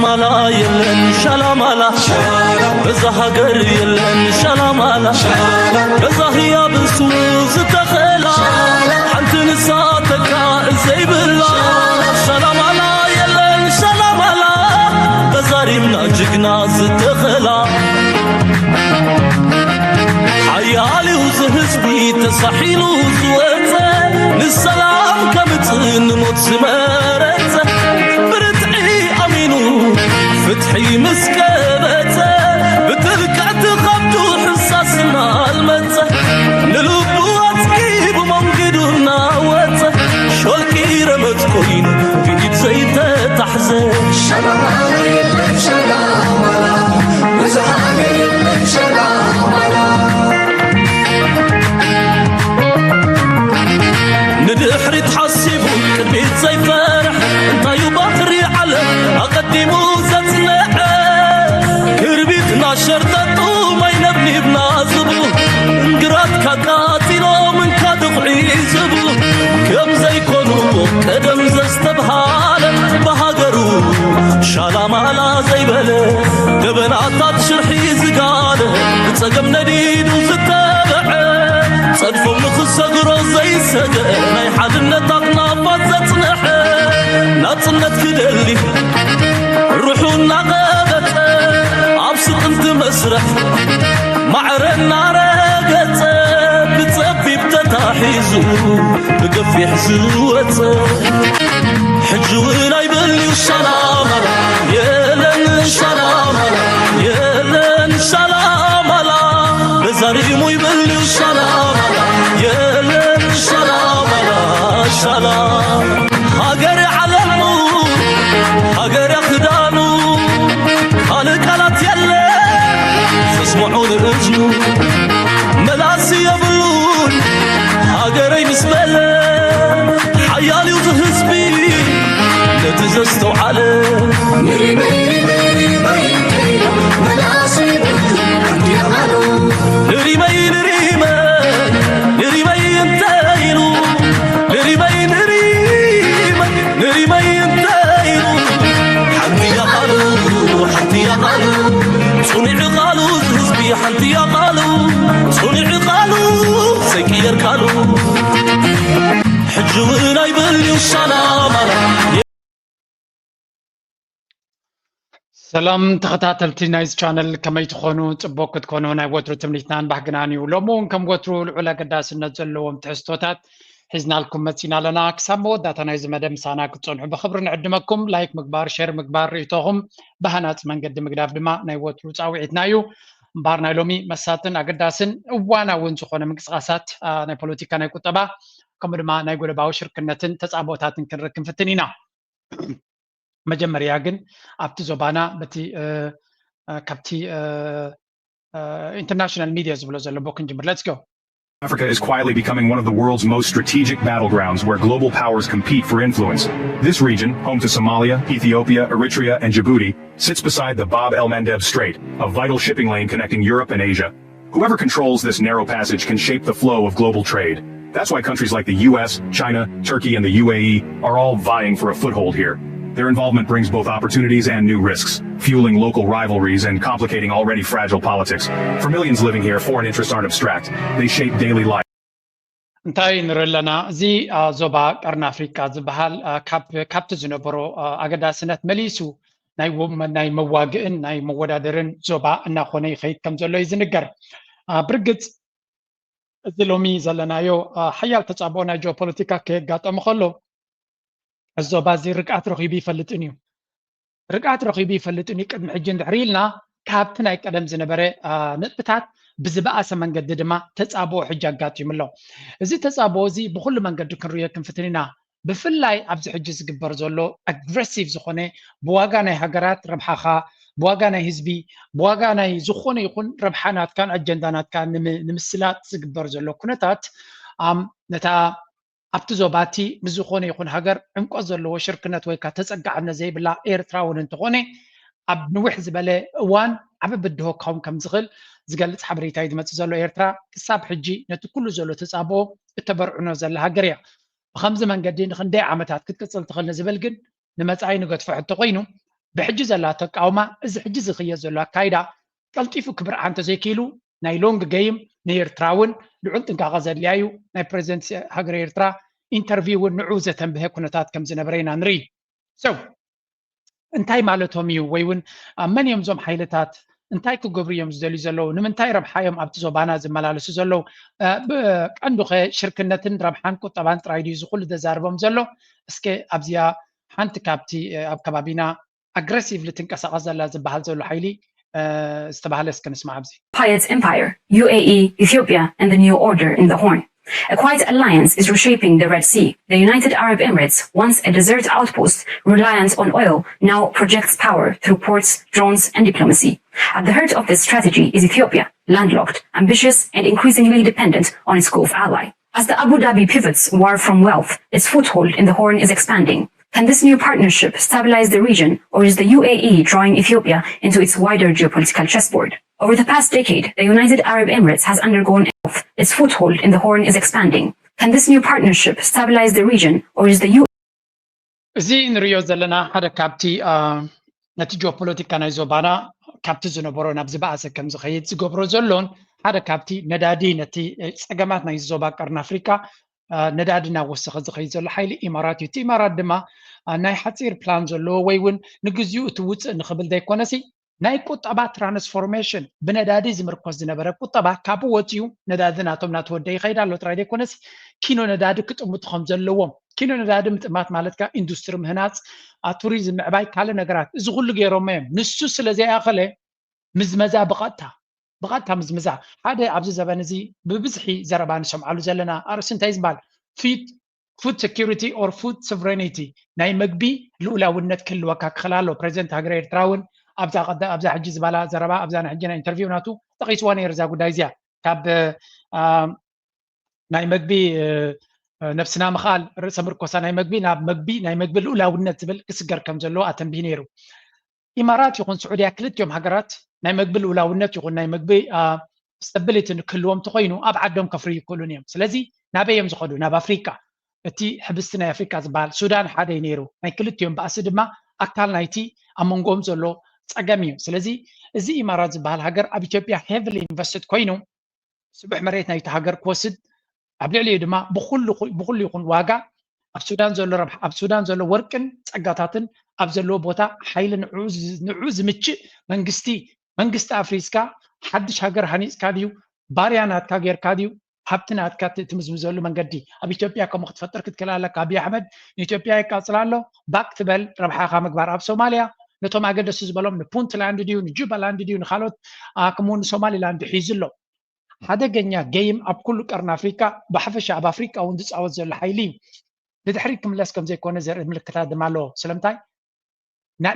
ማላ የለን ሻላማላ፣ በዛ ሃገር የለን ሻላማላ፣ በዛ ህያብ እሱ ዝተኸላ፣ ሓንቲ ንሳ ተካ ዘይብላ። ሻላማላ የለን ሻላማላ፣ በዛ ሪምና ጅግና ዝተኸላ። ሓያል እዩ ዝህዝቢ ተሳሒሉ ዝወፀ፣ ንሰላም ከምፅእ ንሞት ዝመረፀ፣ ብርትዒ ኣሚኑ ፍትሒ ምስ ቀበፀ፣ ብጥልቀት ኸብዱ ሕሳስ እናልመፀ፣ ንልቡ ኣፅጊቡ መንገዱ እናወፀ፣ ሾልኪ ረመፅ ኮይኑ ብኢድ ዘይተታሕዘ። ሸላማላ የለን ሸላማላ፣ ብዝሃ የለን ሸላማላ። ንድሕሪት ሓሲቡ ቅድሚት ዘይፈርሕ፣ እንታዩ ባሕሪ ዓለም ኣቐዲሙ ዘጽንዐ። ክርቢትና ሸርጠጡ ማይ ነብኒብና ዝብሉ፣ እንግራት ካቃጺሎም እንካ ድኹዒ ዝብሉ፣ ከም ዘይኮኑ ቀደም ዘስተብሃለ፣ ብሃገሩ ሻላማላ ዘይበለ፣ ገበናታት ሽርሒ ዝጋለ፣ ብጸገም ነዲዱ ዝተበዐ፣ ጸድፎም ንኽሰግሮ ዘይሰግአ፣ ናይ ሓድነት ኣኽናፋት ዘጽንሐ፣ ናጽነት ክደሊ ርሑ እናቐበጸ፣ ኣብ ስቕንቲ መስርሕ ማዕረ እናረገጸ፣ ብጸቢብ ተታሒዙ ብገፊሕ ዝወጸ። ሕጂ እውን ኣይበልዩ ሻላማላ፣ የለን ሻላማላ፣ የለን ሻላማላ። በዛሪሙ ይበልዩ ሻላማላ፣ የለን ሻላማላ፣ ሻላ። ሃገር ዓለሙ፣ ሃገር ክዳኑ፣ ካልእ ቃላት የለ ዘስምዖ ንእዝኑ። መላሲ የብሉን ሃገረይ ምስ በለ፣ ሓያል እዩ ዝህዝቢ ነቲ ዘስተውዓለ። ንሪመይ፣ ንሪመይ፣ ንሪመይ፣ መላሲ የብሉን እንዲያ ቃሉ። ንሪመይ፣ ንሪመይ፣ ንሪመይ እንተ ኢሉ፣ ንሪመይ፣ ንሪመይ፣ ንሪመይ እንተ ኢሉ፣ ሓንቲ እያ ቃሉ፣ ሓንቲ እያ ቃሉ፣ ጽኑዕ ቃሉ፣ ህዝቢ ሓንቲ እያ ቃሉ፣ ጽኑዕ ቃሉ፣ ዘይቅየር ቃሉ። ሕጂ እውን ኣይበልዩ ሻላማላ። ሰላም ተኸታተልቲ ናይዚ ቻነል፣ ከመይ ትኾኑ? ጽቡቕ ክትኮኑ ናይ ወትሩ ትምኒትናን ባህግናን እዩ። ሎሚ እውን ከም ወትሩ ልዑል ኣገዳስነት ዘለዎም ትሕዝቶታት ሒዝናልኩም መጺና ኣለና። ክሳብ መወዳእታ ናይዚ መደብ ምሳና ክትጸንሑ ብኽብሪ ንዕድመኩም። ላይክ ምግባር፣ ሼር ምግባር፣ ርእይቶኹም ብሃናጺ መንገዲ ምግዳፍ ድማ ናይ ወትሩ ጻውዒትና እዩ። እምበኣር ናይ ሎሚ መሳጥን ኣገዳስን እዋናውን ዝኾነ ምንቅስቓሳት፣ ኣ፣ ናይ ፖለቲካ፣ ናይ ቁጠባ፣ ከምኡ ድማ ናይ ጎለባዊ ሽርክነትን ተጻብኦታትን ክንርኢ ክንፍትን ኢና። መጀመርያ ግን ኣብቲ ዞባና በቲ፣ እ፣ እ፣ ካብቲ፣ እ፣ እ፣ ኢንተርናሽናል ሚድያ ዝብሎ ዘሎ ቦ ክንጅምር። Let's go። Africa is quietly becoming one of the world's most strategic battlegrounds where global powers compete for influence. This region, home to Somalia, Ethiopia, Eritrea, and Djibouti, sits beside the Bab el Mandeb Strait, a vital shipping lane connecting Europe and Asia. Whoever controls this narrow passage can shape the flow of global trade. That's why countries like the U S, China, Turkey, and the U A E are all vying for a foothold here. Their involvement brings both opportunities and new risks, fueling local rivalries and complicating already fragile politics. For millions living here, foreign interests aren't abstract. They shape daily life. እንታይ ንርኢ ኣለና? እዚ፣ አ፣ ዞባ ቀርኒ ኣፍሪቃ ዝበሃል፣ አ፣ ካብ፣ ካብቲ ዝነበሮ፣ አ፣ ኣገዳስነት መሊሱ ናይ ወ-፣ ናይ መዋግእን ናይ መወዳደርን ዞባ እናኾነ ይኸይድ ከም ዘሎ እዩ ዝንገር። አ፣ ብርግጽ እዚ ሎሚ ዘለናዮ፣ አ፣ ሓያል ተጻብኦ ናይ ጂኦፖለቲካ ከየጋጠሞ ከሎ፣ እዚ ዞባ እዚ ርግኣት ረኺቡ ይፈልጥን እዩ። ርግኣት ረኺቡ ይፈልጥን እዩ። ቅድሚ ሕጂ እንድሕር ኢልና፣ ካብቲ ናይ ቀደም ዝነበረ፣ አ፣ ነጥብታት ብዝበኣሰ መንገዲ ድማ ተጻብኦ ሕጂ ኣጋጢሙ ኣሎ። እዚ ተጻብኦ እዚ ብኹሉ መንገዲ ክንርእዮ ክንፍትን ኢና። ብፍላይ ኣብዚ ሕጂ ዝግበር ዘሎ ኣግረሲቭ ዝኾነ፣ ብዋጋ ናይ ሃገራት ረብሓኻ፣ ብዋጋ ናይ ህዝቢ፣ ብዋጋ ናይ ዝኾነ ይኹን ረብሓ ናትካን ኣጀንዳ ናትካን ንሚ-፣ ንምስላጥ ዝግበር ዘሎ ኩነታት፣ ኣም፣ ነታ ኣብቲ ዞባ እቲ ምስ ዝኾነ ይኹን ሃገር ዕምቆት ዘለዎ ሽርክነት ወይ ከኣ ተጸጋዕነት ዘይብላ ኤርትራ እውን እንተኾነ፣ ኣብ ንውሕ ዝበለ እዋን ዓቢ ብድሆ ክኸውን ከም ዝኽእል ዝገልጽ ሓበሬታ እዩ ዝመጽእ ዘሎ። ኤርትራ ክሳብ ሕጂ ነቲ ኩሉ ዘሎ ተጻብኦ እተበርዕኖ ዘላ ሃገር እያ። ብኸምዚ መንገዲ ንኽንደይ ዓመታት ክትቅጽል ትኽእል ንዝብል ግን ንመጻኢ ንገድፎ ሕቶ ኮይኑ፣ ብሕጂ ዘላ ተቃውማ፣ እዚ ሕጂ ዝኽየድ ዘሎ ኣካይዳ ቀልጢፉ ክብርዓ እንተዘይክኢሉ ናይ ሎንግ ገይም ንኤርትራ እውን ልዑል ጥንቃቐ ዘድልያ እዩ። ናይ ፕሬዚደንት ሃገር ኤርትራ ኢንተርቪው እውን ንዑ ዘተንብሀ ኩነታት ከም ዝነበረ ኢና ንርኢ። So እንታይ ማለቶም እዩ? ወይ እውን ኣብ መን እዮም እዞም ሓይልታት? እንታይ ክገብሩ እዮም ዝደልዩ ዘለዉ? ንምንታይ ረብሓ እዮም ኣብቲ ዞባና ዝመላለሱ ዘለዉ? ቀንዱ ኸ ሽርክነትን ረብሓን ቁጠባን ጥራይ ድዩ ዝኹሉ ዘዛርቦም ዘሎ? እስከ ኣብዚኣ ሓንቲ ካብቲ ኣብ ከባቢና ኣግረሲቭሊ ትንቀሳቐስ ዘላ ዝበሃል ዘሎ ሓይሊ ዝተባህለ እስከ ንስማዕ ኣብዚ። Pious Empire, U A E, Ethiopia, and the New Order in the Horn. A quiet alliance is reshaping the Red Sea. The United Arab Emirates, once a desert outpost reliant on oil, now projects power through ports, drones, and diplomacy. At the heart of this strategy is Ethiopia, landlocked, ambitious, and increasingly dependent on its Gulf ally. As the Abu Dhabi pivots war from wealth, its foothold in the Horn is expanding. Can this new partnership stabilize the region, or is the U A E drawing Ethiopia into its wider geopolitical chessboard? Over the past decade, the United Arab Emirates has undergone wealth. Its foothold in the Horn is expanding. Can this new partnership stabilize the region, or is the U እዚ ንሪኦ ዘለና ሓደ ካብቲ ነቲ ጂኦፖለቲካ ናይ ዞባና ካብቲ ዝነበሮ ናብ ዝበኣሰ ከም ዝኸይድ ዝገብሮ ዘሎን ሓደ ካብቲ ነዳዲ ነቲ ፀገማት ናይ ዞባ ቀርኒ ኣፍሪካ ነዳዲ እናወሰኸ ዝኸይድ ዘሎ ሓይሊ ኢማራት እዩ። እቲ ኢማራት ድማ ናይ ሓፂር ፕላን ዘለዎ ወይ እውን ንግዚኡ እቲ ውፅእ ንኽብል ዘይኮነሲ ናይ ቁጠባ ትራንስፎርሜሽን ብነዳዲ ዝምርኮስ ዝነበረ ቁጠባ ካብኡ ወፂኡ ነዳዲ ናቶም እናተወደአ ይኸይድ ኣሎ ጥራይ ዘይኮነስ ኪኖ ነዳዲ ክጥምቱ ከም ዘለዎም ኪኖ ነዳዲ ምጥማት ማለት ከዓ ኢንዱስትሪ ምህናፅ ቱሪዝም ምዕባይ ካልእ ነገራት እዚ ኩሉ ገይሮሞ እዮም። ንሱ ስለ ዘይኣኸለ ምዝመዛ ብቐጥታ ብቐጥታ ምዝምዛ ሓደ ኣብዚ ዘበን እዚ ብብዝሒ ዘረባ ንሰምዓሉ ዘለና ኣርእስቲ እንታይ ዝበሃል ፊት food security or food sovereignty ናይ መግቢ ልኡላውነት ክህልወካ ክኽእል ኣሎ። ፕሬዚደንት ሃገረ ኤርትራ እውን ኣብዛ ሕጂ ዝበላ ዘረባ ኣብዛ ናይ ሕጂ ናይ ኢንተርቪው ናቱ ጠቒስዋ ነይሩ እዛ ጉዳይ እዚኣ ካብ ናይ መግቢ ነብስና ምኽኣል ርእሰ ምርኮሳ ናይ መግቢ ናብ መግቢ ናይ መግቢ ልኡላውነት ዝብል ክስገር ከም ዘለዎ ኣተንቢህ ነይሩ። ኢማራት ይኹን ስዑድያ ክልቲኦም ሃገራት ናይ መግቢ ልኡላውነት ይኹን ናይ መግቢ stability ንክህልዎም እንተኮይኑ ኣብ ዓዶም ከፍርዩ ይክእሉን እዮም። ስለዚ ናበይ እዮም ዝኸዱ? ናብ ኣፍሪካ። እቲ ሕብስቲ ናይ ኣፍሪካ ዝበሃል ሱዳን ሓደ እዩ ነይሩ። ናይ ክልቲኦም ባእሲ ድማ ኣካል ናይቲ ኣብ መንጎኦም ዘሎ ፀገም እዩ። ስለዚ እዚ ኢማራት ዝበሃል ሃገር ኣብ ኢትዮጵያ heavily invested ኮይኑ ስቡሕ መሬት ናይቲ ሃገር ክወስድ ኣብ ልዕሊኡ ድማ ብኩሉ ይኹን ዋጋ ኣብ ሱዳን ዘሎ ረብሓ ኣብ ሱዳን ዘሎ ወርቅን ፀጋታትን ኣብ ዘለዎ ቦታ ሓይሊ ንዕኡ ዝምችእ መንግስቲ መንግስቲ ኣፍሪስካ ሓድሽ ሃገር ሃኒፅካ ድዩ ባርያ ናትካ ጌርካ ድዩ ሃብቲ ናትካ ትምዝምዘሉ መንገዲ ኣብ ኢትዮጵያ ከምኡ ክትፈጥር ክትክእል ኣለካ። ኣብይ ኣሕመድ ንኢትዮጵያ የቃፅላ ኣሎ ባክ ትበል ረብሓኻ ምግባር ኣብ ሶማልያ ነቶም ኣገደሲ ዝበሎም ንፑንትላንድ ድዩ ንጁባላንድ ድዩ ንካልኦት ከምኡ ንሶማሊላንድ ሒዙ ኣሎ። ሓደገኛ ገይም ኣብ ኩሉ ቀርኒ ኣፍሪካ ብሓፈሻ ኣብ ኣፍሪካ እውን ዝፃወት ዘሎ ሓይሊ እዩ። ንድሕሪት ክምለስ ከም ዘይኮነ ዘርኢ ምልክታት ድማ ኣለዎ። ስለምንታይ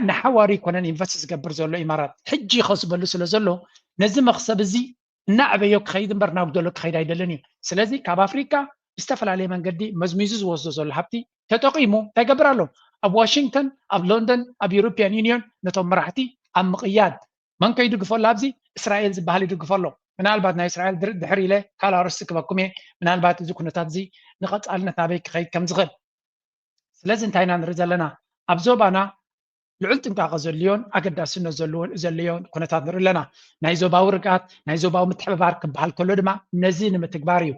ንሓዋሩ ኣይኮነን ኢንቨስት ዝገብር ዘሎ ኢማራት ሕጂ ይኸስበሉ ስለ ዘሎ ነዚ መክሰብ እዚ እናዕበዮ ክኸይድ እምበር እናጉደሎ ክኸይድ ኣይደልን እዩ። ስለዚ ካብ ኣፍሪካ ብዝተፈላለየ መንገዲ መዝሚዙ ዝወስዶ ዘሎ ሃብቲ ተጠቒሙ እንታይ ይገብር ኣሎ? ኣብ ዋሽንግተን ኣብ ሎንደን ኣብ ዩሮፒያን ዩኒዮን ነቶም መራሕቲ ኣብ ምቕያድ መን ከ ይድግፎ ኣሎ ኣብዚ እስራኤል ዝበሃል ይድግፎ ኣሎ። ምናልባት ናይ እስራኤል ድሕር ኢለ ካልእ ኣርእስቲ ክበኩም እየ። ምናልባት እዚ ኩነታት እዚ ንቐፃልነት ናበይ ክኸይድ ከም ዝኽእል። ስለዚ እንታይ ኢና ንርኢ ዘለና? ኣብ ዞባና ልዑል ጥንቃቐ ዘድልዮን ኣገዳስነት ዘለዎን ዘለዮን ኩነታት ንርኢ ኣለና። ናይ ዞባዊ ርግኣት ናይ ዞባዊ ምትሕብባር ክበሃል ከሎ ድማ ነዚ ንምትግባር እዩ።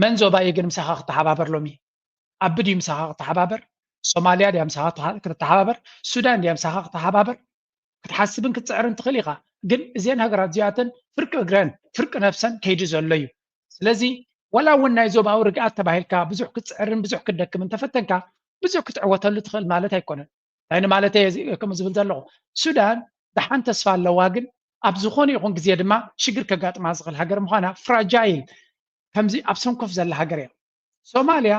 መን ዞባ እዩ ግን ምሳኻ ክተሓባበር ሎሚ? ኣቢ ድዩ ምሳኻ ክተሓባበር? ሶማልያ ድያ ምሳኻ ክትተሓባበር? ሱዳን ድያ ምሳኻ ክትተሓባበር? ክትሓስብን ክትፅዕርን ትኽእል ኢኻ። ግን እዘን ሃገራት እዚኣተን ፍርቂ እግረን ፍርቂ ነብሰን ከይዱ ዘሎ እዩ። ስለዚ ዋላ እውን ናይ ዞባዊ ርግኣት ተባሂልካ ብዙሕ ክትፅዕርን ብዙሕ ክትደክም እንተፈተንካ ብዙሕ ክትዕወተሉ ትኽእል ማለት ኣይኮነን። እንታይ ንማለት እየ ከምኡ ዝብል ዘለኹ? ሱዳን ደሓን ተስፋ ኣለዋ፣ ግን ኣብ ዝኾነ ይኹን ግዜ ድማ ሽግር ከጋጥማ ዝኽእል ሃገር ምዃና ፍራጃይል ከምዚ ኣብ ሰንኮፍ ዘላ ሃገር እያ። ሶማልያ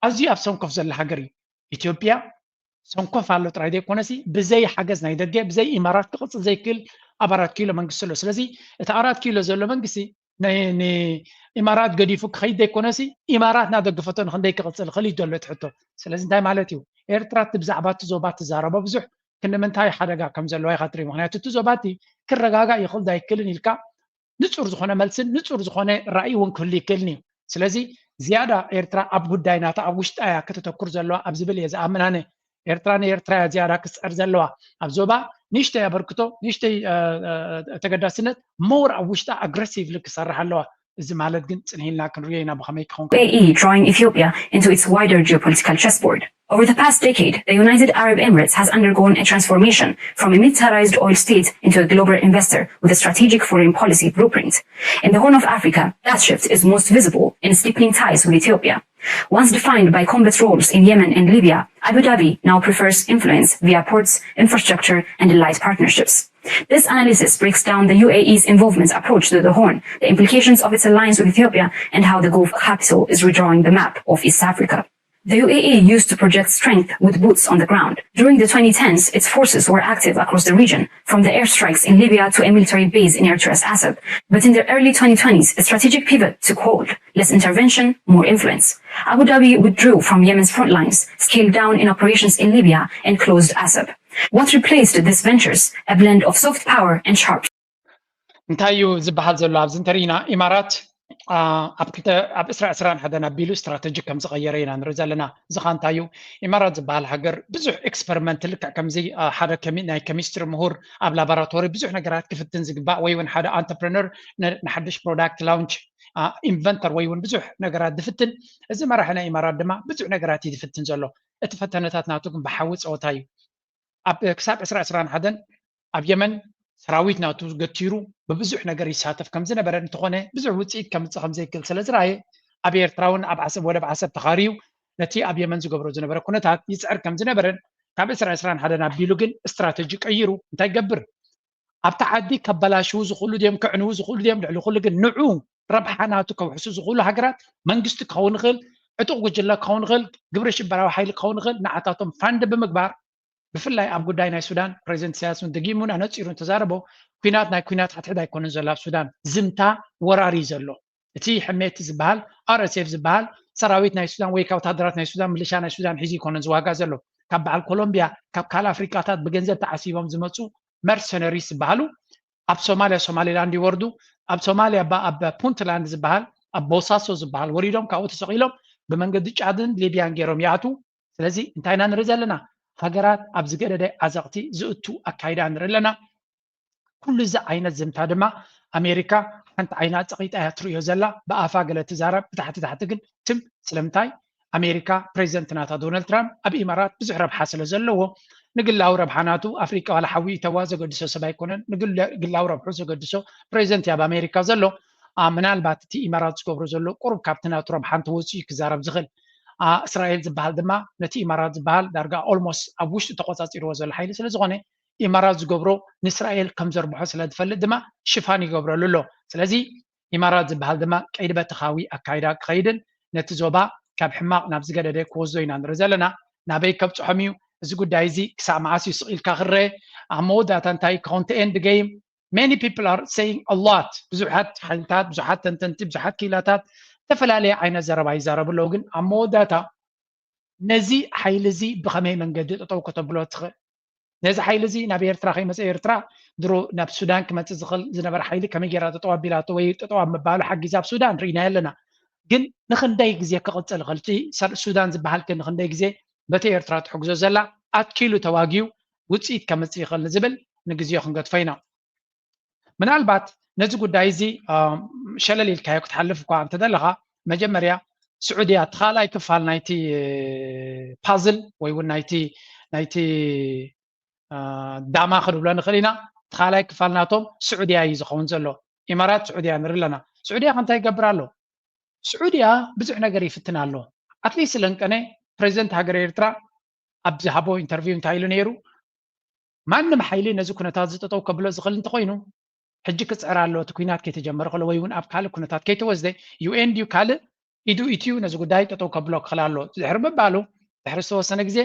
ኣዝዩ ኣብ ሰንኮፍ ዘላ ሃገር እዩ። ኢትዮጵያ ሰንኮፍ ኣሎ ጥራይ ዘይኮነሲ ብዘይ ሓገዝ ናይ ደገ ብዘይ ኢማራት ክቕፅል ዘይክእል ኣብ ኣራት ኪሎ መንግስቲ ኣሎ። ስለዚ እቲ ኣራት ኪሎ ዘሎ መንግስቲ ንኢማራት ገዲፉ ክኸይድ ዘይኮነሲ ኢማራት እናደገፈቶ ንክንደይ ክቕፅል ይኽእል እዩ ዘሎ እቲ ሕቶ። ስለዚ እንታይ ማለት እዩ? ኤርትራ እቲ ብዛዕባ እቲ ዞባ ትዛረቦ ብዙሕ ክንዲ ምንታይ ሓደጋ ከም ዘለዋ ኢኻ ትርኢ። ምክንያቱ እቲ ዞባ እቲ ክረጋጋእ ይኽእል ዶ ኣይክእልን ኢልካ ንፁር ዝኾነ መልስን ንፁር ዝኾነ ራእይ እውን ክህሉ ይክእልን እዩ። ስለዚ ዝያዳ ኤርትራ ኣብ ጉዳይ ናታ ኣብ ውሽጣ እያ ከተተኩር ዘለዋ ኣብ ዝብል እየ ዝኣምን ኣነ። ኤርትራ ንኤርትራ እያ ዝያዳ ክትፅዕር ዘለዋ። ኣብ ዞባ ንእሽተይ ኣበርክቶ፣ ንእሽተይ ተገዳስነት፣ ሞር ኣብ ውሽጣ ኣግረሲቭሊ ክሰርሕ ኣለዋ። እዚ ማለት ግን ፅንሂልና ክንሪኦ ኢና ብኸመይ ክኸውን። U A E drawing Ethiopia into its wider geopolitical chessboard. Over the past decade, the United Arab Emirates has undergone a transformation from a militarized oil state into a global investor with a strategic foreign policy blueprint. In the Horn of Africa, that shift is most visible in its deepening ties with Ethiopia. Once defined by combat roles in Yemen and Libya, Abu Dhabi now prefers influence via ports, infrastructure, and allied partnerships. This analysis breaks down the U A E's involvement approach to the Horn, the implications of its alliance with Ethiopia, and how the Gulf capital is redrawing the map of East Africa. The U A E used to project strength with boots on the ground. During the twenty tens, its forces were active across the region, from the airstrikes in Libya to a military base in Eritrea's Assab. But in the early twenty twenties, a strategic pivot took hold: less intervention, more influence. Abu Dhabi withdrew from Yemen's front lines, scaled down in operations in Libya, and closed Assab. What replaced these ventures? A blend of soft power and sharp እንታይ እዩ ዝበሃል ዘሎ ኣብዚ እንተሪኢና፣ ኢማራት ኣብ ክልተ ኣብ ዕስራ ዕስራን ሓደን ኣቢሉ ስትራተጂ ከም ዝቐየረ ኢና ንርኢ ዘለና። እዚ ኸ እንታይ እዩ? ኢማራት ዝበሃል ሃገር ብዙሕ ኤክስፐሪመንት፣ ልክዕ ከምዚ ሓደ ናይ ኬሚስትሪ ምሁር ኣብ ላቦራቶሪ ብዙሕ ነገራት ክፍትን ዝግባእ፣ ወይ እውን ሓደ ኣንተርፕረነር ንሓድሽ ፕሮዳክት ላውንች ኢንቨንተር ወይ እውን ብዙሕ ነገራት ዝፍትን፣ እዚ መራሒ ናይ ኢማራት ድማ ብዙሕ ነገራት እዩ ዝፍትን ዘሎ። እቲ ፈተነታት ናቱ ግን ብሓዊ ፀወታ እዩ። ኣብ ክሳብ ዕስራ ዕስራን ሓደን ኣብ የመን ሰራዊት ናቱ ገቲሩ ብብዙሕ ነገር ይሳተፍ ከም ዝነበረ፣ እንተኾነ ብዙሕ ውፅኢት ከምፅእ ከም ዘይክእል ስለ ዝረኣየ፣ ኣብ ኤርትራ እውን ኣብ ዓሰብ፣ ወደብ ዓሰብ ተኻርዩ ነቲ ኣብ የመን ዝገብሮ ዝነበረ ኩነታት ይፅዕር ከም ዝነበረን፣ ካብ ዕስራ ዕስራን ሓደን ኣቢሉ ግን ስትራተጂ ቀይሩ እንታይ ይገብር? ኣብቲ ዓዲ ከበላሽዉ ዝኽእሉ ድዮም፣ ከዕንዉ ዝኽእሉ ድዮም፣ ልዕሊ ኩሉ ግን ንዑ ረብሓ ናቱ ከውሕሱ ዝኽእሉ ሃገራት፣ መንግስቲ ክኸውን ይኽእል፣ ዕጡቕ ጉጅለ ክኸውን ይኽእል፣ ግብረ ሽበራዊ ሓይሊ ክኸውን ይኽእል፣ ንዓታቶም ፋንድ ብምግባር፣ ብፍላይ ኣብ ጉዳይ ናይ ሱዳን ፕሬዚደንት ኢሳያስ እውን ደጊሙ ኣነፂሩ እንተዛረቦ፣ ኲናት ናይ ኲናት ሕድሕድ ኣይኮነን ዘሎ ኣብ ሱዳን፣ ዝምታ ወራር እዩ ዘሎ። እቲ ሕሜቲ ዝበሃል፣ ኣር ኤስ ኤፍ ዝበሃል ሰራዊት ናይ ሱዳን ወይ ካብ ወታደራት ናይ ሱዳን፣ ሚሊሻ ናይ ሱዳን ሒዙ ኣይኮነን ዝዋጋእ ዘሎ። ካብ በዓል ኮሎምቢያ፣ ካብ ካልእ ኣፍሪቃታት ብገንዘብ ተዓሲቦም ዝመፁ መርሰነሪስ ዝበሃሉ ኣብ ሶማሊያ፣ ሶማሊላንድ ይወርዱ። ኣብ ሶማሊያ ኣብ ፑንትላንድ ዝበሃል፣ ኣብ ቦሳሶ ዝበሃል ወሪዶም ካብኡ ተሰቒሎም ብመንገዲ ጫድን ሊብያን ገይሮም ይኣትዉ። ስለዚ እንታይ ኢና ንርኢ ዘለና? ሃገራት ኣብ ዝገደደ ዓዘቕቲ ዝእቱ ኣካይዳ ንርኢ ኣለና። ኩሉ እዚ ዓይነት ዝምታ ድማ ኣሜሪካ ሓንቲ ዓይና ጸቒጣ እያ ትርእዮ ዘላ። ብኣፋ ገለ ትዛረብ፣ ብታሕቲ ታሕቲ ግን ትም። ስለምንታይ? ኣሜሪካ ፕሬዚደንት ናታ ዶናልድ ትራምፕ ኣብ ኢማራት ብዙሕ ረብሓ ስለ ዘለዎ፣ ንግላዊ ረብሓ ናቱ፣ ኣፍሪቃ ዋላ ሓዊ ይእተዋ ዘገድሶ ሰብ ኣይኮነን። ንግላዊ ረብሑ ዘገድሶ ፕሬዚደንት እያ ኣብ ኣሜሪካ ዘሎ። ምናልባት እቲ ኢማራት ዝገብሮ ዘሎ ቁሩብ ካብቲ ናቱ ረብሓ እንተወፂኡ እዩ ክዛረብ ዝኽእል። እስራኤል ዝበሃል ድማ ነቲ ኢማራት ዝበሃል ዳርጋ ኦልሞስት ኣብ ውሽጡ ተቆፃፂርዎ ዘሎ ሓይሊ ስለ ዝኾነ፣ ኢማራት ዝገብሮ ንእስራኤል ከም ዘርብሖ ስለ ዝፈልጥ ድማ ሽፋን ይገብረሉ ኣሎ። ስለዚ ኢማራት ዝበሃል ድማ ቀይዲ በተኻዊ ኣካይዳ ክኸይድን ነቲ ዞባ ካብ ሕማቕ ናብ ዝገደደ ክወስዶ ኢና ንርኢ ዘለና። ናበይ ከብፅሖም እዩ እዚ ጉዳይ እዚ? ክሳብ መዓስ እዩ ስቕ ኢልካ ክረአ? ኣብ መወዳእታ እንታይ ክኸውን? እቲ ኤንድ ገይም many people are saying a lot። ብዙሓት ሓይልታት፣ ብዙሓት ተንተንቲ፣ ብዙሓት ክኢላታት ዝተፈላለየ ዓይነት ዘረባ ይዛረቡ ኣለዉ። ግን ኣብ መወዳእታ ነዚ ሓይሊ እዚ ብኸመይ መንገዲ ጠጠው ከተብሎ ትኽእል? ነዚ ሓይሊ እዚ ናብ ኤርትራ ከይመፀ፣ ኤርትራ ድሮ ናብ ሱዳን ክመፅእ ዝኽእል ዝነበረ ሓይሊ ከመይ ገይራ ጠጠው ኣቢላቶ ወይ ጠጠው ኣብ ምባሉ ሓጊዛ ኣብ ሱዳን ርኢናዮ ኣለና። ግን ንኽንደይ ግዜ ክቕፅል ይኽእል? እቲ ሰብ ሱዳን ዝበሃል ከ ንኽንደይ ግዜ በቲ ኤርትራ ትሕግዞ ዘላ ኣትኪሉ ተዋጊኡ ውፅኢት ከምፅእ ይኽእል ንዝብል ንግዜኡ ክንገድፎ ኢና። ምናልባት ነዚ ጉዳይ እዚ ሸለል ኢልካዮ ክትሓልፍ እኳ እንተደለኻ፣ መጀመርያ ስዑድያ እቲ ካልኣይ ክፋል ናይቲ ፓዝል ወይ እውን ናይቲ ናይቲ ዳማ ክንብሎ ንኽእል ኢና። እቲ ካልኣይ ክፋል ናቶም ስዑድያ እዩ ዝኸውን ዘሎ። ኢማራት ስዑድያ ንርኢ ኣለና። ስዑድያ ከ እንታይ ይገብር ኣሎ? ስዑድያ ብዙሕ ነገር ይፍትን ኣሎ። ኣትሊስት ለንቀነ ፕሬዚደንት ሃገር ኤርትራ ኣብ ዝሃቦ ኢንተርቪው እንታይ ኢሉ ነይሩ? ማንም ሓይሊ ነዚ ኩነታት እዚ ጠጠው ከብሎ ዝኽእል እንተኾይኑ፣ ሕጂ ክፅዕር ኣሎ፣ እቲ ኩናት ከይተጀመረ ከሎ ወይ እውን ኣብ ካልእ ኩነታት ከይተወስደ፣ ዩ ኤን ድዩ ካልእ ኢዱ ኢትዩ ነዚ ጉዳይ ጠጠው ከብሎ ክኽእል ኣሎ ድሕሪ ምባሉ፣ ድሕሪ ዝተወሰነ ግዜ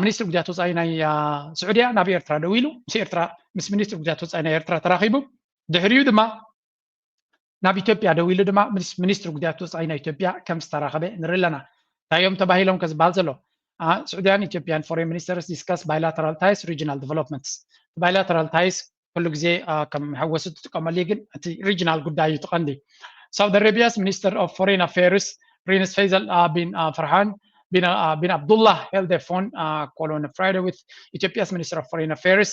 ሚኒስትሪ ጉዳያት ወፃኢ ናይ ስዑድያ ናብ ኤርትራ ደዊሉ፣ ምስ ኤርትራ፣ ምስ ሚኒስትሪ ጉዳያት ወፃኢ ናይ ኤርትራ ተራኺቡ፣ ድሕሪኡ ድማ ናብ ኢትዮጵያ ደዊሉ ድማ ምስ ሚኒስትሪ ጉዳያት ወፃኢ ናይ ኢትዮጵያ ከም ዝተራኸበ ንርኢ ኣለና። እንታይ እዮም ተባሂሎም ከ ዝበሃል ዘሎ? ስዑድያን ኢትዮጵያን ፎሬን ሚኒስተርስ ዲስካስ ባይላተራል ታይስ ሪጅናል ዲቨሎፕመንትስ። ባይላተራል ታይስ ኩሉ ግዜ ከም መሐወሲ ትጥቀመሉ እዩ፣ ግን እቲ ሪጅናል ጉዳይ እዩ እቲ ቀንዲ። ሳውዲ ኣረቢያስ ሚኒስተር ኦፍ ፎሬን ኣፌርስ ፕሪንስ ፈይሰል ቢን ፈርሃን Bin, uh, bin Abdullah held a phone uh, call on Friday with Ethiopia's Minister of Foreign Affairs,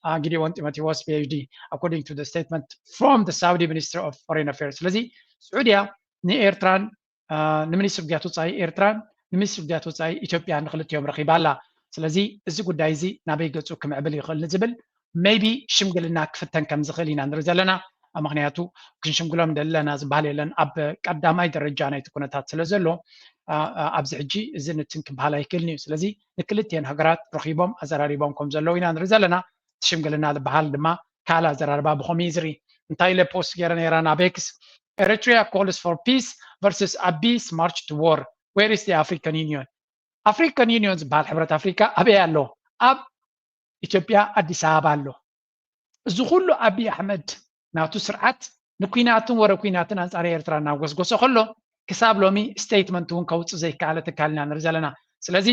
uh, Gideon Timotheos, P H D, according to the statement from the Saudi Minister of Foreign Affairs. ስለዚ ስዑድያ ንኤርትራን ንሚኒስትሪ ጉዳያት ወፃኢ ኤርትራን ንሚኒስትሪ ጉዳያት ወፃኢ ኢትዮጵያ ንክልቲኦም ረኺባ ኣላ። ስለዚ እዚ ጉዳይ እዚ ናበይ ገፁ ክምዕብል ይኽእል ንዝብል maybe ሽምግልና ክፍተን ከም ዝኽእል ኢና ንርኢ ዘለና። ምክንያቱ ክንሽምግሎም ደለና ዝበሃል የለን። ኣብ ቀዳማይ ደረጃ ናይቲ ኩነታት ስለ ዘሎ ኣብዚ ሕጂ እዚ ንትን ክበሃል ኣይክእልን እዩ። ስለዚ ንክልቲኤን ሃገራት ረኺቦም ኣዘራሪቦም ከም ዘለዉ ኢና ንርኢ ዘለና። እቲ ሽምግልና ዝበሃል ድማ ካልእ ኣዘራርባ ብኸምኡ እዩ ዝርኢ። እንታይ ኢለ ፖስት ገይረ ነይረ ናብ ኤክስ? Eritrea calls for peace versus Abiy's march to war. Where is the African Union? ኣፍሪካን ዩኒዮን ዝበሃል ሕብረት ኣፍሪካ ኣበይ ኣሎ? ኣብ ኢትዮጵያ ኣዲስ ኣበባ ኣሎ። እዚ ኩሉ ኣቢይ ኣሕመድ ናቱ ስርዓት ንኩናትን ወረ ኩናትን ኣንጻር ኤርትራ እናጎስጎሰ ከሎ ክሳብ ሎሚ ስቴትመንት እውን ከውፅእ ዘይከኣለ ትካል ኢና ንርኢ ዘለና። ስለዚ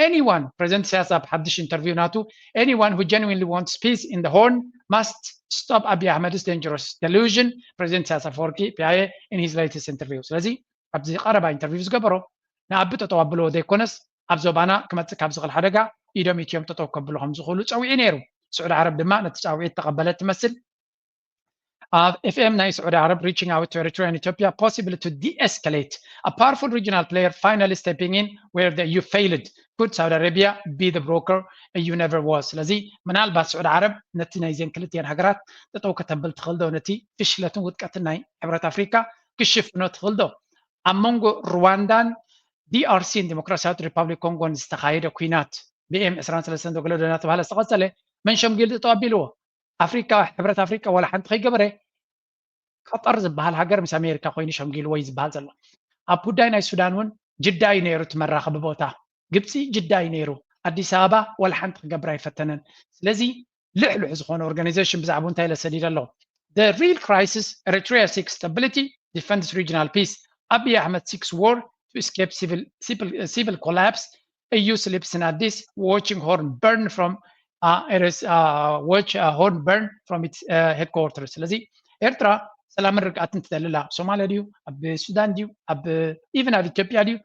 anyone ፕሬዚደንት ኢሳያስ ኣብ ሓድሽ ኢንተርቪው ናቱ anyone who genuinely wants peace in the Horn must stop Abiy Ahmed's dangerous delusion. ፕሬዚደንት ኢሳያስ ኣፈወርቂ ፒኣየ in his latest interview። ስለዚ ኣብዚ ቀረባ ኢንተርቪው ዝገበሮ ንኣቢ ጠጠው ኣብልዎ ዘይኮነስ ኣብ ዞባና ክመፅእ ካብ ዝኽእል ሓደጋ ኢዶም ኢትዮም ጠጠው ከብሉ ከም ዝኽእሉ ፀዊዑ ነይሩ። ስዑዲ ዓረብ ድማ ነቲ ፃውዒት ተቐበለት ትመስል። F M ናይ ስዑዲ ዓረብ reaching out to Eritrea and Ethiopia possible to de-escalate, a powerful regional player finally stepping in where the E U failed. Could Saudi Arabia be the broker E U never was? ስለዚ ምናልባት ስዑዲ ዓረብ ነቲ ናይዘን ክልቲኤን ሃገራት ጠጠው ከተብል ትኽእል ዶ ነቲ ፍሽለትን ውድቀትን ናይ ሕብረት ኣፍሪካ ክሽፍኖ ትኽእል ዶ? ኣብ መንጎ ሩዋንዳን D R C ን ዲሞክራሲያዊት ሪፓብሊክ ኮንጎን ዝተኻየደ ኩናት ብ M ዕስራን ሰለስተን ዶ ገለ ዶ እናተባህለ ዝተቐጸለ መን ሸምጊሉ ጠጠው ኣቢልዎ? ኣፍሪካ፣ ሕብረት ኣፍሪካ ዋላ ሓንቲ ከይገበረ ቀጠር ዝበሃል ሃገር ምስ ኣሜሪካ ኮይኑ ሸምጊልዎ እዩ ዝበሃል ዘሎ። ኣብ ጉዳይ ናይ ሱዳን እውን ጅዳ እዩ ነይሩ እቲ መራኸቢ ቦታ፣ ግብፂ ጅዳ እዩ ነይሩ። ኣዲስ ኣበባ ዋላ ሓንቲ ክገብር ኣይፈተነን። ስለዚ ልሕሉሕ ዝኾነ ኦርጋናይዜሽን ብዛዕባ እንታይ ኢለ ሰዲደ ኣለኹ? The real crisis, Eritrea seeks stability, defends regional peace. Abiy Ahmed seeks war to escape civil, civil, civil collapse. E U sleeps in Addis, watching Horn burn from uh, it is uh, watch uh, Horn burn from its uh, headquarters. ስለዚ ኤርትራ ሰላምን ርግኣትን ትደሊ ኣላ። ሶማልያ ድዩ ኣብ ሱዳን ድዩ ኣብ ኢቨን ኣብ ኢትዮጵያ ድዩ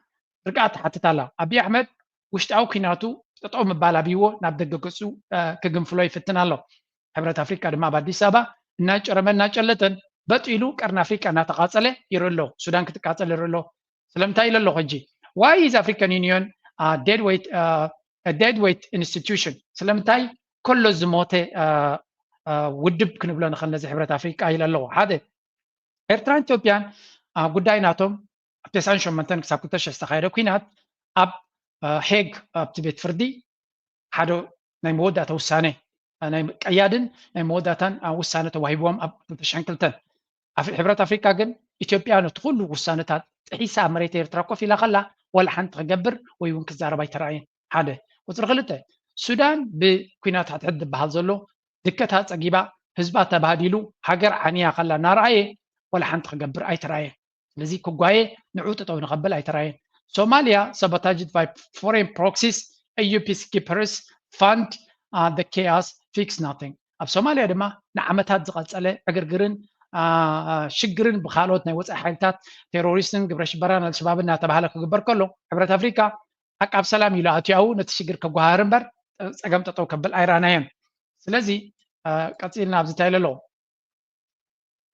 ርግኣት ትሓትት ኣላ። ኣቢይ ኣሕመድ ውሽጣዊ ኩናቱ ጠጠው ምባል ኣብይዎ ናብ ደገ ገፁ ክግንፍሎ ይፍትን ኣሎ። ሕብረት ኣፍሪካ ድማ ኣብ ኣዲስ ኣበባ እናጨረመ እናጨለጠን በጥ ኢሉ ቀርኒ ኣፍሪካ እናተቃፀለ ይርኢ ኣሎ። ሱዳን ክትቃፀል ይርኢ ኣሎ። ስለምንታይ ኢለ ኣለኹ ሕጂ? Why is African Union a dead weight, uh, a dead weight institution? ስለምንታይ ከሎ ዝሞተ ውድብ ክንብሎ ንኽእል ነዚ ሕብረት ኣፍሪቃ ኢለ ኣለኹ። ሓደ ኤርትራን ኢትዮጵያን ጉዳይ ናቶም ኣብ ተስዓን ሸሞንተን ክሳብ ክልተ ሽሕ ዝተኻየደ ኩናት ኣብ ሄግ ኣብቲ ቤት ፍርዲ ሓደ ናይ መወዳእታ ውሳነ ናይ ቀያድን ናይ መወዳእታን ውሳነ ተዋሂብዎም ኣብ ክልተ ሽሕን ክልተን። ሕብረት ኣፍሪካ ግን ኢትዮጵያ ነቲ ኩሉ ውሳነታት ጥሒሳ ኣብ መሬት ኤርትራ ኮፍ ኢላ ከላ ዋላ ሓንቲ ክገብር ወይ እውን ክዛረብ ኣይተረኣየን። ሓደ። ቁፅሪ ክልተ፣ ሱዳን ብኩናት ሕድሕድ ዝበሃል ዘሎ ድከታ ፀጊባ ህዝባ ተባህዲሉ ሃገር ዓንያ ከላ እናረኣየ ዋላ ሓንቲ ክገብር ኣይተረኣየን። ስለዚ ክጓየ ንዑ ጠጠው ንኸብል ኣይተረኣየን። ሶማሊያ sabotaged by foreign proxies, E U peacekeepers fund the chaos, fix nothing. ኣብ ሶማሊያ ድማ ንዓመታት ዝቐፀለ ዕግርግርን ሽግርን ብካልኦት ናይ ወፃኢ ሓይልታት ቴሮሪስትን ግብረ ሽበራን ኣልሸባብ እናተባሃለ ክግበር ከሎ ሕብረት ኣፍሪካ ዓቃብ ሰላም ኢሉ ኣትያኡ ነቲ ሽግር ከጓሃር እምበር ፀገም ጠጠው ከብል ኣይረኣናዮን። ስለዚ ቀፂልና ኣብዚ እንታይ ኢለ ኣለኹ?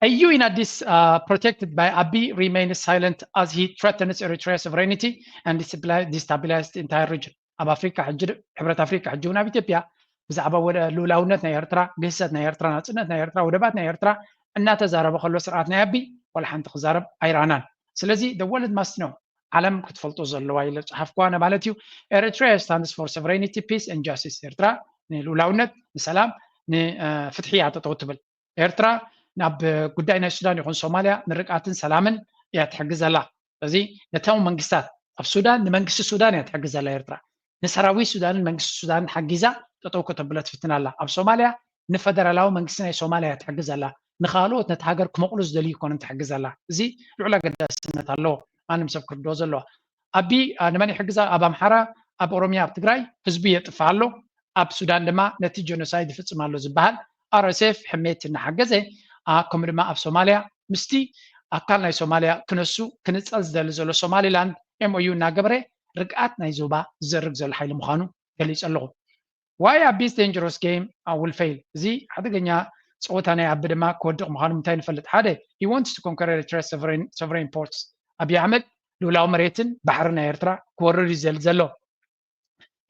A U in Addis, uh, protected by Abiy, remains silent as he threatens Eritrea's sovereignty and destabilize the entire region. ኣብ ኣፍሪካ ሕጂ ሕብረት ኣፍሪካ ሕጂ እውን ኣብ ኢትዮጵያ ብዛዕባ ልኡላውነት ናይ ኤርትራ፣ ግህሰት ናይ ኤርትራ፣ ናፅነት ናይ ኤርትራ፣ ወደባት ናይ ኤርትራ እናተዛረበ ከሎ ስርዓት ናይ ኣቢይ ዋላ ሓንቲ ክዛረብ ኣይረኣናን። ስለዚ the world must know፣ ዓለም ክትፈልጦ ዘለዋ ኢለ ዝፀሓፍኩዋ ማለት እዩ። Eritrea stands for sovereignty, peace and justice። ኤርትራ ንልኡላውነት፣ ንሰላም፣ ንፍትሒ እያ ጠጠው ትብል። ኤርትራ ናብ ጉዳይ ናይ ሱዳን ይኹን ሶማልያ ንርግኣትን ሰላምን እያ ትሕግዘላ። ስለዚ ነቶም መንግስታት ኣብ ሱዳን ንመንግስቲ ሱዳን እያ ትሕግዘላ ኤርትራ። ንሰራዊት ሱዳንን መንግስቲ ሱዳንን ሓጊዛ ጠጠው ከተብሎ ትፍትን ኣላ። ኣብ ሶማልያ ንፈደራላዊ መንግስቲ ናይ ሶማልያ እያ ትሕግዘላ። ንኻልኦት ነቲ ሃገር ክመቕሉ ዝደልዩ ይኮኑን ትሕግዘላ። እዚ ልዑል ኣገዳስነት ኣለዎ። ማንም ሰብ ክርድኦ ዘለዎ። ኣቢ ንመን ይሕግዛ? ኣብ ኣምሓራ፣ ኣብ ኦሮሚያ፣ ኣብ ትግራይ ህዝቢ የጥፍእ ኣሎ። ኣብ ሱዳን ድማ ነቲ ጀኖሳይድ ይፍፅም ኣሎ ዝበሃል R S F ሕሜት እናሓገዘ ከምኡ ድማ ኣብ ሶማልያ ምስቲ ኣካል ናይ ሶማልያ ክነሱ ክንፀል ዝደሊ ዘሎ ሶማሊላንድ M O U እናገበረ ርግኣት ናይ ዞባ ዝዘርግ ዘሎ ሓይሊ ምዃኑ ገሊጹ ኣለኹ። Why Abiy dangerous game will fail? እዚ ሓደገኛ ፀወታ ናይ ኣቢ ድማ ክወድቕ ምዃኑ ምንታይ ንፈልጥ? ሓደ he wants to conquer Eritrea's sovereign, sovereign ports. ኣቢይ ኣሕመድ ልኡላዊ መሬትን ባሕሪ ናይ ኤርትራ ክወርር እዩ ዘል ዘሎ።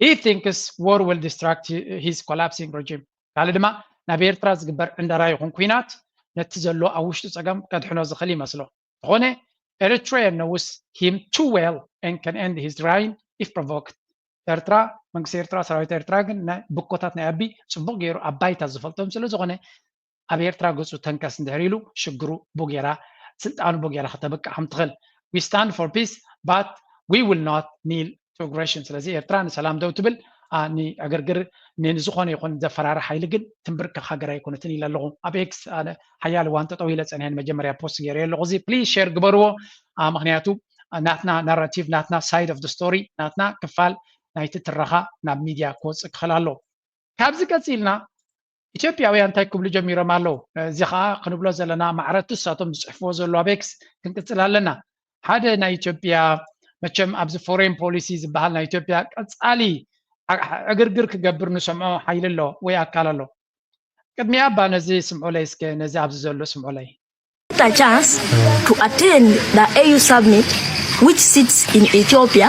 He thinks war will distract his collapsing regime. ካልእ ድማ ናብ ኤርትራ ዝግበር ዕንደራ ይኹን ኲናት ነቲ ዘሎ ኣብ ውሽጡ ጸገም ከድሕኖ ዝኽእል ይመስሎ። ዝኾነ Eritrea knows him too well and can end his reign if provoked. ኤርትራ መንግስቲ ኤርትራ ሰራዊት ኤርትራ ግን ናይ ብኮታት ናይ ኣቢ ጽቡቕ ገይሩ ኣብ ባይታ ዝፈልጦም ስለ ዝኾነ ኣብ ኤርትራ ገጹ ተንከስ እንድሕር ኢሉ ሽግሩ ብጌራ ስልጣኑ ብጌራ ከተብቅዕ ከም ትኽእል we stand for peace but we will not kneel to aggression። ስለዚ ኤርትራ ንሰላም ደው ትብል ንዕግርግር ንዝኾነ ይኹን ዘፈራሪ ሓይሊ ግን ትንብርክኽ ሃገር ኣይኮነትን ኢለ ኣለኹ። ኣብ ኤክስ ሓያል እዋን ጠጠው ኢለ ጸኒሐ ንመጀመርያ ፖስት ገይረ ኣለኹ። እዚ please share ግበርዎ። ምክንያቱ ናትና ናራቲቭ ናትና side of the story ናትና ክፋል ናይቲ ትረኻ ናብ ሚድያ ክወፅእ ክኽእል ኣለዎ። ካብዚ ቀፂልና ኢትዮጵያውያን እንታይ ክብሉ ጀሚሮም ኣለዉ? እዚ ከዓ ክንብሎ ዘለና ማዕረቱ እሳቶም ዝፅሕፍዎ ዘለዉ ኣብ ኤክስ ክንቅፅል ኣለና። ሓደ ናይ ኢትዮጵያ መቸም ኣብዚ foreign policy ዝበሃል ናይ ኢትዮጵያ ቀፃሊ ዕግርግር ክገብር ንሰምዖ ሓይሊ ኣሎ ወይ ኣካል ኣሎ። ቅድሚያ እባ ነዚ ስምዑለይ እስከ ነዚ ኣብዚ ዘሎ ስምዑለይ። A chance to attend the A U summit which sits in Ethiopia.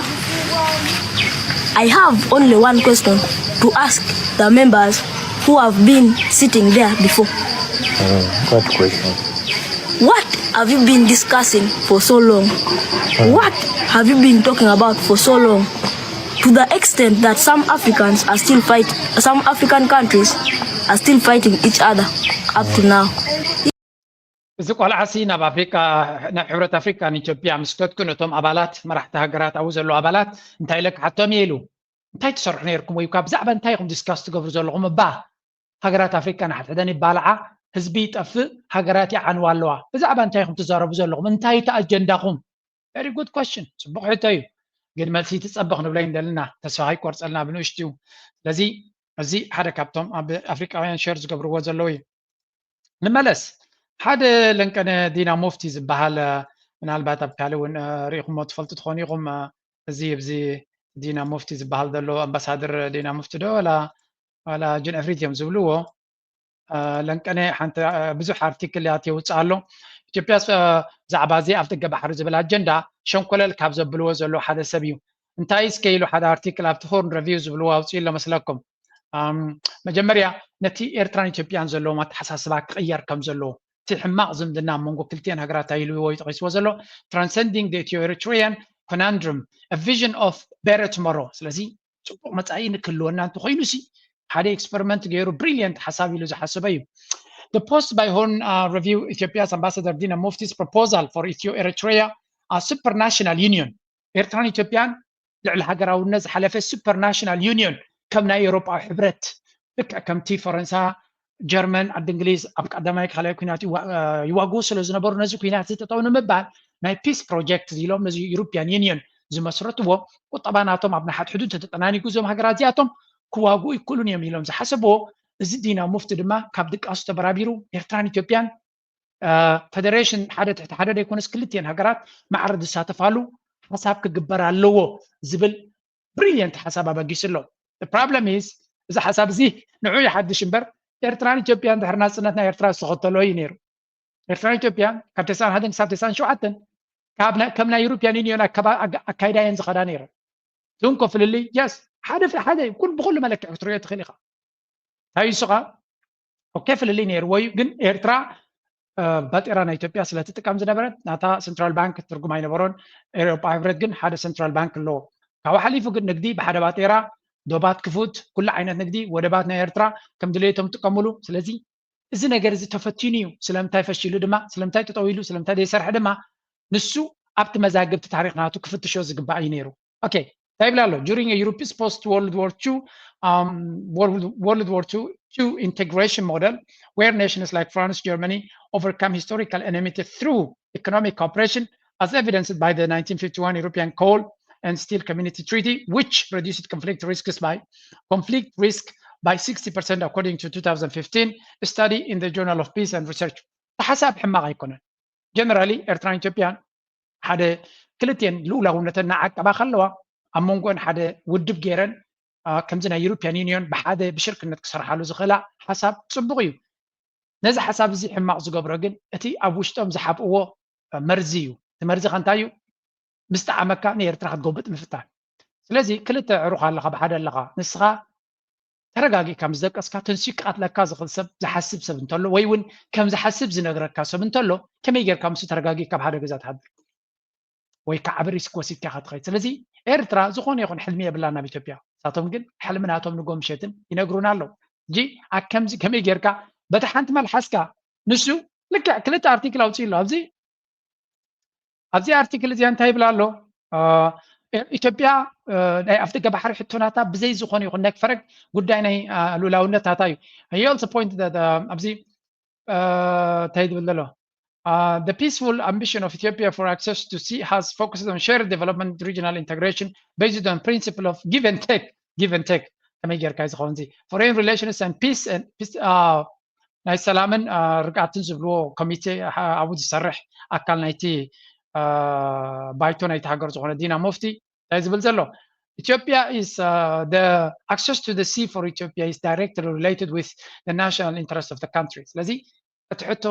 I have only one question to ask the members who have been sitting there before. What question? What have you been discussing for so long? What have you been talking about for so long? To the extent that some Africans are still fight, some African countries are still fighting each other up to now. እዚ ቆልዓ ሲ ናብ ኣፍሪካ ናብ ሕብረት ኣፍሪካ ንኢትዮጵያ ምስ ከድኩ ነቶም ኣባላት መራሕቲ ሃገራት ኣብኡ ዘለዉ ኣባላት እንታይ ኢለ ክሓቶም እየ ኢሉ እንታይ ትሰርሑ ነርኩም ወይ ብዛዕባ እንታይ ኢኹም ዲስካስ ትገብሩ ዘለኹም እባ ሃገራት ኣፍሪካ ንሓድሕደን ይባልዓ ህዝቢ ይጠፍእ ሃገራት ይዓንዋ ኣለዋ ብዛዕባ እንታይ ኢኹም ትዛረቡ ዘለኹም እንታይ እቲ ኣጀንዳኹም very good question ፅቡቕ ሕቶ እዩ ግን መልሲ ትፀበ ክንብሎ እንደልና ተስፋ ኣይቆርፀልና ብንእሽትዩ ስለዚ እዚ ሓደ ካብቶም ኣብ ኣፍሪቃውያን ሸር ዝገብርዎ ዘለዉ እዩ ንመለስ ሓደ ለንቀነ ዲና ሙፍቲ ዝበሃል ምናልባት ኣብ ካልእ እውን ርኢኹሞ ትፈልጡ ትኾኑ ኢኹም እዚ እዚ ዲና ሙፍቲ ዝበሃል ዘሎ ኣምባሳደር ዲና ሙፍቲ ዶ ወላ ዋላ ጅን ዕፍሪት እዮም ዝብልዎ ለንቀነ ሓንቲ ብዙሕ ኣርቲክል ያት የውፅእ ኣሎ ኢትዮጵያ ብዛዕባ እዚ ኣብ ደገ ባሕሪ ዝብል ኣጀንዳ ሸንኮለል ካብ ዘብልዎ ዘሎ ሓደ ሰብ እዩ እንታይ እስከ ኢሉ ሓደ ኣርቲክል ኣብቲ ሆርን ረቪው ዝብልዎ ኣውፅኡ ኣሎ መስለኩም መጀመርያ ነቲ ኤርትራን ኢትዮጵያን ዘለዎም ኣተሓሳስባ ክቕየር ከም ዘለዎ እቲ ሕማቕ ዝምድና ኣብ መንጎ ክልቲአን ሃገራት ኣይልዎ እዩ ጠቒስዎ ዘሎ transcending the Ethio-Eritrean conundrum a vision of better tomorrow ስለዚ ፅቡቕ መፃኢ ንክህልወና እንተኮይኑ ሲ ሓደ experiment ገይሩ brilliant ሓሳብ ኢሉ ዝሓሰበ እዩ The post by Horn uh, Review Ethiopia's ambassador Dina Mufti's proposal for Ethio-Eritrea a supranational union ኤርትራን ኢትዮጵያን ልዕሊ ሃገራውነት ዝሓለፈ ሱፐርናሽናል ዩኒዮን ከም ናይ ኤውሮጳዊ ሕብረት ልክዕ ከምቲ ፈረንሳ ጀርመን ዓዲ እንግሊዝ ኣብ ቀዳማይ ካልኣይ ኩናት ይዋግኡ ስለ ዝነበሩ ነዚ ኩናት እዚ ጠጠው ንምባል ናይ ፒስ ፕሮጀክት ኢሎም ነዚ ዩሮፒያን ዩኒዮን ዝመስረትዎ ቁጠባ ናቶም ኣብ ንሓድሕዱ እንተተጠናኒጉ እዞም ሃገራት እዚኣቶም ክዋግኡ ይክእሉን እዮም ኢሎም ዝሓሰብዎ እዚ ዲና ሙፍቲ ድማ ካብ ድቃሱ ተበራቢሩ ኤርትራን ኢትዮጵያን ፈደሬሽን ሓደ ትሕቲ ሓደ ዘይኮነስ ክልቲኤን ሃገራት ማዕረ ዝሳተፋሉ ሓሳብ ክግበር ኣለዎ ዝብል ብሪሊየንት ሓሳብ ኣበጊሱ ኣሎ። ፕሮብለም ኢዝ እዚ ሓሳብ እዚ ንዑ ይሓድሽ እምበር ኤርትራን ኢትዮጵያን ድሕሪ ናፅነት ናይ ኤርትራ ዝተኸተሎ እዩ ነይሩ። ኤርትራን ኢትዮጵያን ካብ ተስዓን ሓደን ክሳብ ተስዓን ሸውዓተን ከም ናይ ዩሮፒያን ዩኒዮን ኣካይዳ እየን ዝኸዳ ነይረን። ትንኮ ፍልልይ የስ ሓደ ሓደ ኩል ብኩሉ መለክዒ ክትሪኦ ትኽእል ኢኻ። እንታይ ንሱ ኸዓ ኦኬ ፍልልይ ነይርዎ እዩ፣ ግን ኤርትራ ባጤራ ናይ ኢትዮጵያ ስለ ትጥቀም ዝነበረት ናታ ሰንትራል ባንክ ትርጉም ኣይነበሮን። ኤውሮጳ ሕብረት ግን ሓደ ሰንትራል ባንክ ኣለዎ። ካብኡ ሓሊፉ ግን ንግዲ ብሓደ ባጤራ ዶባት ክፉት፣ ኩሉ ዓይነት ንግዲ ወደባት ናይ ኤርትራ ከም ድሌቶም ጥቀምሉ። ስለዚ እዚ ነገር እዚ ተፈቲኑ እዩ። ስለምንታይ ፈሺሉ ድማ ስለምንታይ ጠጠው ኢሉ ስለምንታይ ዘይሰርሐ ድማ ንሱ ኣብቲ መዛግብቲ ታሪኽ ናቱ ክፍትሾ ዝግባእ እዩ ነይሩ። Okay እንታይ ይብል ኣሎ during Europe's post World War two um, World, World War two two integration model where nations like France Germany overcome historical enmity through economic cooperation as evidenced by the nineteen fifty-one European Coal and Steel Community Treaty which reduced conflict risks by conflict risk by sixty percent according to two thousand fifteen study in the Journal of Peace and Research። ሓሳብ ሕማቕ ኣይኮነን። ጀነራሊ ኤርትራን ኢትዮጵያን ሓደ ክልቲኤን ልኡላውነተን እናዓቀባ ከለዋ ኣብ መንጎን ሓደ ውድብ ገይረን ከምዚ ናይ ዩሮፒያን ዩኒዮን ብሓደ ብሽርክነት ክሰርሓሉ ዝኽእላ ሓሳብ ጽቡቕ እዩ። ነዚ ሓሳብ እዚ ሕማቕ ዝገብሮ ግን እቲ ኣብ ውሽጦም ዝሓብእዎ መርዚ እዩ። እቲ መርዚ ከ እንታይ እዩ? ምስ ጠዓመካ ንኤርትራ ክትጎብጥ ምፍታን። ስለዚ ክልተ ኣዕሩኽ ኣለኻ፣ ብሓደ ኣለኻ። ንስኻ ተረጋጊእካ ምስ ደቀስካ፣ ተንሲኡ ክቐትለካ ዝኽእል ሰብ ዝሓስብ ሰብ እንተሎ፣ ወይ እውን ከም ዝሓስብ ዝነግረካ ሰብ እንተሎ፣ ከመይ ጌርካ ምስኡ ተረጋጊእካ ኣብ ሓደ ገዛ ትሓድር? ወይ ከዓ ኣብ ሪስክ ወሲድካ ኢኻ ትኸይድ። ስለዚ ኤርትራ ዝኾነ ይኹን ሕልሚ የብላን ኣብ ኢትዮጵያ። ንሳቶም ግን ሕልሚ ናቶም ንጎ ምሸትን ይነግሩና ኣለዉ። ሕጂ ኣብ ከምዚ ከመይ ጌርካ በታ ሓንቲ መልሓስካ ንሱ ልክዕ ክልተ ኣርቲክል ኣውፅኡ ኣሎ ኣብዚ ኣብዚ ኣርቲክል እዚኣ እንታይ ይብል ኣሎ? ኢትዮጵያ ናይ ኣፍደገ ባሕሪ ሕቶናታ ብዘይ ዝኾነ ይኹን ናይ ክፈረግ ጉዳይ ናይ ሉላውነታታ እዩ። He also pointed that ኣብዚ እንታይ ዝብል ዘሎ? The peaceful ambition of Ethiopia for access to sea has focused on shared development, regional integration based on principle of give and take, give and take. ከመይ ጌርካ እዩ ዝኸውን እዚ? Foreign relations and peace and peace ናይ ሰላምን ርግኣትን ዝብልዎ ኮሚቴ ኣብኡ ዝሰርሕ ኣካል ናይቲ ባይቶ ናይቲ ሃገር ዝኾነ ዲና ሙፍቲ እንታይ ዝብል ዘሎ? Ethiopia is the access to the sea for Ethiopia is directly related with the national interest of the country. ስለዚ እቲ ሕቶ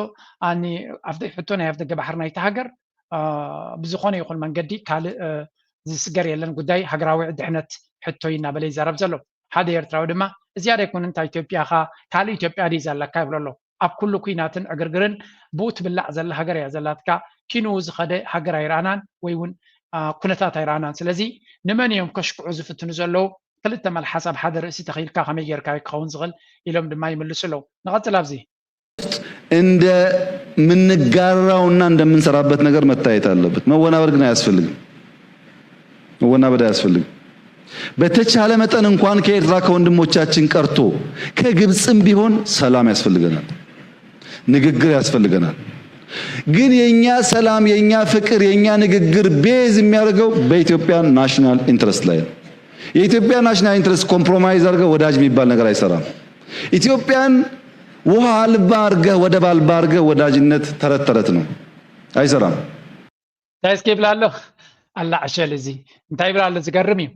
ኣኒ ሕቶ ናይ ኣፍደገ ባሕሪ ናይቲ ሃገር ብዝኾነ ይኹን መንገዲ ካልእ ዝስገር የለን። ጉዳይ ሃገራዊ ድሕነት ሕቶ እዩ እናበለ ይዛረብ ዘሎ። ሓደ ኤርትራዊ ድማ እዚኣ ዶ ኣይኮነን እታ ኢትዮጵያኻ ካልእ ኢትዮጵያ ድዩ ዘለካ ይብሎ ኣሎ። ኣብ ኩሉ ኩናትን ዕግርግርን ብኡ ትብላዕ ዘላ ሃገር እያ ዘላትካ። ኪንኡ ዝኸደ ሃገር ኣይረኣናን ወይ እውን ኩነታት ኣይረኣናን። ስለዚ ንመን እዮም ከሽክዑ ዝፍትኑ ዘለዉ? ክልተ መልሓስ ኣብ ሓደ ርእሲ ተኺልካ ከመይ ጌርካ ክኸውን ዝኽእል ኢሎም ድማ ይምልሱ ኣለዉ። ንቐጽል ኣብዚ እንደምንጋራውና እንደምንሰራበት ነገር መታየት አለበት። መወናበድ ግን አያስፈልግም። መወናበድ አያስፈልግም። በተቻለ መጠን እንኳን ከኤርትራ ከወንድሞቻችን ቀርቶ ከግብፅም ቢሆን ሰላም ያስፈልገናል፣ ንግግር ያስፈልገናል። ግን የኛ ሰላም፣ የኛ ፍቅር፣ የኛ ንግግር base የሚያደርገው በኢትዮጵያ national interest ላይ ነው። የኢትዮጵያ national interest compromise አድርገህ ወዳጅ የሚባል ነገር አይሰራም። ኢትዮጵያን ውሃ አልባ አድርገህ ወደብ አልባ አድርገህ ወዳጅነት ተረት ተረት ነው፣ አይሰራም። እንታይ እስኪ ይብላ ኣሎ ኣላ ዕሸል እዚ እንታይ ይብላ ኣሎ ዝገርም እዩ።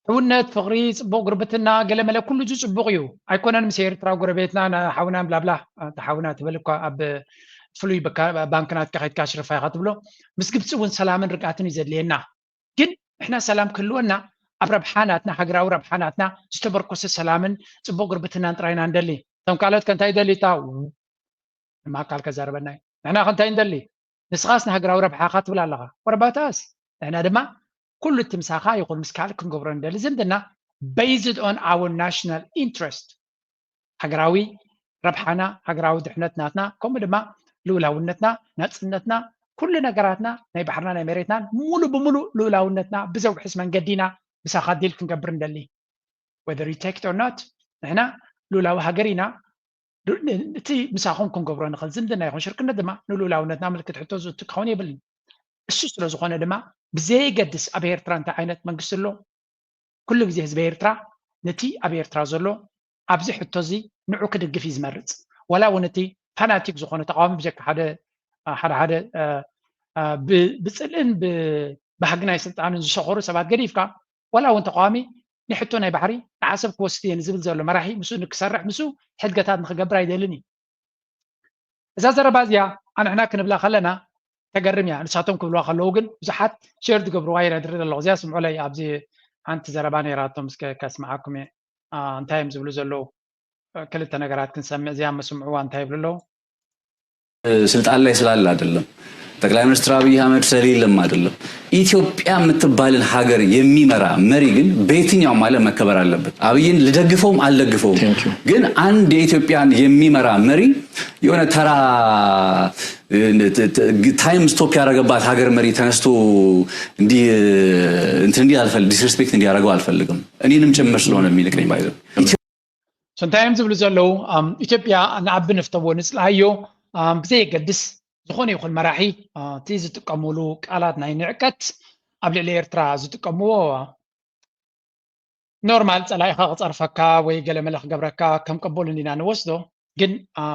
ሕውነት፣ ፍቕሪ፣ ጽቡቕ ጉርብትና፣ ገለመለ ኩሉ እዚ ጽቡቕ እዩ። ኣይኮነን ምስ ኤርትራ ጎረቤትና ሓውና ብላብላ ሓውና ትብል እኳ ኣብ ፍሉይ ባንክ ናትካ ከድካ ሽርፋ ኢኻ ትብሎ። ምስ ግብፂ እውን ሰላምን ርግኣትን እዩ ዘድልየና። ግን ንሕና ሰላም ክህልወና ኣብ ረብሓ ናትና ሃገራዊ ረብሓ ናትና ዝተመርኮሰ ሰላምን ጽቡቕ ጉርብትናን ጥራይና ንደሊ። እቶም ካልኦት ከ እንታይ ይደሊ እታ ንማካል ከዛርበና እዩ። ንሕና ከ እንታይ ንደሊ? ንስኻስ ንሃገራዊ ረብሓኻ ትብል ኣለኻ። ወረባታስ ንሕና ድማ ኩሉ እቲ ምሳኻ ይኹን ምስ ካልእ ክንገብሮ ንደሊ ዝምድና based on our national interest ሃገራዊ ረብሓና ሃገራዊ ድሕነት ናትና ከምኡ ድማ ልኡላውነትና ናፅነትና ኩሉ ነገራትና ናይ ባሕርና ናይ መሬትናን ሙሉ ብሙሉ ልኡላውነትና ብዘውሕስ መንገዲ ኢና ምሳኻ ዲል ክንገብር ንደሊ whether you take it or not ንሕና ልኡላዊ ሃገር ኢና እቲ ምሳኹም ክንገብሮ ንኽእል ዝምድና ይኹን ሽርክነት ድማ ንልኡላውነትና ምልክት ሕቶ ዝእቱ ክኸውን የብልን እሱ ስለ ዝኾነ ድማ ብዘየገድስ ኣብ ኤርትራ እንታይ ዓይነት መንግስቲ ኣሎ ኩሉ ግዜ ህዝቢ ኤርትራ ነቲ ኣብ ኤርትራ ዘሎ ኣብዚ ሕቶ እዚ ንዑ ክድግፍ እዩ ዝመርፅ ዋላ እውን እቲ ፋናቲክ ዝኾነ ተቃዋሚ ብጀካ ሓደ ሓደ ሓደ ብፅልእን ብባህጊ ናይ ስልጣንን ዝሰኸሩ ሰባት ገዲፍካ ዋላ እውን ተቃዋሚ ንሕቶ ናይ ባሕሪ ንዓሰብ ክወስድ እየ ንዝብል ዘሎ መራሒ ምስ ንክሰርሕ ምስ ሕድገታት ንክገብር ኣይደልን እዩ እዛ ዘረባ እዚኣ ኣንሕና ክንብላ ከለና ተገርም እያ ንሳቶም ክብልዋ ከለዉ ግን ብዙሓት ሸር ዝገብርዋ ይረድሪ ኣለኹ እዚኣ ስምዑለይ ኣብዚ ሓንቲ ዘረባ ነይራቶም እስከ ከስምዓኩም እየ እንታይ እዮም ዝብሉ ዘለዉ ክልተ ነገራት ክንሰምዕ እዚኣ መስምዕዋ እንታይ ይብሉ ኣለዉ ስልጣን ላይ ስላለ አይደለም። ጠቅላይ ሚኒስትር አብይ አህመድ ስለሌለም አይደለም። ኢትዮጵያ የምትባልን ሀገር የሚመራ መሪ ግን በየትኛውም ዓለም መከበር አለበት። አብይን ልደግፈውም አልደግፈውም፣ ግን አንድ የኢትዮጵያን የሚመራ መሪ የሆነ ተራ time stop ያደረገባት ሀገር መሪ ተነስቶ እንዲህ እንትን እንዲህ አልፈል disrespect እንዲያደርገው አልፈልግም። እኔንም ጭምር ስለሆነ የሚልቀኝ ባይዘው So እንታይ እዮም ዝብሉ ዘለዉ? ኢትዮጵያ ንዓቢ ንፍተዎ ንፅልኣዮ ብዘየገድስ ዝኾነ ይኹን መራሒ እቲ ዝጥቀምሉ ቃላት ናይ ንዕቀት ኣብ ልዕሊ ኤርትራ ዝጥቀምዎ ኖርማል ፀላኢኻ ክፀርፈካ ወይ ገለ መለ ክገብረካ ከም ቅቡል እንዲና ንወስዶ ግን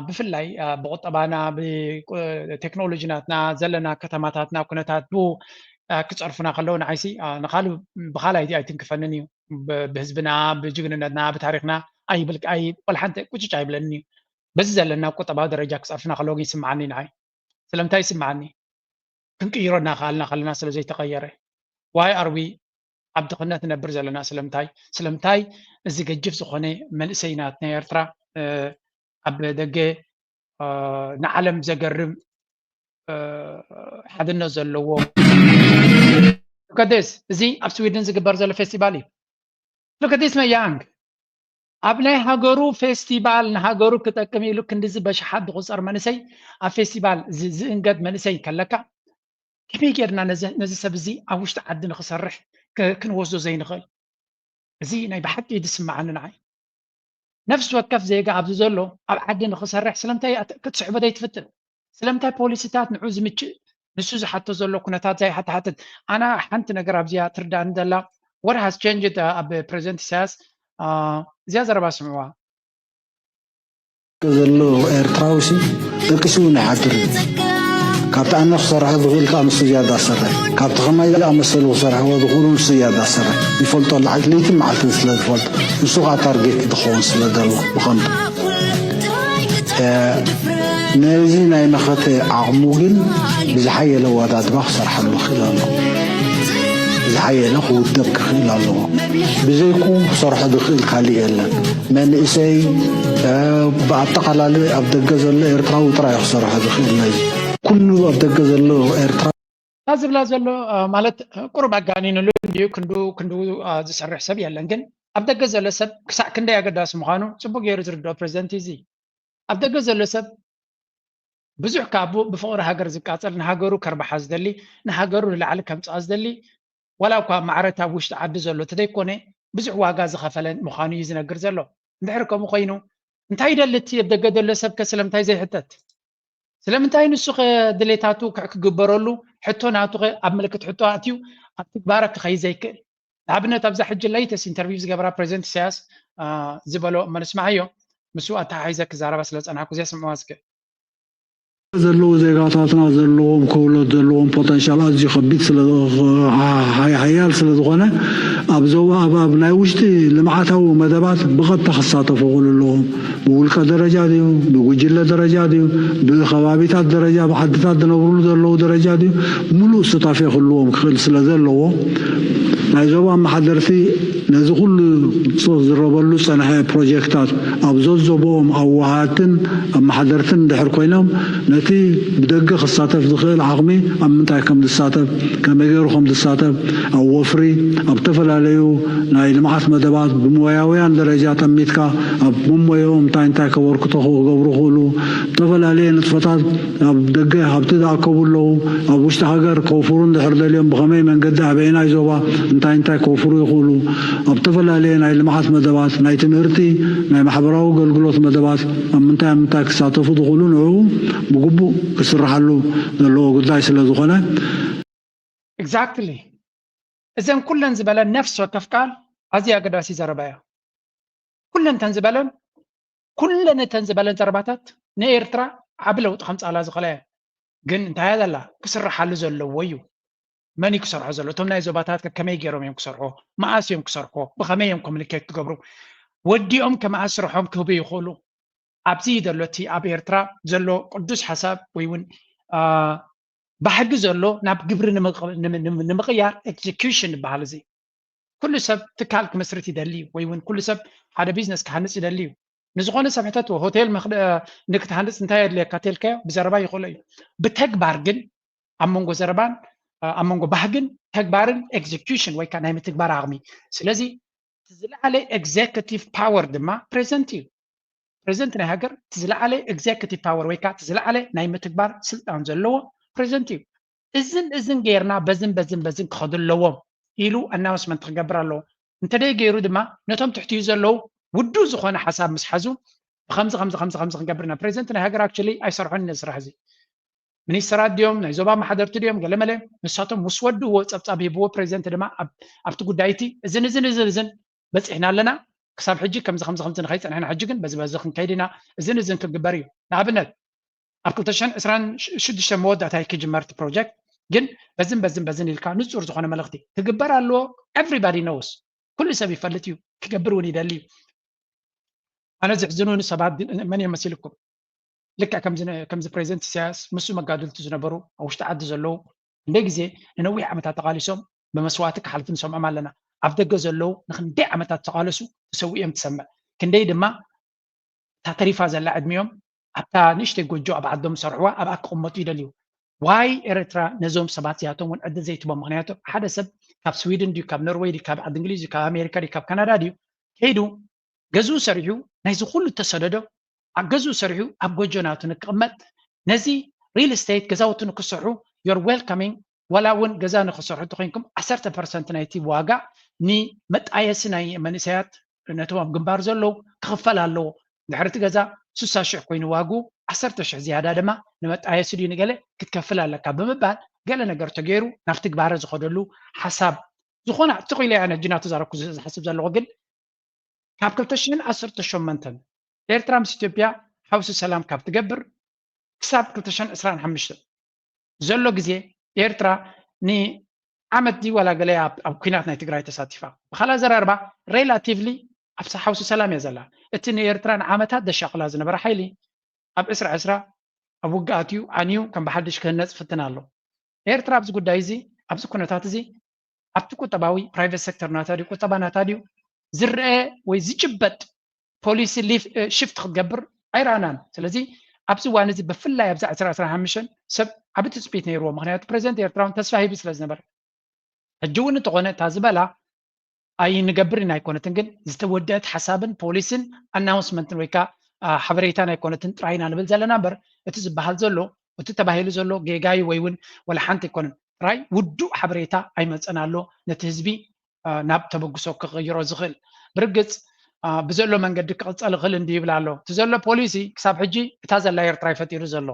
ብፍላይ ብቁጠባና ብቴክኖሎጂ ናትና ዘለና ከተማታትና ኩነታት ብ ክፀርፉና ከለዉ ንዓይሲ ንካል ብካል ኣይትንክፈንን እዩ። ብህዝብና፣ ብጅግንነትና፣ ብታሪክና ኣይብል ወላ ሓንቲ ቁጭጭ ኣይብለንን እዩ። በዚ ዘለና ቁጠባዊ ደረጃ ክፀርፉና ከለዉ ግን ይስምዓኒ ንዓይ። ስለምንታይ ይስምዓኒ? ክንቅይሮ እናኸኣልና ከለና ስለ ዘይተቐየረ። ዋይ ኣርዊ ኣብ ድኽነት ነብር ዘለና ስለምንታይ? ስለምንታይ እዚ ገጅፍ ዝኾነ መንእሰይ ናትና ኤርትራ ኣብ ደገ ንዓለም ዘገርም ሓድነት ዘለዎ ከደስ እዚ ኣብ ስዊድን ዝግበር ዘሎ ፌስቲቫል እዩ። Look at this my young ኣብ ናይ ሃገሩ ፌስቲቫል ንሃገሩ ክጠቅም ኢሉ ክንድዚ በሽሓት ዝቁፀር መንእሰይ ኣብ ፌስቲቫል ዝእንገድ መንእሰይ ከለካ ከመይ ጌርና ነዚ ሰብ እዚ ኣብ ውሽጢ ዓዲ ንክሰርሕ ክንወስዶ ዘይንኽእል? እዚ ናይ ብሓቂ እዩ ዝስምዓኒ ንዓይ። ነፍሲ ወከፍ ዜጋ ኣብዚ ዘሎ ኣብ ዓዲ ንክሰርሕ ስለምንታይ ክትስሕቦ ዘይትፍትን? ስለምንታይ ፖሊሲታት ንዑ ዝምችእ ንሱ ዝሓቶ ዘሎ ኩነታት ዘይሓትሓትት? ኣና ሓንቲ ነገር ኣብዚኣ ትርዳእኒ ዘላ what has changed ኣብ ፕሬዚደንት ኢሳያስ እዚኣ ዘረባ ስምዕዋ። ዘሎ ኤርትራዊ ሲ ደቂሱ እውን ይሓድር እዩ። ካብቲ ኣነ ክሰርሖ ዝኽእል ከዓ ንሱ ዝያዳ ዝሰርሕ፣ ካብቲ ከማይ ዝኣመሰሉ ክሰርሕዎ ዝኽእሉ ንሱ ዝያዳ ዝሰርሕ ይፈልጦ ኣሎ። ለይትን መዓልትን ስለ ዝፈልጦ ንሱ ከዓ ታርጌት ዝኸውን ስለ ዘሎ ብኸምቲ ነዚ ናይ መኸተ ዓቕሙ ግን ብዝሓየለ ኣወዳድባ ክሰርሓሉ ክኽእል ኣለዎ። ዝሓየለ ክውደብ ክኽእል ኣለዎ። ብዘይኩ ክሰርሖ ዝኽእል ካልእ የለን። መንእሰይ ብኣጠቓላሊ ኣብ ደገ ዘሎ ኤርትራዊ ጥራይ ክሰርሖ ዝኽእል ነዚ ኩሉ ኣብ ደገ ዘሎ ኤርትራ እታ ዝብላ ዘሎ ማለት ቁሩብ ኣጋኒንሉ እንድዩ ክንዱ ክንዱ ዝሰርሕ ሰብ የለን ግን ኣብ ደገ ዘሎ ሰብ ክሳዕ ክንደይ ኣገዳሲ ምዃኑ ጽቡቅ ገይሩ ዝርድኦ ፕሬዚደንት እዚ ኣብ ደገ ዘሎ ሰብ ብዙሕ ካብ ብፍቕሪ ሃገር ዝቃጸል ንሃገሩ ከርብሓ ዝደሊ ንሃገሩ ንላዕሊ ከምጽኣ ዝደሊ ዋላ እኳ ማዕረታ ኣብ ውሽጢ ዓዲ ዘሎ ተዘይኮነ ብዙሕ ዋጋ ዝኸፈለ ምዃኑ እዩ ዝነግር ዘሎ። እንድሕር ከምኡ ኮይኑ እንታይ ይደሊ እቲ ኣብ ደገ ዘሎ ሰብ ከ ስለምንታይ ዘይሕተት? ስለምንታይ ንሱ ከ ድሌታቱ ክግበረሉ ሕቶ ናቱ ከ ኣብ ምልክት ሕቶ ኣትዩ ኣብ ትግባረ ክኸይድ ዘይክእል? ንኣብነት ኣብዛ ሕጂ ለይተስ ኢንተርቪው ዝገበራ ፕሬዚደንት ኢሳያስ ዝበሎ እሞ ንስምዓዮ። ምስኡ ኣተሓሒዘ ክዛረባ ስለ ዝጸናሕኩ እዚኣ ስምዕዋ እስከ። ዘለዉ ዜጋታትና ዘለዎም ክእለት ዘለዎም ፖተንሻል ኣዝዩ ከቢድ ስለ ሓያል ስለ ዝኾነ ኣብ ዞባ ኣብ ኣብ ናይ ውሽጢ ልምዓታዊ መደባት ብቐጥታ ክሳተፉ ክእሉ ኣለዎም። ብውልቀ ደረጃ ድዩ ብጉጅለ ደረጃ ድዩ ብከባቢታት ደረጃ ብዓድታት ዝነብርሉ ዘለዉ ደረጃ ድዩ ምሉእ ሱታፌ ክህልዎም ክኽእል ስለ ዘለዎ ናይ ዞባ ኣመሓደርቲ ነዚ ኩሉ ጾር ዝረበሉ ዝጸንሐ ፕሮጀክታት ኣብ ዘዘቦኦም ኣዋሃድትን ኣመሓደርትን እንድሕር ኮይኖም ነቲ ብደገ ክሳተፍ ዝኽእል ዓቕሚ ኣብ ምንታይ ከም ዝሳተፍ ከመይ ገይሩ ከም ዝሳተፍ ኣብ ወፍሪ ኣብ ዝተፈላለዩ ናይ ልምዓት መደባት ብሞያውያን ደረጃ ጠሚትካ ኣብ መሞያኦም እንታይ እንታይ ከበርክቶ ክገብሩ ክእሉ ዝተፈላለየ ንጥፈታት ኣብ ደገ ሃብቲ ዝኣከቡ ኣለዉ ኣብ ውሽጢ ሃገር ከውፍሩ እንድሕር ደልዮም ብኸመይ መንገዲ ኣበየናይ ዞባ እንታይ እንታይ ከውፍሩ ይኽእሉ ኣብ ዝተፈላለየ ናይ ልምዓት መደባት ናይ ትምህርቲ ናይ ማሕበራዊ ኣገልግሎት መደባት ኣብ ምንታይ ኣብ ምንታይ ክሳተፉ ዝኽእሉ ንዕኡ ብግቡእ ክስርሓሉ ዘለዎ ጉዳይ ስለ ዝኾነ Exactly እዘን ኩለን ዝበለን ነፍሲ ወከፍ ቃል ኣዝያ ኣገዳሲ ዘረባ እያ። ኩለን እተን ዝበለን ኩለን እተን ዝበለን ዘረባታት ንኤርትራ ዓቢ ለውጢ ከምጽኣላ ዝኽእላ እየን። ግን እንታይ እያ ዘላ ክስርሓሉ ዘለዎ እዩ። መን እዩ ክሰርሖ ዘሎ? እቶም ናይ ዞባታት ከ ከመይ ገይሮም እዮም ክሰርሑ? መኣስ እዮም ክሰርሑ? ብኸመይ እዮም ኮሚኒኬት ክገብሩ? ወዲኦም ከ መኣስ ስርሖም ክህቡ ይኽእሉ? ኣብዚ እዩ ዘሎ እቲ ኣብ ኤርትራ ዘሎ ቅዱስ ሓሳብ ወይ እውን ባህጊ ዘሎ ናብ ግብሪ ንምቕያር ኤክዚኪሽን ይበሃል። እዚ ኩሉ ሰብ ትካል ክምስርት ይደሊ እዩ ወይ እውን ኩሉ ሰብ ሓደ ቢዝነስ ክሃንፅ ይደሊ እዩ። ንዝኾነ ሰብ ሕተትዎ ሆቴል ንክትሃንፅ እንታይ የድልየካ ተልካዮ ብዘረባ ይኽእሎ እዩ። ብተግባር ግን ኣብ መንጎ ዘረባን ኣብ መንጎ ባህግን ተግባርን ኤክዚኪሽን ወይ ከዓ ናይ ምትግባር ዓቕሚ ስለዚ ዝለዓለ ኤግዜኪቲቭ ፓወር ድማ ፕሬዚደንት እዩ። ፕሬዚደንት ናይ ሃገር እቲ ዝለዓለ ኤግዜኪቲቭ ፓወር ወይ ከዓ እቲ ዝለዓለ ናይ ምትግባር ስልጣን ዘለዎ ፕሬዚደንት እዩ። እዝን እዝን ገይርና በዝን በዝን በዝን ክኸዱ ኣለዎም ኢሉ ኣናውንስመንት ክገብር ኣለዎ። እንተደይ ገይሩ ድማ ነቶም ትሕትኡ ዘለዉ ውዱእ ዝኾነ ሓሳብ ምስ ሓዙ ብከምዚ ከምዚ ከምዚ ከምዚ ክንገብር ኢና። ፕሬዚደንት ናይ ሃገር ኣክቹሊ ኣይሰርሖን ነ ስራሕ እዚ ሚኒስተራት ድዮም ናይ ዞባ ኣመሓደርቲ ድዮም ገለመለ ንሳቶም ምስ ወድእዎ ፀብፃብ ሂብዎ ፕሬዚደንት ድማ ኣብቲ ጉዳይ እቲ እዝን እዝን እዝን እዝን በፂሕና ኣለና ክሳብ ሕጂ ከምዚ ከምዚ ከምዚ ንኸይፀንሐና ሕጂ ግን በዚ በዚ ክንከይድ ኢና እዝን እዝን ክግበር እዩ ንኣብነት ኣብ ክልተ ሽሕን ዕስራን ሽዱሽተን መወዳእታ እዩ ክጅመር እቲ ፕሮጀክት ግን በዝን በዝን በዝን ኢልካ ንጹር ዝኾነ መልእኽቲ ክግበር ኣለዎ። Everybody knows፣ ኩሉ ሰብ ይፈልጥ እዩ፣ ክገብር እውን ይደሊ እዩ። ኣነ ዝሕዝኑኒ ሰባት ግን መን እዮም መሲልኩም? ልክዕ ከምዚ ነ- ከምዚ ፕሬዚደንት ኢሳያስ፣ ምስ መጋድልቱ ዝነበሩ፣ ኣብ ውሽጢ ዓዲ ዘለዉ፣ ክንደይ ግዜ ንነዊሕ ዓመታት ተቓሊሶም ብመስዋእቲ ክሓልፉ ንሰምዖም ኣለና። ኣብ ደገ ዘለዉ ንክንደይ ዓመታት ተቓለሱ፣ ተሰዊኦም ትሰምዕ። ክንደይ ድማ እታ ተሪፋ ዘላ ዕድሚኦም ኣብታ ንእሽተይ ጎጆ ኣብ ዓዶም ዝሰርሕዋ ኣብኣ ክቕመጡ ይደልዩ። ዋይ ኤርትራ ነዞም ሰባት እዚኣቶም እውን ዕድል ዘይትቦም? ምክንያቱ ሓደ ሰብ ካብ ስዊድን ድዩ፣ ካብ ኖርወይ ድዩ፣ ካብ ዓዲ እንግሊዝ ድዩ፣ ካብ ኣሜሪካ ድዩ፣ ካብ ካናዳ ድዩ ከይዱ ገዝኡ ሰሪሑ፣ ናይዚ ኩሉ ተሰደዶ ኣብ ገዝኡ ሰሪሑ ኣብ ጎጆ ናቱ ንክቕመጥ፣ ነዚ ሪል ስቴት ገዛውቲ ንክሰርሑ፣ you're welcoming። ዋላ እውን ገዛ ንክሰርሑ እንተኮይንኩም ዓሰርተ ፐርሰንት ናይቲ ዋጋ ንመጣየሲ ናይ መንእሰያት፣ ነቶም ኣብ ግንባር ዘለዉ ክኽፈል ኣለዎ። ድሕሪ እቲ ገዛ ስሳ ሽሕ ኮይኑ ዋግኡ ዓሰርተ ሽሕ ዝያዳ ድማ ንመጣየሲ ድዩ ንገለ ክትከፍል ኣለካ ብምባል፣ ገለ ነገር ተገይሩ ናብ ትግባረ ዝኸደሉ ሓሳብ ዝኾነ ትኽኢለ እያ ነጅና ተዛረብኩ ዝሓስብ ዘለኹ። ግን ካብ ክልተ ሽሕን ዓሰርተ ሸሞንተን ኤርትራ ምስ ኢትዮጵያ ሓውሲ ሰላም ካብ ትገብር ክሳብ ክልተ ሽሕን ዕስራን ሓሙሽተን ዘሎ ግዜ ኤርትራ ንዓመት ድዩ ዋላ ገለ ኣብ ኣብ ኲናት ናይ ትግራይ ተሳቲፋ። ብኻልእ ኣዘራርባ ሬላቲቭሊ ኣብ ሓውሲ ሰላም እያ ዘላ። እቲ ንኤርትራ ንዓመታት ዘሻቕላ ዝነበረ ሓይሊ ኣብ ዕስራ ዕስራ ኣብ ውግኣት እዩ ዓንዩ ከም ብሓድሽ ክህነጽ ይፍትን ኣሎ። ኤርትራ ኣብዚ ጉዳይ እዚ ኣብዚ ኩነታት እዚ ኣብቲ ቁጠባዊ ፕራይቬት ሴክተር ናታ ድዩ ቁጠባ ናታ ድዩ ዝረአ ወይ ዝጭበጥ ፖሊሲ ሽፍት ክትገብር ኣይረኣናን። ስለዚ ኣብዚ እዋን እዚ ብፍላይ ኣብዛ ዕስራ ዕስራ ሓሙሽተ ሰብ ዓቢ ትጽቢት ነይርዎ። ምክንያቱ ፕሬዚደንት ኤርትራ እውን ተስፋ ሂቡ ስለ ዝነበረ ሕጂ እውን እንተኾነ እታ ዝበላ ኣይንገብርን ኣይኮነትን፣ ግን ዝተወደአት ሓሳብን ፖሊስን ኣናውንስመንትን ወይ ከዓ ሓበሬታን ኣይኮነትን ጥራይ ኢና ንብል ዘለና እምበር እቲ ዝበሃል ዘሎ እቲ ተባሂሉ ዘሎ ጌጋዩ ወይ እውን ወላ ሓንቲ ኣይኮነን። ጥራይ ውዱእ ሓበሬታ ኣይመፀን ኣሎ ነቲ ህዝቢ ናብ ተበግሶ ክቕይሮ ዝኽእል። ብርግፅ ብዘሎ መንገዲ ክቕፀል ይኽእል እንዲ ይብል ኣሎ። እቲ ዘሎ ፖሊሲ ክሳብ ሕጂ እታ ዘላ ኤርትራ ይፈጢሩ ዘሎ።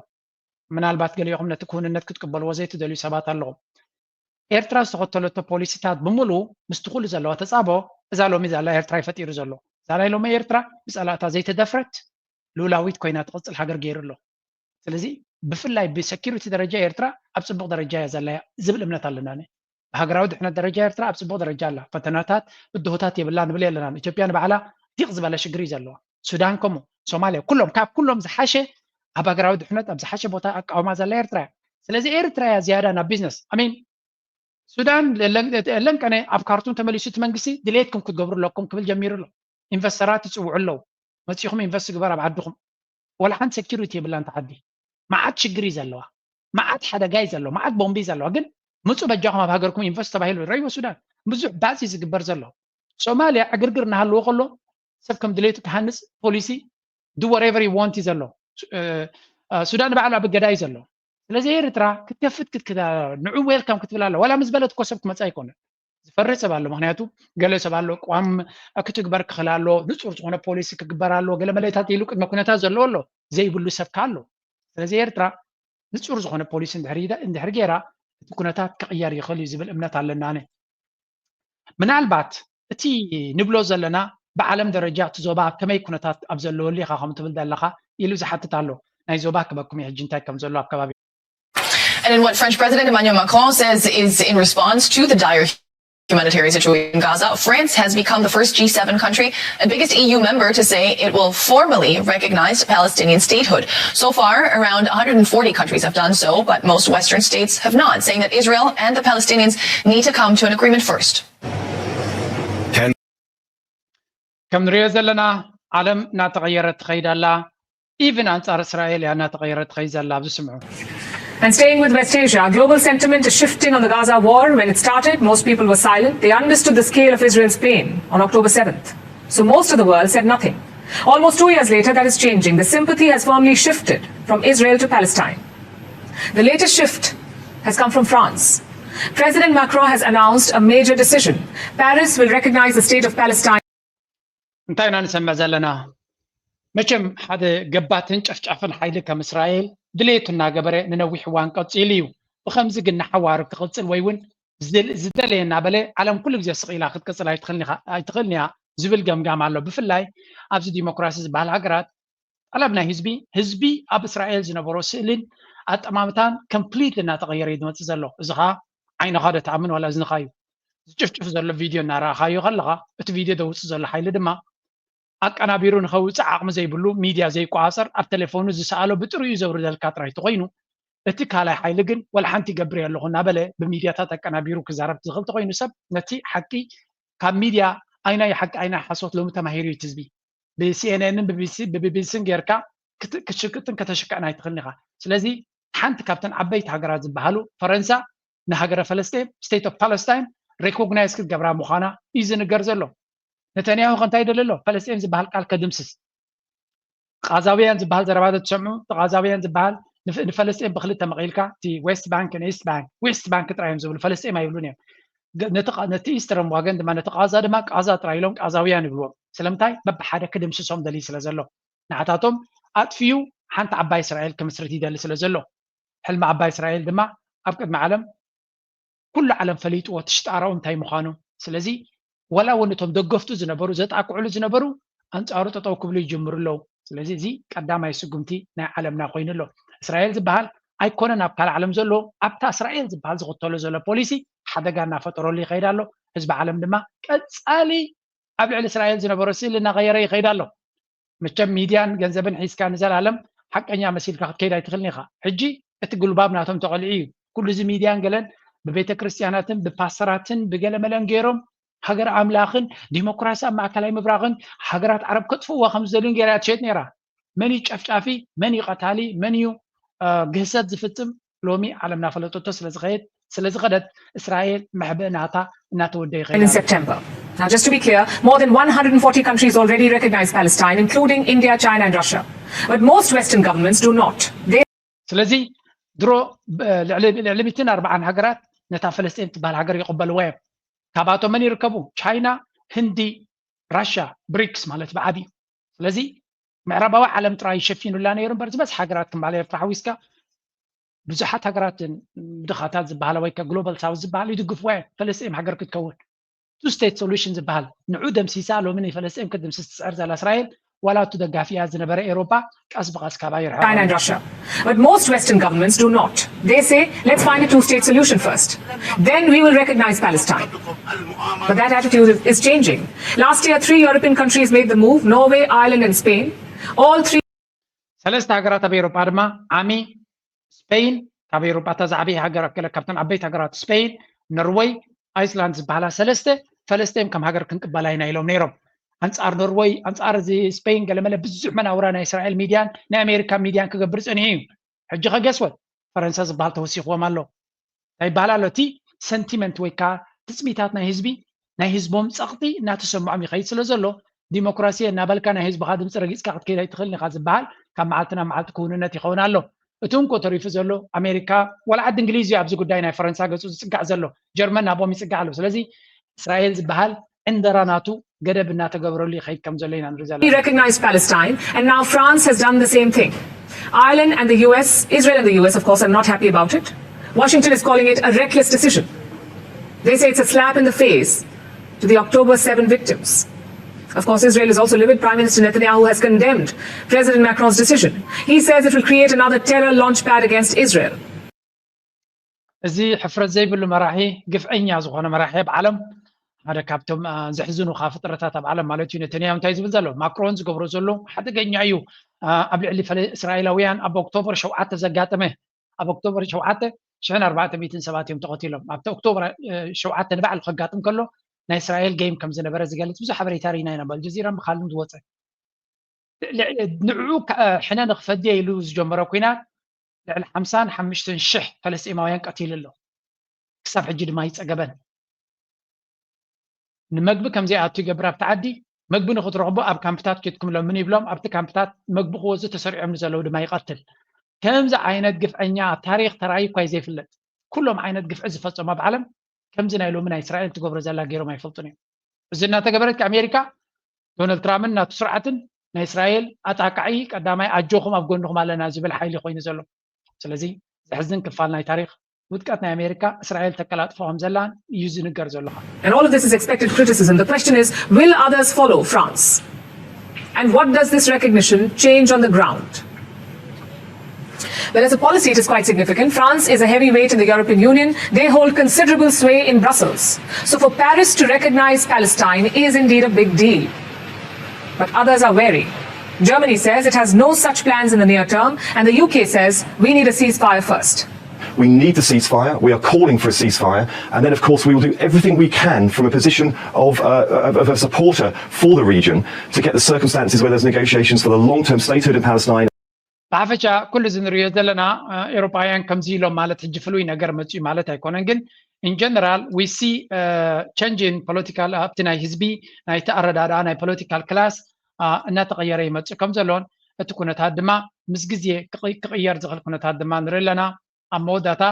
ምናልባት ገሊኹም ነቲ ክውንነት ክትቅበልዎ ዘይትደልዩ ሰባት ኣለኹም። ኤርትራ ዝተኸተለቶ ፖሊሲታት ብምሉኡ ምስቲ ኩሉ ዘለዋ ተጻቦ እዛ ሎሚ ዘላ ኤርትራ ይፈጢሩ ዘሎ። እዛ ናይ ሎሚ ኤርትራ ብጸላእታ ዘይተደፍረት ልኡላዊት ኮይና ትቕጽል ሃገር ገይሩ ኣሎ። ስለዚ ብፍላይ ብሰኪሪቲ ደረጃ ኤርትራ ኣብ ጽቡቕ ደረጃ እያ ዘላ ዝብል እምነት ኣለና። ብሃገራዊ ድሕነት ደረጃ ኤርትራ ኣብ ጽቡቕ ደረጃ ኣላ። ፈተናታት ብድሆታት የብላ ንብል የለናን። ኢትዮጵያ ንባዕላ ዲቕ ዝበለ ሽግር እዩ ዘለዋ። ሱዳን ከምኡ፣ ሶማልያ፣ ኩሎም ካብ ኩሎም ዝሓሸ ኣብ ሃገራዊ ድሕነት ኣብ ዝሓሸ ቦታ ኣቃውማ ዘላ ኤርትራ እያ። ስለዚ ኤርትራ እያ ዝያዳ ናብ ቢዝነስ ኣሚን ሱዳን ለንቀነ ኣብ ካርቱም ተመሊሱ እቲ መንግስቲ ድሌትኩም ክትገብሩ ኣለኩም ክብል ጀሚሩ ኣሎ። ኢንቨስተራት ይፅውዑ ኣለዉ። መፂኹም ኢንቨስት ግበር ኣብ ዓድኹም። ወላ ሓንቲ ሴኪሪቲ የብላን እታ ዓዲ። መዓት ሽግር እዩ ዘለዋ። መዓት ሓደጋ እዩ ዘለዋ። መዓት ቦምቢ እዩ ዘለዋ። ግን ምፁ በጃኹም ኣብ ሃገርኩም ኢንቨስት ተባሂሉ ረይዎ ሱዳን ብዙሕ ባዚ ዝግበር ዘሎ። ሶማልያ ዕግርግር እናሃለዎ ከሎ ሰብ ከም ድሌቱ ክሃንፅ ፖሊሲ do whatever you want እዩ ዘሎ። ሱዳን ባዕሉ ኣብ እገዳ እዩ ዘሎ። ስለዚ ኤርትራ ክትከፍት ክትክዳ ንዑ ዌልካም ክትብል ኣለ ዋላ ምስ በለት እኮ ሰብ ክመፃ ኣይኮነ ዝፈርህ ሰብ ኣሎ። ምክንያቱ ገለ ሰብ ኣሎ ቅዋም ክትግበር ክኽእል ኣሎ፣ ንፁር ዝኾነ ፖሊሲ ክግበር ኣሎ፣ ገለ መለታት ኢሉ ቅድመ ኩነታት ዘለዎ ኣሎ፣ ዘይብሉ ሰብ ከ ኣሎ። ስለዚ ኤርትራ ንፁር ዝኾነ ፖሊሲ እንድሕር ገይራ እቲ ኩነታት ክቕየር ይኽእል እዩ ዝብል እምነት ኣለና። ኣነ ምናልባት እቲ ንብሎ ዘለና ብዓለም ደረጃ እቲ ዞባ ኣብ ከመይ ኩነታት ኣብ ዘለወሉ ኢኻ ከም ትብል ዘለኻ ኢሉ ዝሓትት ኣሎ። ናይ ዞባ ክበኩም ሕጂ እንታይ ከም ዘሎ ኣብ ከባቢ And in what French President Emmanuel Macron says is in response to the dire humanitarian situation in Gaza, France has become the first G seven country and biggest E U member to say it will formally recognize Palestinian statehood. So far, around one hundred forty countries have done so, but most Western states have not, saying that Israel and the Palestinians need to come to an agreement first. ከም ንሪኦ ዘለና ዓለም እናተቐየረት ትኸይድ ኣላ። ኢቭን ኣንጻር እስራኤል እያ እናተቐየረት ትኸይድ ዘላ ኣብዚ ስምዑ። And staying with West Asia, global sentiment is shifting on the Gaza war. When it started, most people were silent. They understood the scale of Israel's pain on October seventh. So most of the world said nothing. Almost two years later, that is changing. The sympathy has firmly shifted from Israel to Palestine. The latest shift has come from France. President Macron has announced a major decision. Paris will recognize the state of Palestine. እንታይ ኢና ንሰምዕ ዘለና? መቸም ሓደ ገባትን ጨፍጫፍን ሓይሊ ከም እስራኤል ድሌቱ እናገበረ ንነዊሕ እዋን ቀፂሉ እዩ። ብኸምዚ ግን ንሓዋሩ ክቕፅል ወይ እውን ዝደለየ እናበለ ዓለም ኩሉ ግዜ ስቕ ኢላ ክትቅፅል ኣይትኽእልን እያ ዝብል ገምጋም ኣሎ። ብፍላይ ኣብዚ ዲሞክራሲ ዝበሃል ሃገራት ጠለብ ናይ ህዝቢ ህዝቢ ኣብ እስራኤል ዝነበሮ ስእልን ኣጠማምታን complete እናተቐየረ እዩ ዝመፅእ ዘሎ። እዚ ከዓ ዓይንኻ ዶ ትኣምን ዋላ እዝንኻ እዩ። ዝጭፍጭፍ ዘሎ ቪድዮ እናረኣኻዮ ከለኻ እቲ ቪድዮ ዘውፅእ ዘሎ ሓይሊ ድማ ኣቀናቢሩ ንኸውፅእ ዓቕሚ ዘይብሉ ሚድያ ዘይቆፃፀር ኣብ ቴሌፎኑ ዝሰኣሎ ብጥሪኡ ዘውርደልካ ጥራይ ተኮይኑ እቲ ካልኣይ ሓይሊ ግን ወላ ሓንቲ ይገብር ኣለኹ እናበለ ብሚድያታት ኣቀናቢሩ ክዛረብ ዝኽእል ተኮይኑ ሰብ ነቲ ሓቂ ካብ ሚድያ ኣይናይ ሓቂ ኣይናይ ሓሶት ሎሚ ተማሂሩ እዩ ህዝቢ ብሲኤንኤንን ብቢቢሲን ጌርካ ክትሽቅጥን ከተሽቅዕን ኣይትኽእልን ኢኻ። ስለዚ ሓንቲ ካብተን ዓበይቲ ሃገራት ዝበሃሉ ፈረንሳ ንሃገረ ፈለስጢን state of Palestine recognize ክትገብራ ምዃና እዩ ዝንገር ዘሎ። ነተንያሁ ከ እንታይ ይደሊ ኣሎ? ፈለስጢን ዝበሃል ቃል ከድምስስ። ቃዛውያን ዝበሃል ዘረባ ዶ ትሰምዑ? እቲ ቃዛውያን ዝበሃል ንፈለስጢን ብክልተ መቒልካ እቲ ዌስት ባንክን ኢስት ባንክ ዌስት ባንክ ጥራይ እዮም ዝብሉ፣ ፈለስጢን ኣይብሉን እዮም። ነቲ ኢስተርን ዋገን ድማ ነቲ ቃዛ ድማ ቃዛ ጥራይ ኢሎም ቃዛውያን ይብልዎም። ስለምንታይ? በብሓደ ክድምስሶም ደልዩ ስለ ዘሎ። ንዓታቶም ኣጥፊኡ ሓንቲ ዓባይ እስራኤል ክምስርት ይደሊ ስለ ዘሎ ሕልሚ ዓባይ እስራኤል ድማ ኣብ ቅድሚ ዓለም ኩሉ ዓለም ፈሊጥዎ ትሽጣራኡ እንታይ ምዃኑ። ስለዚ ወላ እውን እቶም ደገፍቱ ዝነበሩ ዘጣቅዕሉ ዝነበሩ ኣንፃሩ ጠጠው ክብሉ ይጅምሩ ኣለዉ። ስለዚ እዚ ቀዳማይ ስጉምቲ ናይ ዓለምና ኮይኑ ኣሎ። እስራኤል ዝበሃል ኣይኮነን ኣብ ካልእ ዓለም ዘሎ ኣብታ እስራኤል ዝበሃል ዝኽተሎ ዘሎ ፖሊሲ ሓደጋ እናፈጠረሉ ይኸይድ ኣሎ። ህዝቢ ዓለም ድማ ቀፃሊ ኣብ ልዕሊ እስራኤል ዝነበሮ ስእሊ እናቐየረ ይኸይድ ኣሎ። መቸም ሚድያን ገንዘብን ሒዝካ ንዘላለም ሓቀኛ መሲልካ ክትከይድ ኣይትኽእልን ኢኻ። ሕጂ እቲ ጉልባብ ናቶም ተቐሊዑ እዩ። ኩሉ እዚ ሚድያን ገለን ብቤተ ክርስቲያናትን ብፓስተራትን ብገለመለን ገይሮም ሃገር ኣምላኽን ዲሞክራሲ ኣብ ማእከላይ ምብራቕን ሃገራት ዓረብ ከጥፍእዋ ከም ዝደልዩን ገይራ እያ ትሸይጥ ነይራ። መን እዩ ጨፍጫፊ? መን እዩ ቀታሊ? መን እዩ ግህሰት ዝፍጽም? ሎሚ ዓለም ናፈለጠቶ ስለ ዝኸየድ ስለ ዝኸደት እስራኤል መሕብእ ናታ እናተወደ ይኸይድ in September. Now, just to be clear, more than one hundred forty countries already recognize Palestine, including India, China, and Russia. But most Western governments do not. They ስለዚ ድሮ ልዕሊ ሚትን ኣርባዓን ሃገራት ነታ ፈለስጢን ትበሃል ሃገር ይቕበልዋ እዮም። ካብኣቶም መን ይርከቡ? ቻይና፣ ህንዲ፣ ራሻ፣ ብሪክስ ማለት ብዓብዩ። ስለዚ ምዕራባዊ ዓለም ጥራይ ይሸፊኑላ ነይሩ እምበር ዝበዝሕ ሃገራት ከም በዓል ኤርትራ ሓዊስካ ብዙሓት ሃገራት ድኻታት ዝበሃላ ወይ ግሎባል ሳውዝ ዝበሃል ይድግፍዋ እዮም ፈለስጢን ሃገር ክትከውን። ቱ ስቴት ሶሉሽን ዝበሃል ንዑ ደምሲሳ ሎሚ ንፈለስጢን ክትድምስስ ትፅዕር ዘላ እስራኤል ዋላ እቱ ደጋፊያ ዝነበረ ኤሮፓ ቀስ ብቐስ ካባ ይርሕቕ China and Russia. But most Western governments do not. They say, let's find a two state solution first. Then we will recognize Palestine. But that attitude is changing. Last year, three European countries made the move: Norway, Ireland, and Spain. All three. ሰለስተ ሃገራት ኣብ ኤሮፓ ድማ ዓሚ ስፔን ካብ ኤሮፓ እታ ዝዓበየ ሃገር ኣከለ ካብተን ዓበይቲ ሃገራት ስፔን፣ ኖርወይ፣ ኣይስላንድ ዝበሃላ ሰለስተ ፈለስጤም ከም ሃገር ክንቅበላ ኢና ኢሎም ነይሮም። ኣንጻር ኖርወይ ኣንጻር እዚ ስፔን ገለመለ ብዙሕ መናውራ ናይ እስራኤል ሚድያን ናይ ኣሜሪካ ሚድያን ክገብር ጸኒሑ እዩ። ሕጂ ከ guess what ፈረንሳ ዝበሃል ተወሲኽዎም ኣሎ። እንታይ ይበሃል ኣሎ? እቲ ሰንቲመንት ወይ ከዓ ትፅቢታት ናይ ህዝቢ ናይ ህዝቦም ፀቕጢ እናተሰምዖም ይኸይድ ስለ ዘሎ ዲሞክራሲ እናበልካ ናይ ህዝብኻ ድምፂ ረጊፅካ ክትከይድ ኣይትኽእልን ኢኻ ዝበሃል ካብ መዓልቲ ናብ መዓልቲ ክውንነት ይኸውን ኣሎ። እቲ እንኮ ተሪፉ ዘሎ ኣሜሪካ ዋላ ዓዲ እንግሊዝ እዩ ኣብዚ ጉዳይ ናይ ፈረንሳ ገፁ ዝፅጋዕ ዘሎ። ጀርመን ናቦም ይፅጋዕ ኣሎ። ስለዚ እስራኤል ዝበሃል ዕንደራ ናቱ ገደብ እናተገበረሉ ይኸይድ ከም ዘሎ ኢና ንርኢ ዘለና። He recognized Palestine, and now France has done the same thing. Ireland and the U S, Israel and the U S, of course, are not happy about it. Washington is calling it a reckless decision. They say it's a slap in the face to the October seven victims. Of course, Israel is also livid. Prime Minister Netanyahu has condemned President Macron's decision. He says it will create another terror launch pad against Israel. እዚ ሕፍረት ዘይብሉ መራሒ፣ ግፍዐኛ ዝኾነ መራሒ ኣብ ዓለም ሓደ ካብቶም ዘሕዝኑኻ ፍጥረታት ኣብ ዓለም ማለት እዩ። ነተንያሁ እንታይ ዝብል ዘሎ? ማክሮን ዝገብሮ ዘሎ ሓደገኛ እዩ። ኣብ ልዕሊ እስራኤላውያን ኣብ ኦክቶበር ሸውዓተ ዘጋጠመ ኣብ ኦክቶበር ሸውዓተ ሽሕን ኣርባዕተ ሚእትን ሰባት እዮም ተቐቲሎም። ኣብቲ ኦክቶበር ሸውዓተ ንባዕሉ ከጋጥም ከሎ ናይ እስራኤል ጌም ከም ዝነበረ ዝገልጽ ብዙሕ ሓበሬታ ርኢና ኢና። ብኣልጀዚራን ብካልእን ዝወፀ ንዕኡ ሕነ ንክፈድየ ኢሉ ዝጀመረ ኲናት ልዕሊ ሓምሳን ሓሙሽተን ሽሕ ፈለስጢማውያን ቀቲሉ ኣሎ። ክሳብ ሕጂ ድማ ይፀገበን። ንመግቢ ከም ዘይኣቱ ይገብር ኣብቲ ዓዲ። መግቢ ንክትረኽቡ ኣብ ካምፕታት ኬድኩም ለምኑ ይብሎም። ኣብቲ ካምፕታት መግቢ ክወስዱ ተሰሪዖም ንዘለዉ ድማ ይቐትል። ከምዚ ዓይነት ግፍዐኛ ኣብ ታሪክ ተራእዩ እኳ እዩ ዘይፍለጥ። ኩሎም ዓይነት ግፍዒ ዝፈፀሙ ኣብ ዓለም ከምዚ ናይ ሎሚ ናይ እስራኤል ትገብሮ ዘላ ገይሮም ኣይፈልጡን እዮም። እዚ እናተገበረት ኣሜሪካ ዶናልድ ትራምፕን ናቱ ስርዓትን ናይ እስራኤል ኣጣቃዒ ቀዳማይ ኣጆኹም ኣብ ጎንኹም ኣለና ዝብል ሓይሊ ኮይኑ ዘሎ። ስለዚ ዘሕዝን ክፋል ናይ ታሪክ ውድቀት ናይ ኣሜሪካ እስራኤል ተቀላጥፎ ከም ዘላን እዩ ዝንገር ዘሎ። And all of this is expected criticism. The question is, will others follow France? And what does this recognition change on the ground? Well, as a policy, it is quite significant. France is a heavyweight in the European Union. They hold considerable sway in Brussels. So for Paris to recognize Palestine is indeed a big deal. But others are wary. Germany says it has no such plans in the near term, and the U K says we need a ceasefire first. We need the ceasefire. We are calling for a ceasefire. And then, of course, we will do everything we can from a position of, uh, of, of a supporter for the region to get the circumstances where there's negotiations for the long-term statehood in Palestine. ብሓፈሻ ኩሉ እዚ ንሪኦ ዘለና ኤሮፓውያን ከምዚ ኢሎም ማለት ሕጂ ፍሉይ ነገር መፅኡ ማለት ኣይኮነን። ግን in general we see change in political ኣብቲ ናይ ህዝቢ ናይቲ ኣረዳድኣ ናይ political class እናተቐየረ ይመፅእ ከም ዘሎን እቲ ኩነታት ድማ ምስ ግዜ ክቕየር ዝኽእል ኩነታት ድማ ንርኢ ኣለና። ኣብ መወዳእታ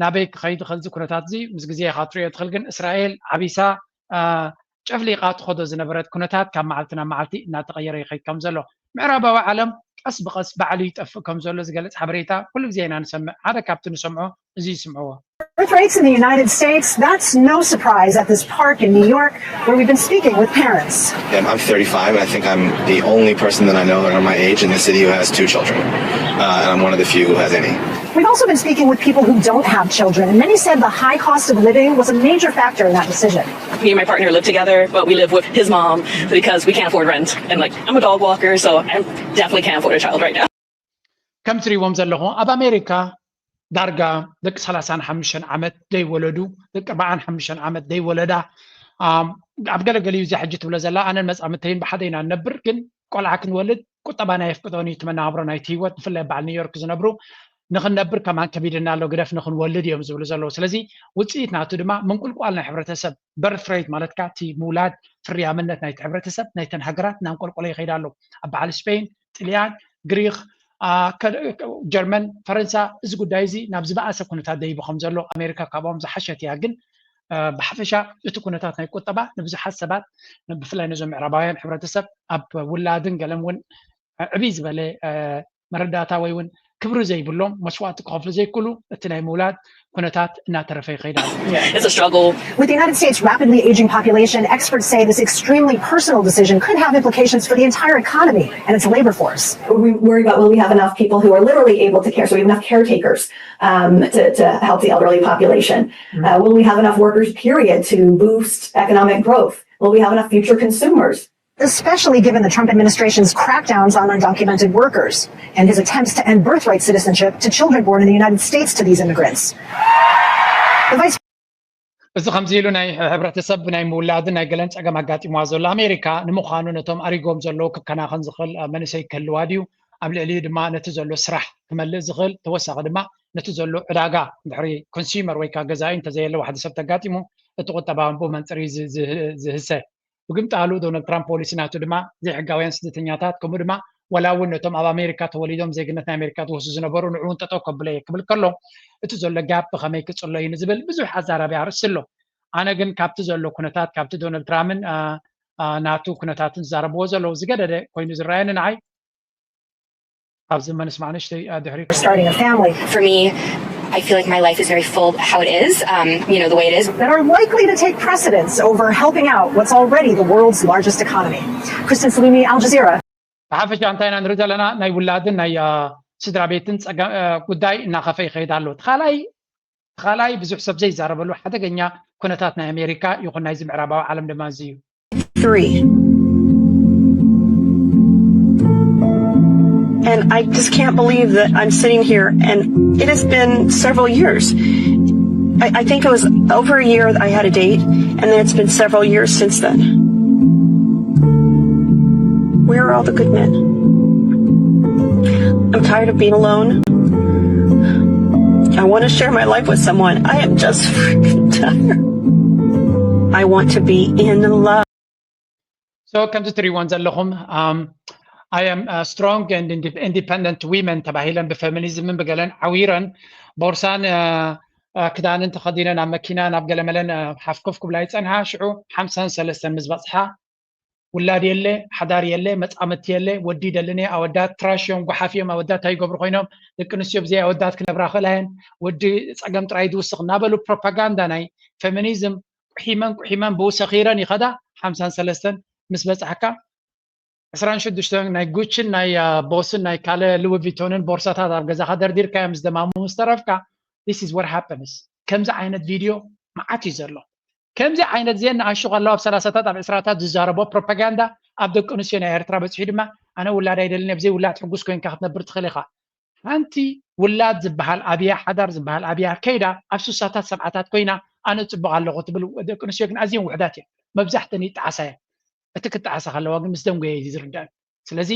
ናበይ ክኸይድ ይኽእል እዚ ኩነታት እዚ ምስ ግዜ ኢኻ ትሪኦ ትኽእል። ግን እስራኤል ዓቢሳ ጨፍሊቓ ትኸዶ ዝነበረት ኩነታት ካብ መዓልቲ ናብ መዓልቲ እናተቐየረ ይኸይድ ከም ዘሎ ምዕራባዊ ዓለም ቀስ ብቐስ ባዕሉ ይጠፍእ ከም ዘሎ ዝገልጽ ሓበሬታ ኩሉ ግዜ ኢና ንሰምዕ። ሓደ ካብቲ ንሰምዖ እዚ ይስምዕዎ። Birth rates in the United States, that's no surprise at this park in New York where we've been speaking with parents. I'm thirty-five and I think I'm the only person that I know around my age in the city who has two children. Uh, and I'm one of the few who has any. We've also been speaking with people who don't have children, and many said the high cost of living was a major factor in that decision. Me and my partner live together, but we live with his mom because we can't afford rent. And like, I'm a dog walker, so I definitely can't afford a child right now. ከም ትሪእዎም ዘለኹ ኣብ ኣሜሪካ ዳርጋ ደቂ ሰላሳን ሓሙሽተን ዓመት ዘይወለዱ ደቂ ኣርባዓን ሓሙሽተን ዓመት ዘይወለዳ ኣብ ገለገሊኡ እዚ ሕጂ ትብሎ ዘላ ኣነን መፃምተይን ብሓደ ኢና ንነብር ግን ቆልዓ ክንወልድ ቁጠባ ናይ ኣፍቅጦን እዩ እቲ መነባብሮ ናይቲ ህይወት ብፍላይ በዓል ኒውዮርክ ዝነብሩ ንክንነብር ከማን ከቢድና ኣሎ ግደፍ ንክንወልድ እዮም ዝብሉ ዘለዉ ስለዚ ውፅኢት ናቱ ድማ ምንቁልቋል ናይ ሕብረተሰብ birth rate ማለትካ እቲ ምውላድ ፍርያምነት ናይቲ ሕብረተሰብ ናይተን ሃገራት እናንቆልቆለ ይኸይድ ኣሎ ኣብ በዓል ስፔን ጥልያን ግሪክ ጀርመን ፈረንሳ እዚ ጉዳይ እዚ ናብ ዝበኣሰ ኩነታት ደይቡ ከም ዘሎ ኣሜሪካ ካብኦም ዝሓሸት እያ ግን ብሓፈሻ እቲ ኩነታት ናይ ቁጠባ ንብዙሓት ሰባት ብፍላይ ነዞም ምዕራባውያን ሕብረተሰብ ኣብ ውላድን ገለን እውን ዕብይ ዝበለ መረዳእታ ወይ እውን ክብሪ ዘይብሎም መስዋእቲ ክኸፍሉ ዘይክእሉ እቲ ናይ ምውላድ ኩነታት እናተረፈ ይኸይድ ኣሎ። It's a struggle. With the United States' rapidly aging population, experts say this extremely personal decision could have implications for the entire economy and its labor force. We worry about will we have enough people who are literally able to care, so we have enough caretakers um, to, to help the elderly population. Uh, will we have enough workers, period, to boost economic growth? Will we have enough future consumers? Especially given the Trump administration's crackdowns on undocumented workers and his attempts to end birthright citizenship to children born in the United States to these immigrants. The vice እዚ ከምዚ ኢሉ ናይ ሕብረተሰብ ናይ ምውላድን ናይ ገለን ፀገም ኣጋጢምዋ ዘሎ ኣሜሪካ ንምዃኑ ነቶም ኣሪጎም ዘለዉ ክከናኸን ዝኽእል መንእሰይ ክህልዋ ድዩ ኣብ ልዕሊኡ ድማ ነቲ ዘሎ ስራሕ ክመልእ ዝኽእል ተወሳኺ ድማ ነቲ ዘሎ ዕዳጋ ድሕሪ consumer ወይ ከዓ ገዛኢ እንተዘየለ ሓደ ሰብ ተጋጢሙ እቲ ቁጠባ ብኡ መንፅር እዩ ዝህሰ ብግምጣሉ ዶናልድ ትራምፕ ፖሊሲ ናቱ ድማ ዘይሕጋውያን ስደተኛታት ከምኡ ድማ ወላ እውን ነቶም ኣብ ኣሜሪካ ተወሊዶም ዜግነት ናይ ኣሜሪካ ዝወስዱ ዝነበሩ ንዕኡ እውን ጠጠው ከብሎ እየ ክብል ከሎ እቲ ዘሎ ጋፕ ብኸመይ ክፅሎ እዩ ንዝብል ብዙሕ ኣዛራቢ ኣርእስቲ ኣሎ ኣነ ግን ካብቲ ዘሎ ኩነታት ካብቲ ዶናልድ ትራምፕን ናቱ ኩነታትን ዝዛረብዎ ዘለዉ ዝገደደ ኮይኑ ዝረኣየኒ ንዓይ ኣብዚ መንስማዕ ንእሽተይ ድሕሪ starting a family. For me, I feel like my life is very full how it is, um, you know, the way it is. That are likely to take precedence over helping out what's already the world's largest economy. Kristen Salimi, Al Jazeera. ብሓፈሻ እንታይ ኢና ንርኢ ዘለና ናይ ውላድን ናይ ስድራ ቤትን ጉዳይ እናኸፈ ይኸይድ ኣሎ። እቲ ካልኣይ ብዙሕ ሰብ ዘይዛረበሉ ሓደገኛ ኩነታት ናይ ኣሜሪካ ይኹን ናይዚ ምዕራባዊ ዓለም ድማ እዚ እዩ። Three. And I just can't believe that I'm sitting here and it has been several years. I, I think it was over a year that I had a date, and then it's been several years since then. Where are all the good men? I'm tired of being alone. I want to share my life with someone. I am just freaking tired. I want to be in love. So ከምዚ ትሪእዎን ዘለኹም I am strong and independent women ተባሂለን ብፌሚኒዝምን ብገለን ዓዊረን ቦርሳን ክዳንን ተኸዲነን ኣብ መኪና ናብ ገለመለን ሓፍኮፍ ክብላ ይፀንሓ ሽዑ ሓምሳን ሰለስተን ምስ በፅሓ ውላድ የለ ሓዳር የለ መፃምድቲ የለ ወዲ ደልነ ኣወዳት ትራሽ እዮም ጓሓፍ እዮም ኣወዳት እንታይ ይገብሩ ኮይኖም ደቂ ኣንስትዮ ብዘይ ኣወዳት ክነብራ ክእላ እየን ወዲ ፀገም ጥራይ ዝውስኽ እናበሉ ፕሮፓጋንዳ ናይ ፌሚኒዝም ቁሒመን ቁሒመን ብኡ ሰኺረን ይኸዳ ሓምሳን ሰለስተን ምስ በፃሕካ ዕስራን ሽዱሽተን ናይ ጉችን ናይ ቦስን ናይ ካልእ ሉዊ ቪቶንን ቦርሳታት ኣብ ገዛኻ ደርዲርካ እዮም ዝደማሙ ምስ ተረፍካ። This is what happens። ከምዚ ዓይነት ቪድዮ መዓት እዩ ዘሎ። ከምዚ ዓይነት ዜን ንኣሹ ከለዋ ኣብ ሰላሳታት ኣብ ዕስራታት ዝዛረቦ ፕሮፓጋንዳ ኣብ ደቂ ኣንስትዮ ናይ ኤርትራ በፂሑ ድማ ኣነ ውላድ ኣይደልን ኣብዘይ ውላድ ሕጉስ ኮይንካ ክትነብር ትኽእል ኢኻ። ሓንቲ ውላድ ዝበሃል ኣብያ ሓዳር ዝበሃል ኣብያ ከይዳ ኣብ ሱሳታት ሰብዓታት ኮይና ኣነ ፅቡቕ ኣለኹ ትብል ደቂ ኣንስትዮ ግን ኣዝየን ውሕዳት እየን። መብዛሕተን ይጠዓሳ እየን። እቲ ክጠዓሳ ከለዋ ግን ምስ ደንጎየ እዩ ዝርዳእ። ስለዚ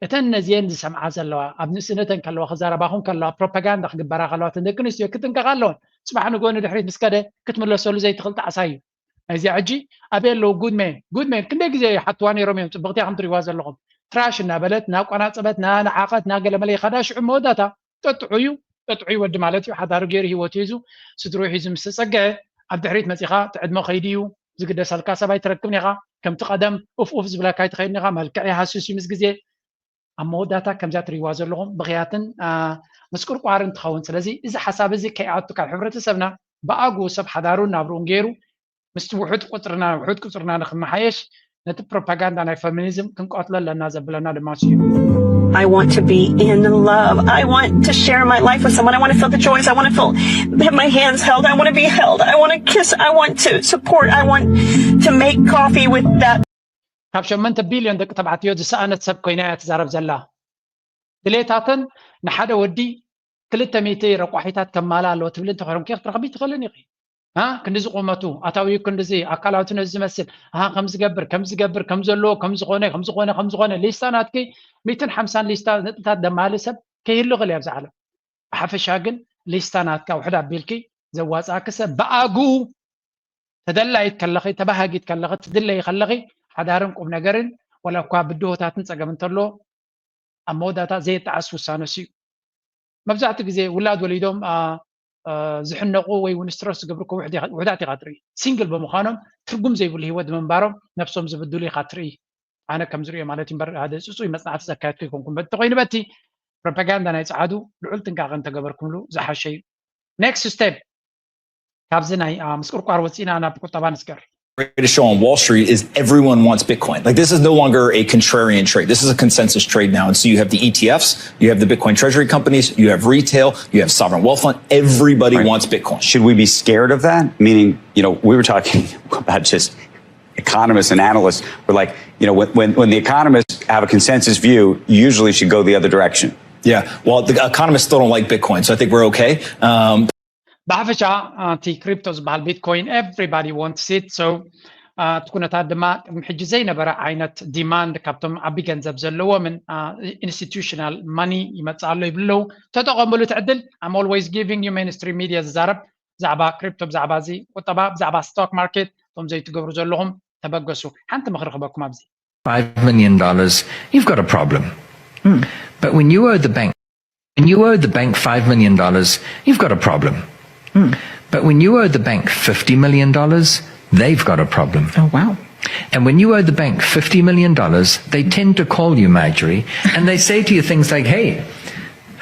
እተን ነዚአን ዝሰምዓ ዘለዋ ኣብ ንእስነተን ከለዋ ክዛረባኹም ከለዋ ፕሮፓጋንዳ ክግበራ ከለዋ እተን ደቂ ኣንስትዮ ክጥንቀቓ ኣለወን። ፅባሕ ንግሆ ንድሕሪት ምስ ከደ ክትምለሰሉ ዘይትኽእል ጣዕሳ እዩ። እዚ ሕጂ ኣበይ ኣለዉ ጉድሜን ጉድሜን ክንደይ ግዜ ይሓትዋ ነይሮም እዮም። ፅብቕቲ እያ ከም ትሪእዋ ዘለኹም ትራሽ እናበለት እናቆናፀበት እናነዓቐት እናገለመለ ይኸዳ ሽዑ መወዳእታ ጠጥዑ እዩ። ጠጥዑ እዩ ወዲ ማለት እዩ። ሓዳሩ ገይሩ ህይወቱ ሒዙ ስድሩ ሒዙ ምስ ተፀግዐ ኣብ ድሕሪት መፂኻ እቲ ዕድመ ከይዱ እዩ ዝግደሰልካ ሰብ ኣይትረክብን ኢኻ። ከምቲ ቀደም ኡፍ ኡፍ ዝብለካ ኣይትኸይድን ኢኻ። መልክዕ ይሃስስ እዩ ምስ ግዜ። ኣብ መወዳእታ ከምዛ ትሪእዋ ዘለኹም ብኽያትን ምስቁርቋርን ትኸውን። ስለዚ እዚ ሓሳብ እዚ ከይኣቱ ካብ ሕብረተሰብና ብኣግኡ ሰብ ሓዳሩን ናብርኡን ገይሩ ምስቲ ውሑድ ቁፅርና ውሑድ ቁፅርና ንክመሓየሽ ነቲ ፕሮፓጋንዳ ናይ ፈሚኒዝም ክንቀትሎ ኣለና ዘብለና ድማ እሱ እዩ። I want to be in love. I want to share my life with someone. I want to feel the joys. I want to feel have my hands held. I want to be held. I want to kiss. I want to support. I want to make coffee with that. ካብ ሸመንተ ቢልዮን ደቂ ተባዕትዮ ዝሰኣነት ሰብ ኮይና እያ ትዛረብ ዘላ። ድሌታተን ንሓደ ወዲ ክልተ ሚእቲ ረቋሒታት ከማላ ኣለዎ ትብል እንተኾይኖም ከ ክትረኽቢ ትኽእልን ኢኺ። አ ክንድዚ ቁመቱ ኣታዊኡ ክንድዚ ኣካላቱ ነዚ ዝመስል አ ከም ዝገብር ከም ዝገብር ከም ዘለዎ ከም ዝኾነ ከም ዝኾነ ከም ዝኾነ ሊስታ ናትኪ ሚእትን ሓምሳን ሊስታ ነጥብታት ደማሊ ሰብ ከይህሉ ይኽእል እዩ ኣብዚ ዓለም። ብሓፈሻ ግን ሊስታ ናትካ ውሕድ ኣቢልኪ ዘዋፅኣኪ ሰብ ብኣግኡ ተደላይት ከለኺ ተባሃጊት ከለኺ ትድለይ ከለኺ ሓዳርን ቁም ነገርን ወላ እኳ ብድሆታትን ፀገም እንተሎ ኣብ መወዳእታ ዘየጣዕስ ውሳነ እሱ እዩ። መብዛሕትኡ ግዜ ውላድ ወሊዶም ዝሕነቑ ወይ እውን ስትረስ ዝገብሩ ውሕዳት ኢኻ ትርኢ። ሲንግል ብምዃኖም ትርጉም ዘይብሉ ህይወት ብምንባሮም ነብሶም ዝብድሉ ኢኻ ትርኢ። ኣነ ከም ዝሪኦ ማለት እዩ እምበር ሓደ ፅፁይ መፅናዕቲ ዘካየድኩ ይኮንኩ። በቲ ኮይኑ በቲ ፕሮፓጋንዳ ናይ ፀዓዱ ልዑል ጥንቃቐ እንተገበርኩምሉ ዝሓሸ እዩ። ኔክስት ስቴፕ ካብዚ ናይ ምስቁርቋር ወፂና ናብ ቁጠባ ንስገር። Greatest show on Wall Street is everyone wants Bitcoin. Like this is no longer a contrarian trade. This is a consensus trade now. And so you have the E T Fs, you have the Bitcoin treasury companies, you have retail, you have sovereign wealth fund. Everybody right. wants Bitcoin. Should we be scared of that? Meaning, you know, we were talking about just economists and analysts were like, you know, when, when, when the economists have a consensus view, you usually should go the other direction. Yeah, well, the economists still don't like Bitcoin, so I think we're okay. Um, ብሓፈሻ እቲ ክሪፕቶ ዝበሃል ቢትኮይን everybody wants it so እቲ ኩነታት ድማ ቅድሚ ሕጂ ዘይነበረ ዓይነት ዲማንድ ካብቶም ዓቢ ገንዘብ ዘለዎምን institutional money ይመፅእ ኣሎ ይብሉ ኣለዉ። ተጠቐምሉ እቲ ዕድል። I'm always giving you mainstream media ዝዛረብ ብዛዕባ ክሪፕቶ ብዛዕባ እዚ ቁጠባ ብዛዕባ ስቶክ ማርኬት እቶም ዘይትገብሩ ዘለኹም ተበገሱ። ሓንቲ ምኽሪ ክበኩም ኣብዚ five million dollars, you've got a problem. But when you owe the bank, when you owe the bank five million dollars, you've got a problem. But when you owe the bank fifty million dollars, they've got a problem. Oh, wow. And when you owe the bank fifty million dollars, they tend to call you, Marjorie, and they say to you things like, "Hey,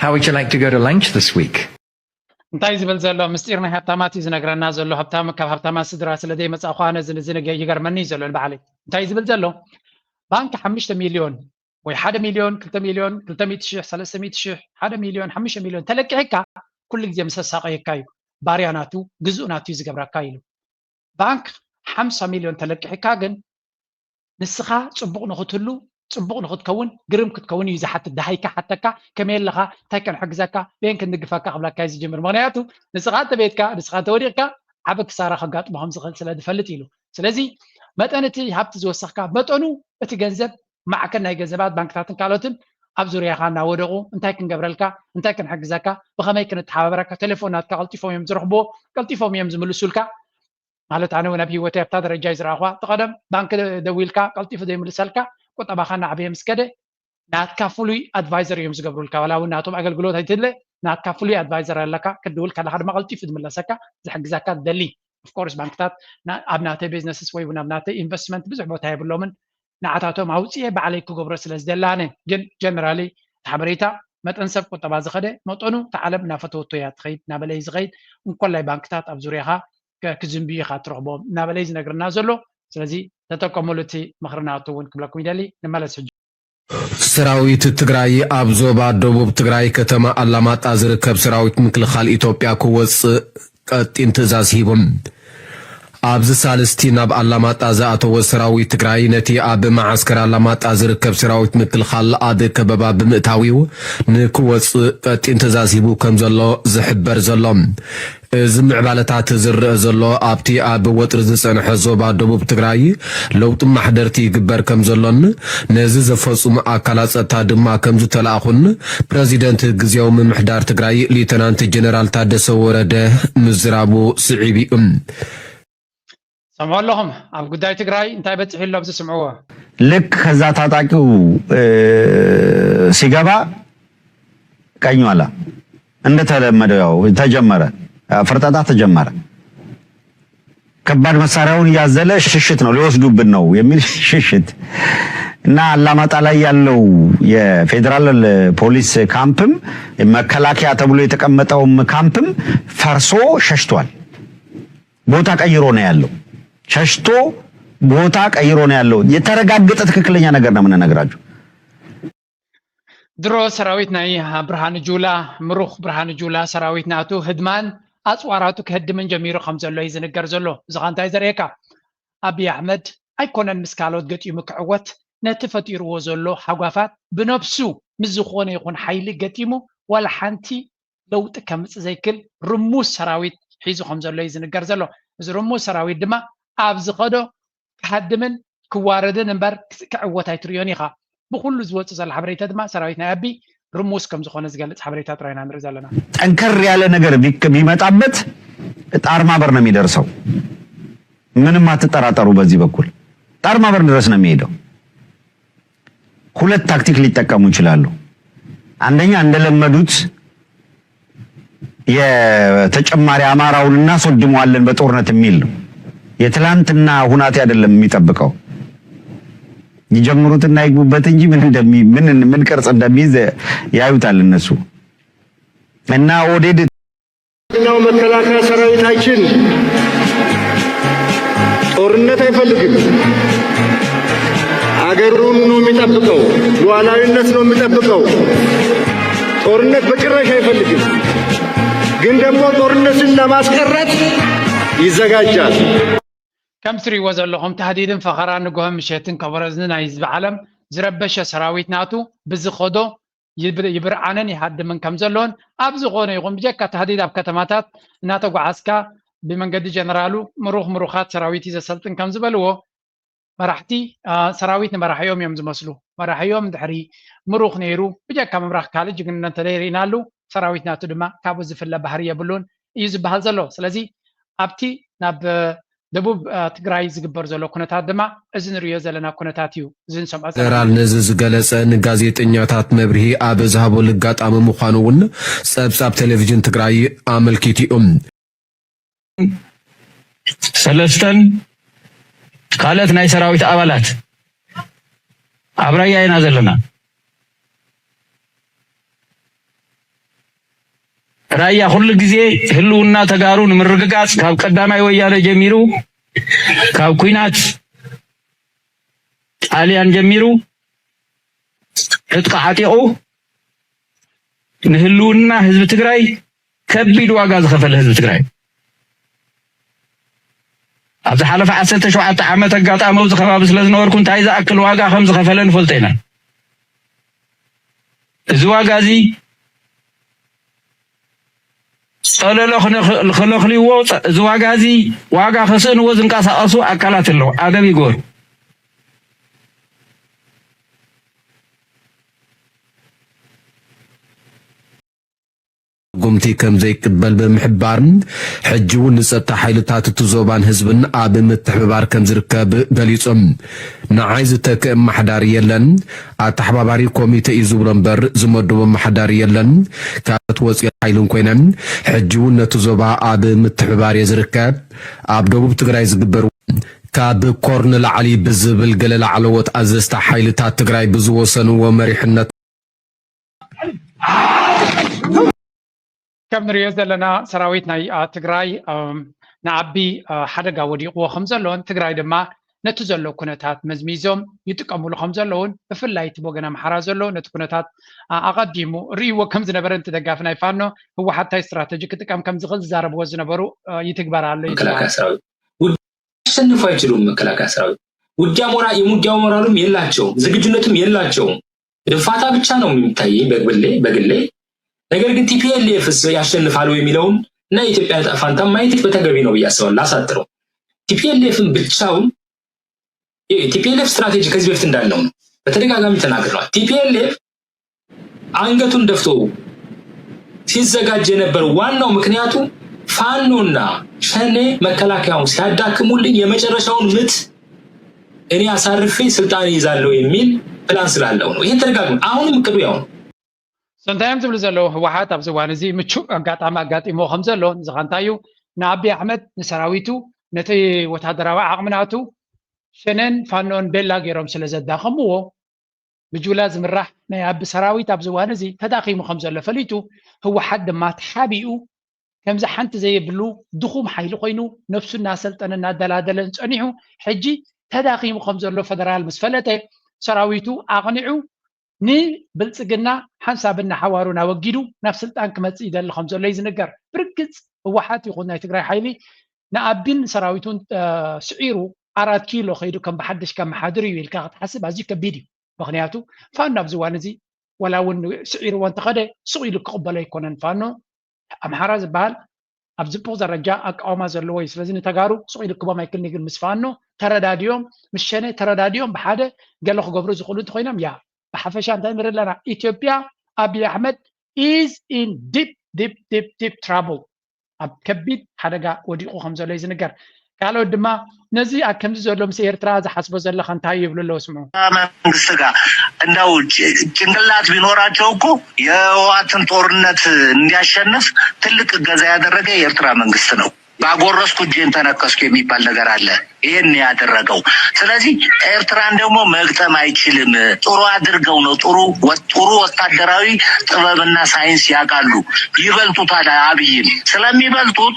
how would you like to go to lunch this week?" እንታይ ዝብል ዘሎ ምስጢር ናይ ሃብታማት እዩ ዝነግረና ዘሎ። ሃብታም ካብ ሃብታማት ስድራ ስለ ዘይመፃእኹ ኣነ እዚ እዚ ነገ ይገርመኒ እዩ ዘሎ ንባዕለይ። እንታይ ዝብል ዘሎ ባንክ ሓሙሽተ ሚልዮን ወይ ሓደ ሚልዮን ክልተ ሚልዮን ክልተ ሚእቲ ሽሕ ሰለስተ ሚእቲ ሽሕ ሓደ ሚልዮን ሓሙሽተ ሚልዮን ተለቂሕካ ኩሉ ግዜ ምስ ኣሳቀየካ እዩ ባርያ ናቱ ግዙእ ናቱ እዩ ዝገብረካ ኢሉ። ባንክ ሓምሳ ሚልዮን ተለቂሕካ ግን ንስኻ ፅቡቕ ንኽትህሉ ፅቡቕ ንኽትከውን ግርም ክትከውን እዩ ዝሓትት። ደሃይ ክሓተካ ከመይ ኣለኻ እንታይ ክንሕግዘካ በየን ክንድግፈካ ክብለካ እዩ ዝጅምር። ምኽንያቱ ንስኻ እንተቤትካ ንስኻ እንተወዲቕካ ዓቢ ክሳራ ከጋጥሞ ከም ዝኽእል ስለ ዝፈልጥ ኢሉ። ስለዚ መጠን እቲ ሃብቲ ዝወሰኽካ መጠኑ እቲ ገንዘብ ማዕከን ናይ ገንዘባት ባንክታትን ካልኦትን ኣብ ዙርያኻ እናወደቑ እንታይ ክንገብረልካ እንታይ ክንሕግዘካ ብኸመይ ክንተሓባበረካ ቴሌፎን ናትካ ቀልጢፎም እዮም ዝረኽብዎ ቀልጢፎም እዮም ዝምልሱልካ። ማለት ኣነ እውን ኣብ ህይወተይ ኣብታ ደረጃ እዩ ዝረኣኹዋ። እቲ ቀደም ባንክ ደዊልካ ቀልጢፉ ዘይምልሰልካ ቁጠባኻ እናዕበየ ምስ ከደ ናትካ ፍሉይ ኣድቫይዘር እዮም ዝገብሩልካ። ዋላ እውን ናቶም ኣገልግሎት ኣይትድለ ናትካ ፍሉይ ኣድቫይዘር ኣለካ። ክትድውል ከለካ ድማ ቀልጢፉ ዝምለሰካ ዝሕግዘካ ትደሊ። ኦፍኮርስ ባንክታት ኣብ ናተይ ቢዝነስስ ወይ እውን ኣብ ናተይ ኢንቨስትመንት ብዙሕ ቦታ የብሎምን። ንዓታቶም ኣውፅኤ ባዕለይ ክገብሮ ስለ ዝደላነ ግን ጀነራሊ እቲ ሓበሬታ መጠን ሰብ ቁጠባ ዝኸደ መጠኑ እታ ዓለም እናፈተወቶ እያ ትኸይድ እናበለ እዩ ዝኸይድ። እንኮላይ ባንክታት ኣብ ዙርያኻ ክዝንብዩ ኢኻ ትረኽቦም እናበለ እዩ ዝነግረና ዘሎ። ስለዚ ተጠቀሙሉ እቲ ምኽሪ ናቱ እውን ክብለኩም ይደሊ። ንመለስ ሕጂ። ሰራዊት ትግራይ ኣብ ዞባ ደቡብ ትግራይ ከተማ ኣላማጣ ዝርከብ ሰራዊት ምክልኻል ኢትዮጵያ ክወፅእ ቀጢን ትእዛዝ ሂቡ። ኣብዚ ሳልስቲ ናብ ኣላማጣ ዝኣተወ ሰራዊት ትግራይ ነቲ ኣብ መዓስከር ኣላማጣ ዝርከብ ሰራዊት ምክልኻል ኣብ ከበባ ብምእታዊው ንክወፅእ ቀጢን ትእዛዝ ሂቡ ከም ዘሎ ዝሕበር ዘሎ። እዚ ምዕባለታት ዝረአ ዘሎ ኣብቲ ኣብ ወጥሪ ዝጸንሐ ዞባ ደቡብ ትግራይ ለውጢ ማሕደርቲ ይግበር ከም ዘሎን ነዚ ዘፈጽሙ ኣካላት ጸጥታ ድማ ከም ዝተላእኹን ፕረዚደንት ግዝያዊ ምምሕዳር ትግራይ ሌተናንት ጀነራል ታደሰ ወረደ ምዝራቡ ስዒቡ እዩ። ሰምዑ ኣለኹም። ኣብ ጉዳይ ትግራይ እንታይ በፂሑ ኣሎ ኣብዚ ስምዕዎ። ልክ ከዛ ታጣቂው ሲገባ ቀኝ ኋላ እንደተለመደው ያው ተጀመረ፣ ፈርጠጣ ተጀመረ። ከባድ መሳሪያውን እያዘለ ሽሽት ነው፣ ሊወስዱብን ነው የሚል ሽሽት እና አላማጣ ላይ ያለው የፌዴራል ፖሊስ ካምፕም መከላከያ ተብሎ የተቀመጠውም ካምፕም ፈርሶ ሸሽቷል። ቦታ ቀይሮ ነው ያለው። ሸሽቶ ቦታ ቀይሮ ነው ያለው። የተረጋገጠ ትክክለኛ ነገር ነው የምንነግራችሁ። ድሮ ሰራዊት ናይ ብርሃኑ ጁላ፣ ምሩኽ ብርሃኑ ጁላ ሰራዊት ናቱ ህድማን ኣፅዋራቱ ክህድምን ጀሚሩ ከም ዘሎ እዩ ዝንገር ዘሎ። እዚ ኸ እንታይ ዘርእየካ? ኣብይ ኣሕመድ ኣይኮነን ምስ ካልኦት ገጢሙ ክዕወት፣ ነቲ ፈጢርዎ ዘሎ ሃጓፋት ብነብሱ ምስ ዝኾነ ይኹን ሓይሊ ገጢሙ ዋላ ሓንቲ ለውጢ ከምፅእ ዘይክል ርሙስ ሰራዊት ሒዙ ከም ዘሎ እዩ ዝንገር ዘሎ። እዚ ርሙስ ሰራዊት ድማ ኣብ ዝኸዶ ክሃድምን ክዋረድን እምበር ክዕወት ኣይትርእዮን ኢኻ። ብኩሉ ዝወፅእ ዘሎ ሓበሬታ ድማ ሰራዊት ናይ ኣቢ ርሙስ ከም ዝኾነ ዝገልፅ ሓበሬታ ጥራይ ኢና ንርኢ ዘለና። ጠንከር ያለ ነገር ቢመጣበት ጣር ማበር ነው የሚደርሰው። ምንም አትጠራጠሩ። በዚህ በኩል ጣር ማበር ድረስ ነው የሚሄደው። ሁለት ታክቲክ ሊጠቀሙ ይችላሉ። አንደኛ እንደለመዱት የተጨማሪ አማራውን እናስወድመዋለን በጦርነት የሚል ነው። የትላንትና ሁናቴ አይደለም የሚጠብቀው። ይጀምሩትና ይግቡበት እንጂ ምን እንደሚ ምን ምን ቅርጽ እንደሚይዝ ያዩታል እነሱ። እና ኦህዴድ ኛው መከላከያ ሰራዊታችን ጦርነት አይፈልግም። አገሩን ነው የሚጠብቀው፣ ሉዓላዊነት ነው የሚጠብቀው። ጦርነት በጭራሽ አይፈልግም። ግን ደግሞ ጦርነትን ለማስቀረት ይዘጋጃል። ከም ትሪእዎ ዘለኹም ታህዲድን ፈኸራ ንግሆ ምሸትን ከበሮ እዝኒ ናይ ህዝቢ ዓለም ዝረበሸ ሰራዊት ናቱ ብዝኸዶ ይብርዓንን ይሃድምን ከም ዘሎን ኣብ ዝኾነ ይኹን ብጀካ ታህዲድ ኣብ ከተማታት እናተጓዓዝካ ብመንገዲ ጀነራሉ ምሩኽ ምሩኻት ሰራዊት እዩ ዘሰልጥን ከም ዝበልዎ መራሕቲ ሰራዊት ንመራሕዮም እዮም ዝመስሉ። መራሕዮም ድሕሪ ምሩኽ ነይሩ ብጀካ ምምራኽ ካልእ ጅግንነት እንተዘይርኢናሉ ሰራዊት ናቱ ድማ ካብኡ ዝፍለ ባህሪ የብሉን እዩ ዝበሃል ዘሎ። ስለዚ ኣብቲ ናብ ደቡብ ትግራይ ዝግበር ዘሎ ኩነታት ድማ እዚ ንሪኦ ዘለና ኩነታት እዩ። እዚ ንሰምዖ ዘለና ጀነራል ነዚ ዝገለጸ ንጋዜጠኛታት መብርሂ ኣብ ዝሃበሉ ኣጋጣሚ ምዃኑ እውን ጸብጻብ ቴሌቪዥን ትግራይ ኣመልኪቱ እዩ። ሰለስተን ካልኦት ናይ ሰራዊት ኣባላት ኣብ ራያ ኢና ዘለና። ራያ ኩሉ ግዜ ህልውና ተጋሩ ንምርግጋፅ ካብ ቀዳማይ ወያነ ጀሚሩ ካብ ኲናት ጣልያን ጀሚሩ ዕጥቂ ዓጢቑ ንህልውና ህዝቢ ትግራይ ከቢድ ዋጋ ዝኸፈለ ህዝቢ ትግራይ ኣብዚ ሓለፈ ዓሰርተ ሸውዓተ ዓመት ኣጋጣሚ ኣብዚ ከባቢ ስለ ዝነበርኩ እንታይ ዝኣክል ዋጋ ከም ዝኸፈለ ንፈልጦ ኢና። እዚ ዋጋ እዚ ፀለሎ ክለኽልይዎ እዚ ዋጋ እዚ ዋጋ ከስእንዎ ዝንቀሳቐሱ ኣካላት ኣለዉ። ዓገብ ይግበሩ። ጉምቲ ከም ዘይቅበል ብምሕባር ሕጂ እውን ንፀጥታ ሓይልታት እቲ ዞባን ህዝብን ኣብ ምትሕብባር ከም ዝርከብ ገሊፁ። ንዓይ ዝተክእ ኣመሓዳሪ የለን፣ ኣተሓባባሪ ኮሚተ እዩ ዝብሎ እምበር ዝመድቦ ኣመሓዳሪ የለን። ካብ ወፂኦ ሓይልን ኮይነ ሕጂ እውን ነቲ ዞባ ኣብ ምትሕብባር እየ ዝርከብ። ኣብ ደቡብ ትግራይ ዝግበር ካብ ኮር ንላዕሊ ብዝብል ገለ ላዕለዎት ኣዘዝቲ ሓይልታት ትግራይ ብዝወሰንዎ መሪሕነት ከም ንሪኦ ዘለና ሰራዊት ናይ ትግራይ ንዓቢ ሓደጋ ወዲቕዎ ከም ዘሎን ትግራይ ድማ ነቲ ዘሎ ኩነታት መዝሚዞም ይጥቀምሉ ከም ዘለውን ብፍላይ እቲ ብወገን ኣምሓራ ዘሎ ነቲ ኩነታት ኣቐዲሙ ርእይዎ ከም ዝነበረ ነቲ ደጋፊ ናይ ፋኖ ህወሓት እንታይ ስትራተጂ ክጥቀም ከም ዝኽእል ዝዛረብዎ ዝነበሩ ይትግበር ኣሎ። መከላከያ ሰራዊት ውጊያ ኣሸንፉ ኣይችሉም። መከላከያ ሰራዊት ውጊያ ሞራ የውጊያ ሞራሉም የላቸውም፣ ዝግጁነቱም የላቸውም። ድንፋታ ብቻ ነው የሚታየኝ በግሌ በግሌ። ነገር ግን ቲፒኤልኤፍስ ያሸንፋል ወይ የሚለውን እና የኢትዮጵያ ዕጣ ፋንታ ማየት በተገቢ ነው ብዬ አስባለሁ። ላሳጥረው። ቲፒኤልኤፍን ብቻውን ቲፒኤልኤፍ ስትራቴጂ ከዚህ በፊት እንዳልነው ነው፣ በተደጋጋሚ ተናግረዋል። ቲፒኤልኤፍ አንገቱን ደፍቶ ሲዘጋጅ የነበረው ዋናው ምክንያቱ ፋኖና ሸኔ መከላከያውን ሲያዳክሙልኝ የመጨረሻውን ምት እኔ አሳርፌ ስልጣን ይዛለሁ የሚል ፕላን ስላለው ነው። ይሄ ተደጋግሞ አሁንም እቅዱ ያው ነው። እንታይ እዮም ዝብሉ ዘለዉ? ህወሓት ኣብዚ እዋን እዚ ምቹእ ኣጋጣሚ ኣጋጢሞ ከም ዘሎ ንዝኻ እንታይ እዩ? ንኣቢ ኣሕመድ ንሰራዊቱ ነቲ ወታደራዊ ዓቕሚ ናቱ ሸነን ፋኖን ቤላ ገይሮም ስለ ዘዳኸምዎ ብጁላ ዝምራሕ ናይ ኣቢ ሰራዊት ኣብዚ እዋን እዚ ተዳኺሙ ከም ዘሎ ፈሊጡ ህወሓት ድማ ተሓቢኡ ከምዚ ሓንቲ ዘየብሉ ድኹም ሓይሊ ኮይኑ ነብሱ እናሰልጠነ እናደላደለን ጸኒሑ ሕጂ ተዳኺሙ ከም ዘሎ ፈደራል ምስ ፈለጠ ሰራዊቱ ኣቕኒዑ ንብልፅግና ሓንሳብ እናሓዋሩን ኣወጊዱ ናብ ስልጣን ክመፅእ ይደሊ ከም ዘሎ እዩ ዝንገር። ብርግፅ ህወሓት ይኹን ናይ ትግራይ ሓይሊ ንኣቢን ሰራዊቱን ስዒሩ ኣራት ኪሎ ከይዱ ከም ብሓድሽ ከመሓድር እዩ ኢልካ ክትሓስብ ኣዝዩ ከቢድ እዩ። ምክንያቱ ፋኖ ኣብዚ እዋን እዚ ዋላ እውን ስዒርዎ እንተኸደ ስቕ ኢሉ ክቕበሎ ኣይኮነን። ፋኖ ኣምሓራ ዝበሃል ኣብ ዝቡቕ ደረጃ ኣቃውማ ዘለዎ እዩ። ስለዚ ንተጋሩ ስቕ ኢሉ ክቦም ኣይክልኒ ግን ምስ ፋኖ ተረዳድዮም ምስ ሸነ ተረዳድዮም ብሓደ ገለ ክገብሩ ዝኽእሉ እንተኮይኖም ያ ብሓፈሻ እንታይ ንርኢ ኣለና? ኢትዮጵያ ኣቢይ ኣሕመድ is in deep deep deep deep trouble ኣብ ከቢድ ሓደጋ ወዲቑ ከም ዘሎ እዩ ዝንገር። ካልኦት ድማ ነዚ ኣብ ከምዚ ዘሎ ምስ ኤርትራ ዝሓስቦ ዘለኻ እንታይ ይብሉ ኣለዉ ስምዑ። መንግስት ጋር እንደው ጭንቅላት ቢኖራቸው እኮ የህወሓትን ጦርነት እንዲያሸንፍ ትልቅ እገዛ ያደረገ የኤርትራ መንግስት ነው። ባጎረስኩ እጄን ተነከስኩ የሚባል ነገር አለ። ይሄን ያደረገው ስለዚህ ኤርትራን ደግሞ መግጠም አይችልም። ጥሩ አድርገው ነው ጥሩ ጥሩ ወታደራዊ ጥበብና ሳይንስ ያውቃሉ። ይበልጡታል። አብይን ስለሚበልጡት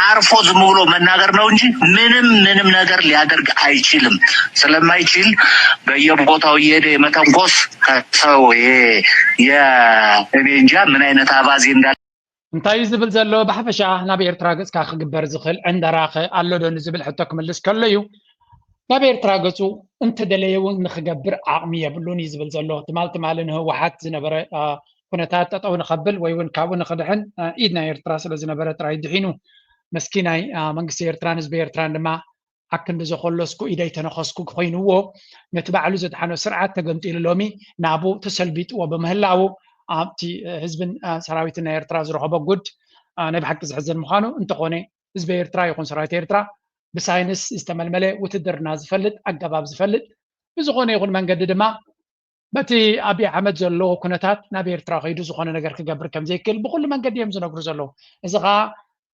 አርፎ ዝም ብሎ መናገር ነው እንጂ ምንም ምንም ነገር ሊያደርግ አይችልም። ስለማይችል በየቦታው እየሄደ የመተንኮስ ከሰው ይሄ የእኔ እንጃ ምን አይነት አባዜ እንዳለ እንታይ እዩ ዝብል ዘሎ? ብሓፈሻ ናብ ኤርትራ ገጽካ ክግበር ዝኽእል ዕንደራ ኸ ኣሎ ዶ ንዝብል ሕቶ ክምልስ ከሎ እዩ። ናብ ኤርትራ ገጹ እንተደለየ እውን ንክገብር ዓቕሚ የብሉን እዩ ዝብል ዘሎ። ትማል ትማሊ ንህወሓት ዝነበረ ኩነታት ጠጠው ንኸብል ወይ እውን ካብኡ ንክድሕን ኢድ ናይ ኤርትራ ስለ ዝነበረ ጥራይ ድሒኑ መስኪናይ መንግስቲ ኤርትራን ህዝቢ ኤርትራን ድማ ኣክንዲ ዘኮለስኩ ኢደይ ተነኸስኩ ኮይንዎ ነቲ ባዕሉ ዘድሓኖ ስርዓት ተገምጢሉ ሎሚ ናብኡ ተሰልቢጥዎ ብምህላዉ ኣብቲ ህዝብን ሰራዊትን ናይ ኤርትራ ዝረኸቦ ጉድ ናይ ብሓቂ ዝሕዝን ምዃኑ እንተኾነ ህዝቢ ኤርትራ ይኹን ሰራዊት ኤርትራ ብሳይንስ ዝተመልመለ ውትድርና ዝፈልጥ ኣገባብ ዝፈልጥ ብዝኾነ ይኹን መንገዲ ድማ በቲ ኣብይ ኣሕመድ ዘሎ ኩነታት ናብ ኤርትራ ከይዱ ዝኾነ ነገር ክገብር ከም ዘይክእል ብኩሉ መንገዲ እዮም ዝነግሩ ዘለዉ። እዚ ከዓ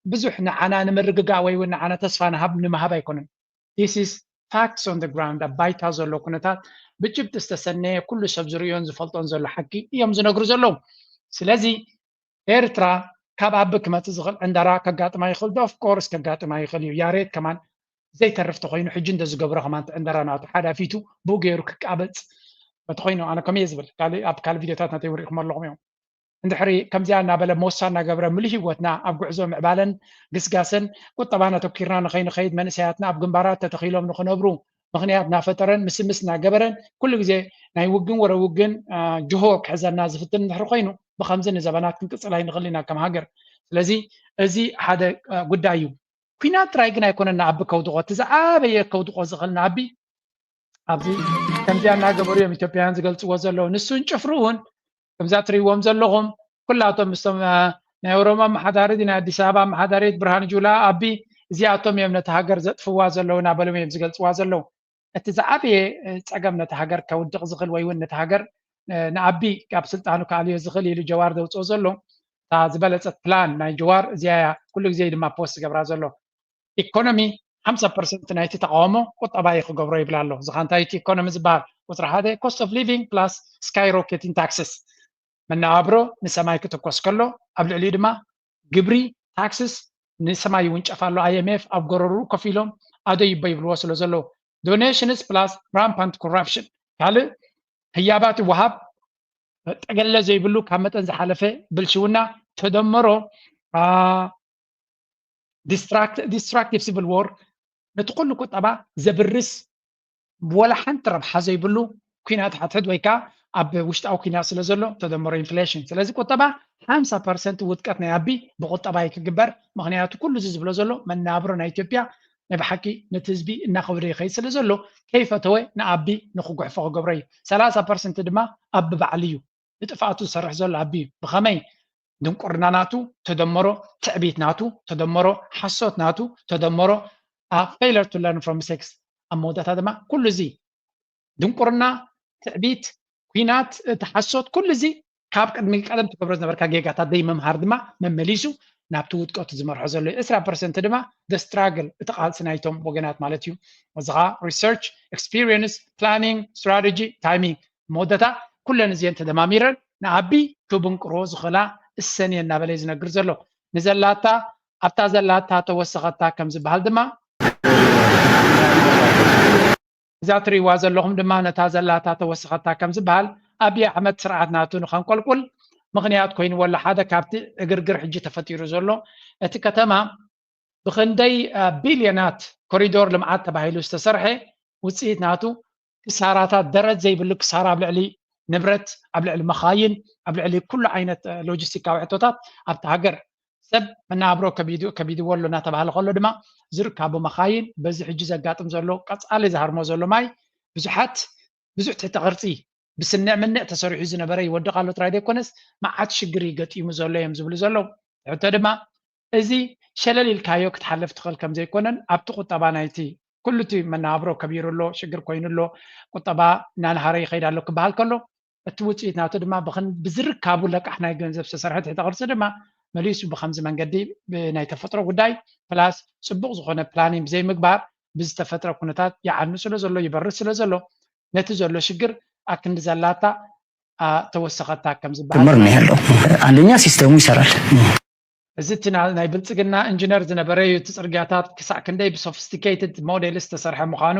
ብዙሕ ንዓና ንምርግጋእ ወይ እውን ንዓና ተስፋ ንሃብ ንምሃብ ኣይኮነን። This is facts on the ground ኣብ ባይታ ዘሎ ኩነታት ብጭብጢ ዝተሰነየ ኩሉ ሰብ ዝርእዮን ዝፈልጦን ዘሎ ሓቂ እዮም ዝነግሩ ዘለዉ። ስለዚ ኤርትራ ካብ ኣቢ ክመፅእ ዝኽእል ዕንደራ ከጋጥማ ይኽእል ዶ? Of course ከጋጥማ ይኽእል እዩ። ያሬድ ከማን ዘይተርፍ ተኮይኑ ሕጂ እንደ ዝገብሮ ከማን እቲ ዕንደራ ናቱ ሓዳፊቱ ብኡ ገይሩ ክቃበፅ እንተኮይኑ ኣነ ከምየ ዝብል ካልእ ኣብ ካልእ ቪድዮታት ናተይ እውን ሪኢኹም ኣለኹም እዮም። እንድሕሪ ከምዚኣ እናበለ ሞሳ እናገብረ ምሉእ ህይወትና ኣብ ጉዕዞ ምዕባለን ግስጋሰን ቁጠባን ኣተኪርና ንኸይንኸይድ መንእሰያትና ኣብ ግንባራት ተተኺሎም ንኽነብሩ ምኽንያት እናፈጠረን ምስምስ እናገበረን ኩሉ ግዜ ናይ ውግን ወረ ውግን ጅሆ ክሕዘና ዝፍትን እንድሕሪ ኮይኑ ብኸምዚ ንዘበናት ክንቅፅል ኣይንኽእል ኢና ከም ሃገር። ስለዚ እዚ ሓደ ጉዳይ እዩ። ኲናት ጥራይ ግን ኣይኮነን ንኣቢ ከውድቖ፣ እቲ ዝዓበየ ከውድቖ ዝኽእል ንኣቢ ኣብዚ ከምዚኣ እናገበሩ እዮም ኢትዮጵያውያን ዝገልፅዎ ዘለዉ። ንሱን ጭፍርኡን ከምዛ ትርእይዎም ዘለኹም ኩላቶም ምስቶም ናይ ኦሮሞ ኣመሓዳሪት ናይ ኣዲስ ኣበባ ኣመሓዳሪት ብርሃን ጁላ ኣቢ እዚኣቶም እዮም ነቲ ሃገር ዘጥፍዋ ዘለዉ እናበሎም እዮም ዝገልፅዋ ዘለዉ። እቲ ዝዓበየ ፀገም ነቲ ሃገር ከውድቕ ዝኽእል ወይ እውን ነቲ ሃገር ንኣቢ ካብ ስልጣኑ ክኣልዮ ዝኽእል ኢሉ ጀዋር ዘውፅኦ ዘሎ እታ ዝበለፀት ፕላን ናይ ጀዋር እዚኣ እያ ኩሉ ግዜ ድማ ፖስት ዝገብራ ዘሎ ኢኮኖሚ ሓምሳ ፐርሰንት ናይቲ ተቃውሞ ቁጠባ እዩ ክገብሮ ይብል ኣሎ ዝኻ እንታይ እቲ ኢኮኖሚ ዝበሃል ቁፅሪ ሓደ cost of living plus skyrocketing taxes መነባብሮ ንሰማይ ክትኮስ ከሎ ኣብ ልዕሊኡ ድማ ግብሪ ታክስስ ንሰማይ ይውንጨፍ ኣሎ IMF ኣብ ጎረሩ ኮፍ ኢሎም ኣዶ ይቦ ይብልዎ ስለ ዘለዉ donations plus rampant corruption፣ ካልእ ህያባት ይወሃብ፣ ጠገለ ዘይብሉ ካብ መጠን ዝሓለፈ ብልሽውና፣ ተደመሮ destructive civil war፣ ነቲ ኩሉ ቁጠባ ዘብርስ፣ ወላ ሓንቲ ረብሓ ዘይብሉ ኩናት ሓድሕድ ወይ ከዓ ኣብ ውሽጣዊ ኩናት ስለ ዘሎ፣ ተደመሮ ኢንፍሌሽን። ስለዚ ቁጠባ ሓምሳ ፐርሰንት ውድቀት ናይ ኣቢ ብቁጠባ እዩ ክግበር። ምክንያቱ ኩሉ እዚ ዝብሎ ዘሎ መናብሮ ናይ ኢትዮጵያ ናይ ብሓቂ ነቲ ህዝቢ እናኸብደ ይኸይድ ስለ ዘሎ፣ ከይፈተወ ንኣቢ ንክጉሕፎ ክገብሮ እዩ። ሰላሳ ፐርሰንት ድማ ኣቢ ባዕሉ እዩ ንጥፍኣቱ ዝሰርሕ ዘሎ ኣቢ እዩ። ብኸመይ? ድንቁርና ናቱ ተደመሮ፣ ትዕቢት ናቱ ተደመሮ፣ ሓሶት ናቱ ተደመሮ፣ failure to learn from mistakes። ኣብ መወዳእታ ድማ ኩሉ እዚ ድንቁርና፣ ትዕቢት፣ ኩናት፣ እቲ ሓሶት፣ ኩሉ እዚ ካብ ቅድሚ ቀደም ትገብሮ ዝነበርካ ጌጋታት ደይ ምምሃር ድማ መመሊሱ ናብቲ ውድቀቱ ዝመርሖ ዘሎ እዩ። ዕስራ ፐርሰንት ድማ the struggle፣ እቲ ቃልሲ ናይቶም ወገናት ማለት እዩ። እዚ ከዓ research፣ experience፣ planning፣ strategy፣ timing፣ መወዳእታ ኩለን እዚአን ተደማሚረን ንኣቢ ክብንቅሮ ዝኽእላ እሰን እየን እናበለ እዩ ዝነግር ዘሎ። ንዘላታ ኣብታ ዘላታ ተወሰኸታ ከም ዝበሃል ድማ እዛ ትርእይዋ ዘለኹም ድማ ነታ ዘላታ ተወሰኸታ ከም ዝበሃል ኣብይ ኣሕመድ ስርዓት ናቱ ንኸንቆልቁል ምኽንያት ኮይንዎ ኣሎ። ሓደ ካብቲ ዕግርግር ሕጂ ተፈጢሩ ዘሎ እቲ ከተማ ብኽንደይ ቢልዮናት ኮሪዶር ልምዓት ተባሂሉ ዝተሰርሐ ውፅኢት ናቱ ክሳራታት ደረት ዘይብሉ ክሳራ ኣብ ልዕሊ ንብረት፣ ኣብ ልዕሊ መኻይን፣ ኣብ ልዕሊ ኩሉ ዓይነት ሎጂስቲካዊ ሕቶታት ኣብቲ ሃገር ሰብ መናብሮ ከቢድዎ ኣሎ እናተባሃለ ከሎ ድማ ዝርካቡ መኻይን በዚ ሕጂ ዘጋጥም ዘሎ ቀፃሊ ዝሃርሞ ዘሎ ማይ ብዙሓት ብዙሕ ትሕቲ ቅርፂ ብስንዕ ምንዕ ተሰሪሑ ዝነበረ ይወድቕ ኣሎ ጥራይ ዘይኮነስ መዓት ሽግር እዩ ገጢሙ ዘሎ እዮም ዝብሉ ዘለዉ። ሕቶ ድማ እዚ ሸለል ኢልካዮ ክትሓልፍ ትኽእል ከም ዘይኮነን ኣብቲ ቁጠባ ናይቲ ኩሉ እቲ መነባብሮ ከቢሩ ኣሎ፣ ሽግር ኮይኑ ኣሎ፣ ቁጠባ እናነሃረ ይኸይድ ኣሎ ክበሃል ከሎ እቲ ውፅኢት ናቱ ድማ ብዝርካቡ ለቃሕ ናይ ገንዘብ ዝተሰርሐ ትሕተ ቅርፂ ድማ መሊሱ ብከምዚ መንገዲ ብናይ ተፈጥሮ ጉዳይ ፕላስ ፅቡቕ ዝኾነ ፕላኒን ብዘይምግባር ብዝተፈጥረ ኩነታት ይዓኑ ስለ ዘሎ ይበርስ ስለ ዘሎ ነቲ ዘሎ ሽግር ኣክንዲ ዘላታ ተወሰኸታ ከም ዝበሃል ጅምር ነው ያለው። አንደኛ ሲስተሙ ይሰራል። እዚ እቲ ናይ ብልፅግና ኢንጂነር ዝነበረ እዩ። እቲ ፅርግያታት ክሳዕ ክንደይ ብሶፊስቲኬትድ ሞዴል ዝተሰርሐ ምዃኑ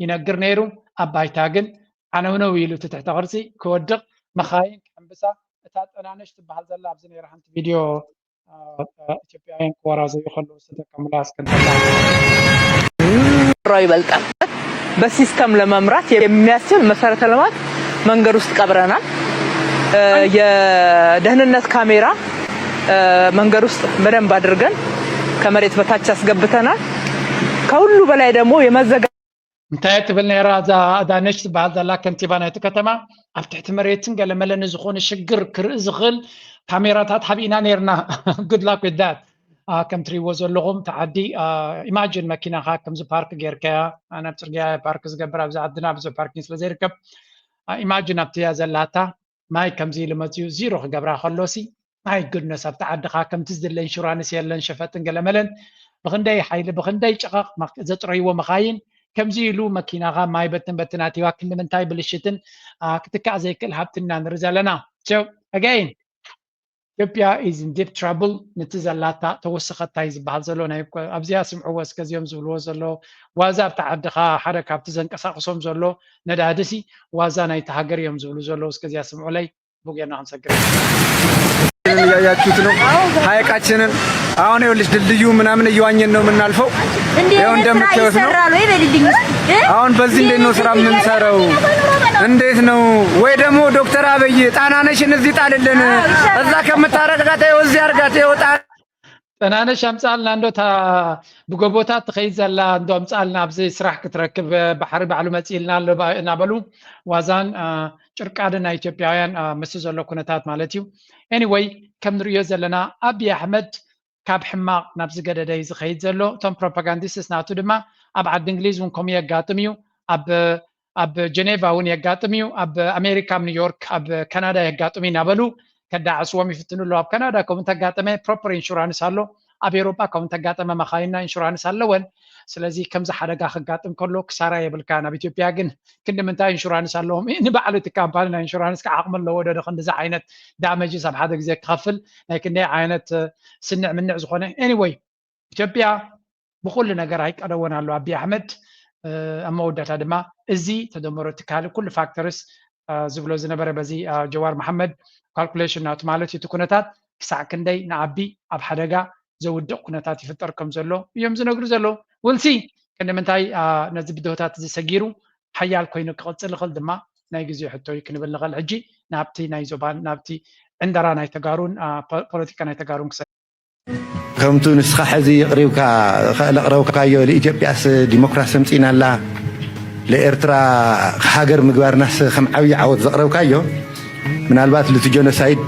ይነግር ነይሩ። ኣብ ባይታ ግን ዓነውነው ኢሉ እቲ ትሕተ ቅርፂ ክወድቕ፣ መኻይን ክሕምብሳ፣ እታ ጠናነሽ ትበሃል ዘላ ኣብዚ ነይራ ሓንቲ ቪድዮ ኢትዮጵያውያን ክወራዘዩ ከለዉ ዝተጠቀሙላ እስክንተላ ሮ ይበልጣል። በሲስተም ለመምራት የሚያስችል መሰረተ ልማት መንገድ ውስጥ ቀብረናል። የደህንነት ካሜራ መንገድ ውስጥ በደንብ አድርገን ከመሬት በታች አስገብተናል። ከሁሉ በላይ ደግሞ የመዘጋ እንታይ ትብል ነይራ እዛ ኣዳነች ትበሃል ዘላ ከንቲባ ናይቲ ከተማ? ኣብ ትሕቲ መሬትን ገለመለ ንዝኾነ ሽግር ክርኢ ዝኽእል ካሜራታት ሓቢእና ነይርና። Good luck with that። ከም ትሪእዎ ዘለኹም እቲ ዓዲ ኢማጂን መኪናኻ ከምዚ ፓርክ ጌርካያ ናብ ፅርግያ ፓርክ ዝገብር ኣብዚ ዓድና ብዙሕ ፓርኪንግ ስለ ዘይርከብ ኢማጂን ኣብቲ እያ ዘላታ ማይ ከምዚ ኢሉ መፅዩ ዚሮ ክገብራ ከሎሲ my goodness ኣብቲ ዓድኻ ከምቲ ዝድለ ኢንሹራንስ የለን ሸፈጥን ገለመለን ብክንደይ ሓይሊ ብክንደይ ጨቐቕ ዘጥረይዎ መኻይን ከምዚ ኢሉ መኪናኻ ማይ በትን በትን ኣቲዋ ክንዲ ምንታይ ብልሽትን ክትካእ ዘይክእል ሃብትና ንርኢ ዘለና። So again ኢትዮጵያ is in deep trouble። ነቲ ዘላታ ተወሰኸታ እዩ ዝበሃል ዘሎ ናይ ኣብዚኣ ስምዕዎ እስከ እዚኦም ዝብልዎ ዘሎ ዋዛ ኣብቲ ዓድኻ ሓደ ካብቲ ዘንቀሳቅሶም ዘሎ ነዳድሲ ዋዛ ናይቲ ሃገር እዮም ዝብሉ ዘለዉ እስከ እዚኣ ስምዑለይ። ቡጌና ክንሰግር እያያችሁት ነው ሐይቃችንን። አሁን ይኸውልሽ ድልድዩ ምናምን እየዋኘን ነው የምናልፈው። ይኸው እንደምታዩት ነው። አሁን በዚህ እንዴት ነው ስራ የምንሰራው? እንዴት ነው? ወይ ደግሞ ዶክተር አብይ ጣናነሽን እዚህ ጣልልን፣ እዛ ከምታረጋት ይኸው እዚህ አርጋት። ይኸው ጣ ጠናነሽ ኣምፃልና እንዶ እታ ብጎቦታት ትኸይድ ዘላ እንዶ ኣምፃልና ኣብዚ ስራሕ ክትረክብ ባሕሪ ባዕሉ መፂእልና ኣሎ እናበሉ ዋዛን ጭርቃድን ናይ ኢትዮጵያውያን ምስ ዘሎ ኩነታት ማለት እዩ። Anyway ከም ንርእዮ ዘለና ኣብይ ኣሕመድ ካብ ሕማቕ ናብ ዝገደደ እዩ ዝኸይድ ዘሎ። እቶም ፕሮፓጋንዲስትስ ናቱ ድማ ኣብ ዓዲ እንግሊዝ እውን ከምኡ የጋጥም እዩ። ኣብ ኣብ ጀኔቫ እውን የጋጥም እዩ። ኣብ ኣሜሪካ ኣብ ኒውዮርክ ኣብ ካናዳ የጋጥም እዩ እናበሉ ከዳዕስዎም ይፍትኑ ኣለዉ። ኣብ ካናዳ ከምኡ እንተጋጠመ ፕሮፐር ኢንሹራንስ ኣሎ። ኣብ ኤውሮጳ ከምኡ እንተጋጠመ መኻይንና ኢንሹራንስ ኣለወን። ስለዚ ከምዚ ሓደጋ ክጋጥም ከሎ ክሳራ የብልካን። ኣብ ኢትዮጵያ ግን ክንዲ ምንታይ ኢንሹራንስ ኣለዎም? ንባዕሉ እቲ ካምፓኒ ናይ ኢንሹራንስ ከ ዓቕሚ ኣለዎ ዶ ክንድዚ ዓይነት ዳመጅስ ኣብ ሓደ ግዜ ክኸፍል? ናይ ክንደይ ዓይነት ስንዕ ምንዕ ዝኾነ anyway ኢትዮጵያ ብኩሉ ነገር ኣይቀደወን ኣሎ ኣብይ ኣሕመድ ኣብ መወዳእታ ድማ እዚ ተደምሮ እቲ ካልእ ኩሉ ፋክተርስ ዝብሎ ዝነበረ በዚ ጀዋር መሓመድ ካልኩሌሽን ናቱ ማለት እዩ። እቲ ኩነታት ክሳዕ ክንደይ ንዓቢ ኣብ ሓደጋ ዘውድቕ ኩነታት ይፍጠር ከም ዘሎ እዮም ዝነግሩ ዘለዉ። ውልሲ ክንዲ ምንታይ ነዚ ብድሆታት እዚ ሰጊሩ ሓያል ኮይኑ ክቕጽል ይኽእል ድማ ናይ ግዜ ሕቶ እዩ ክንብል ንኽእል። ሕጂ ናብቲ ናይ ዞባን ናብቲ ዕንደራ ናይ ተጋሩን ፖለቲካ ናይ ተጋሩን ክሰ ከምቱ ንስኻ ሕዚ የቕሪብካ ለቕረብካዮ ኢትዮጵያስ ዲሞክራሲ ኣምፂእና ኣላ ለኤርትራ ሃገር ምግባርናስ ከም ዓብዪ ዓወት ዘቕረብካዮ ምናልባት ልቲ ጀኖሳይድ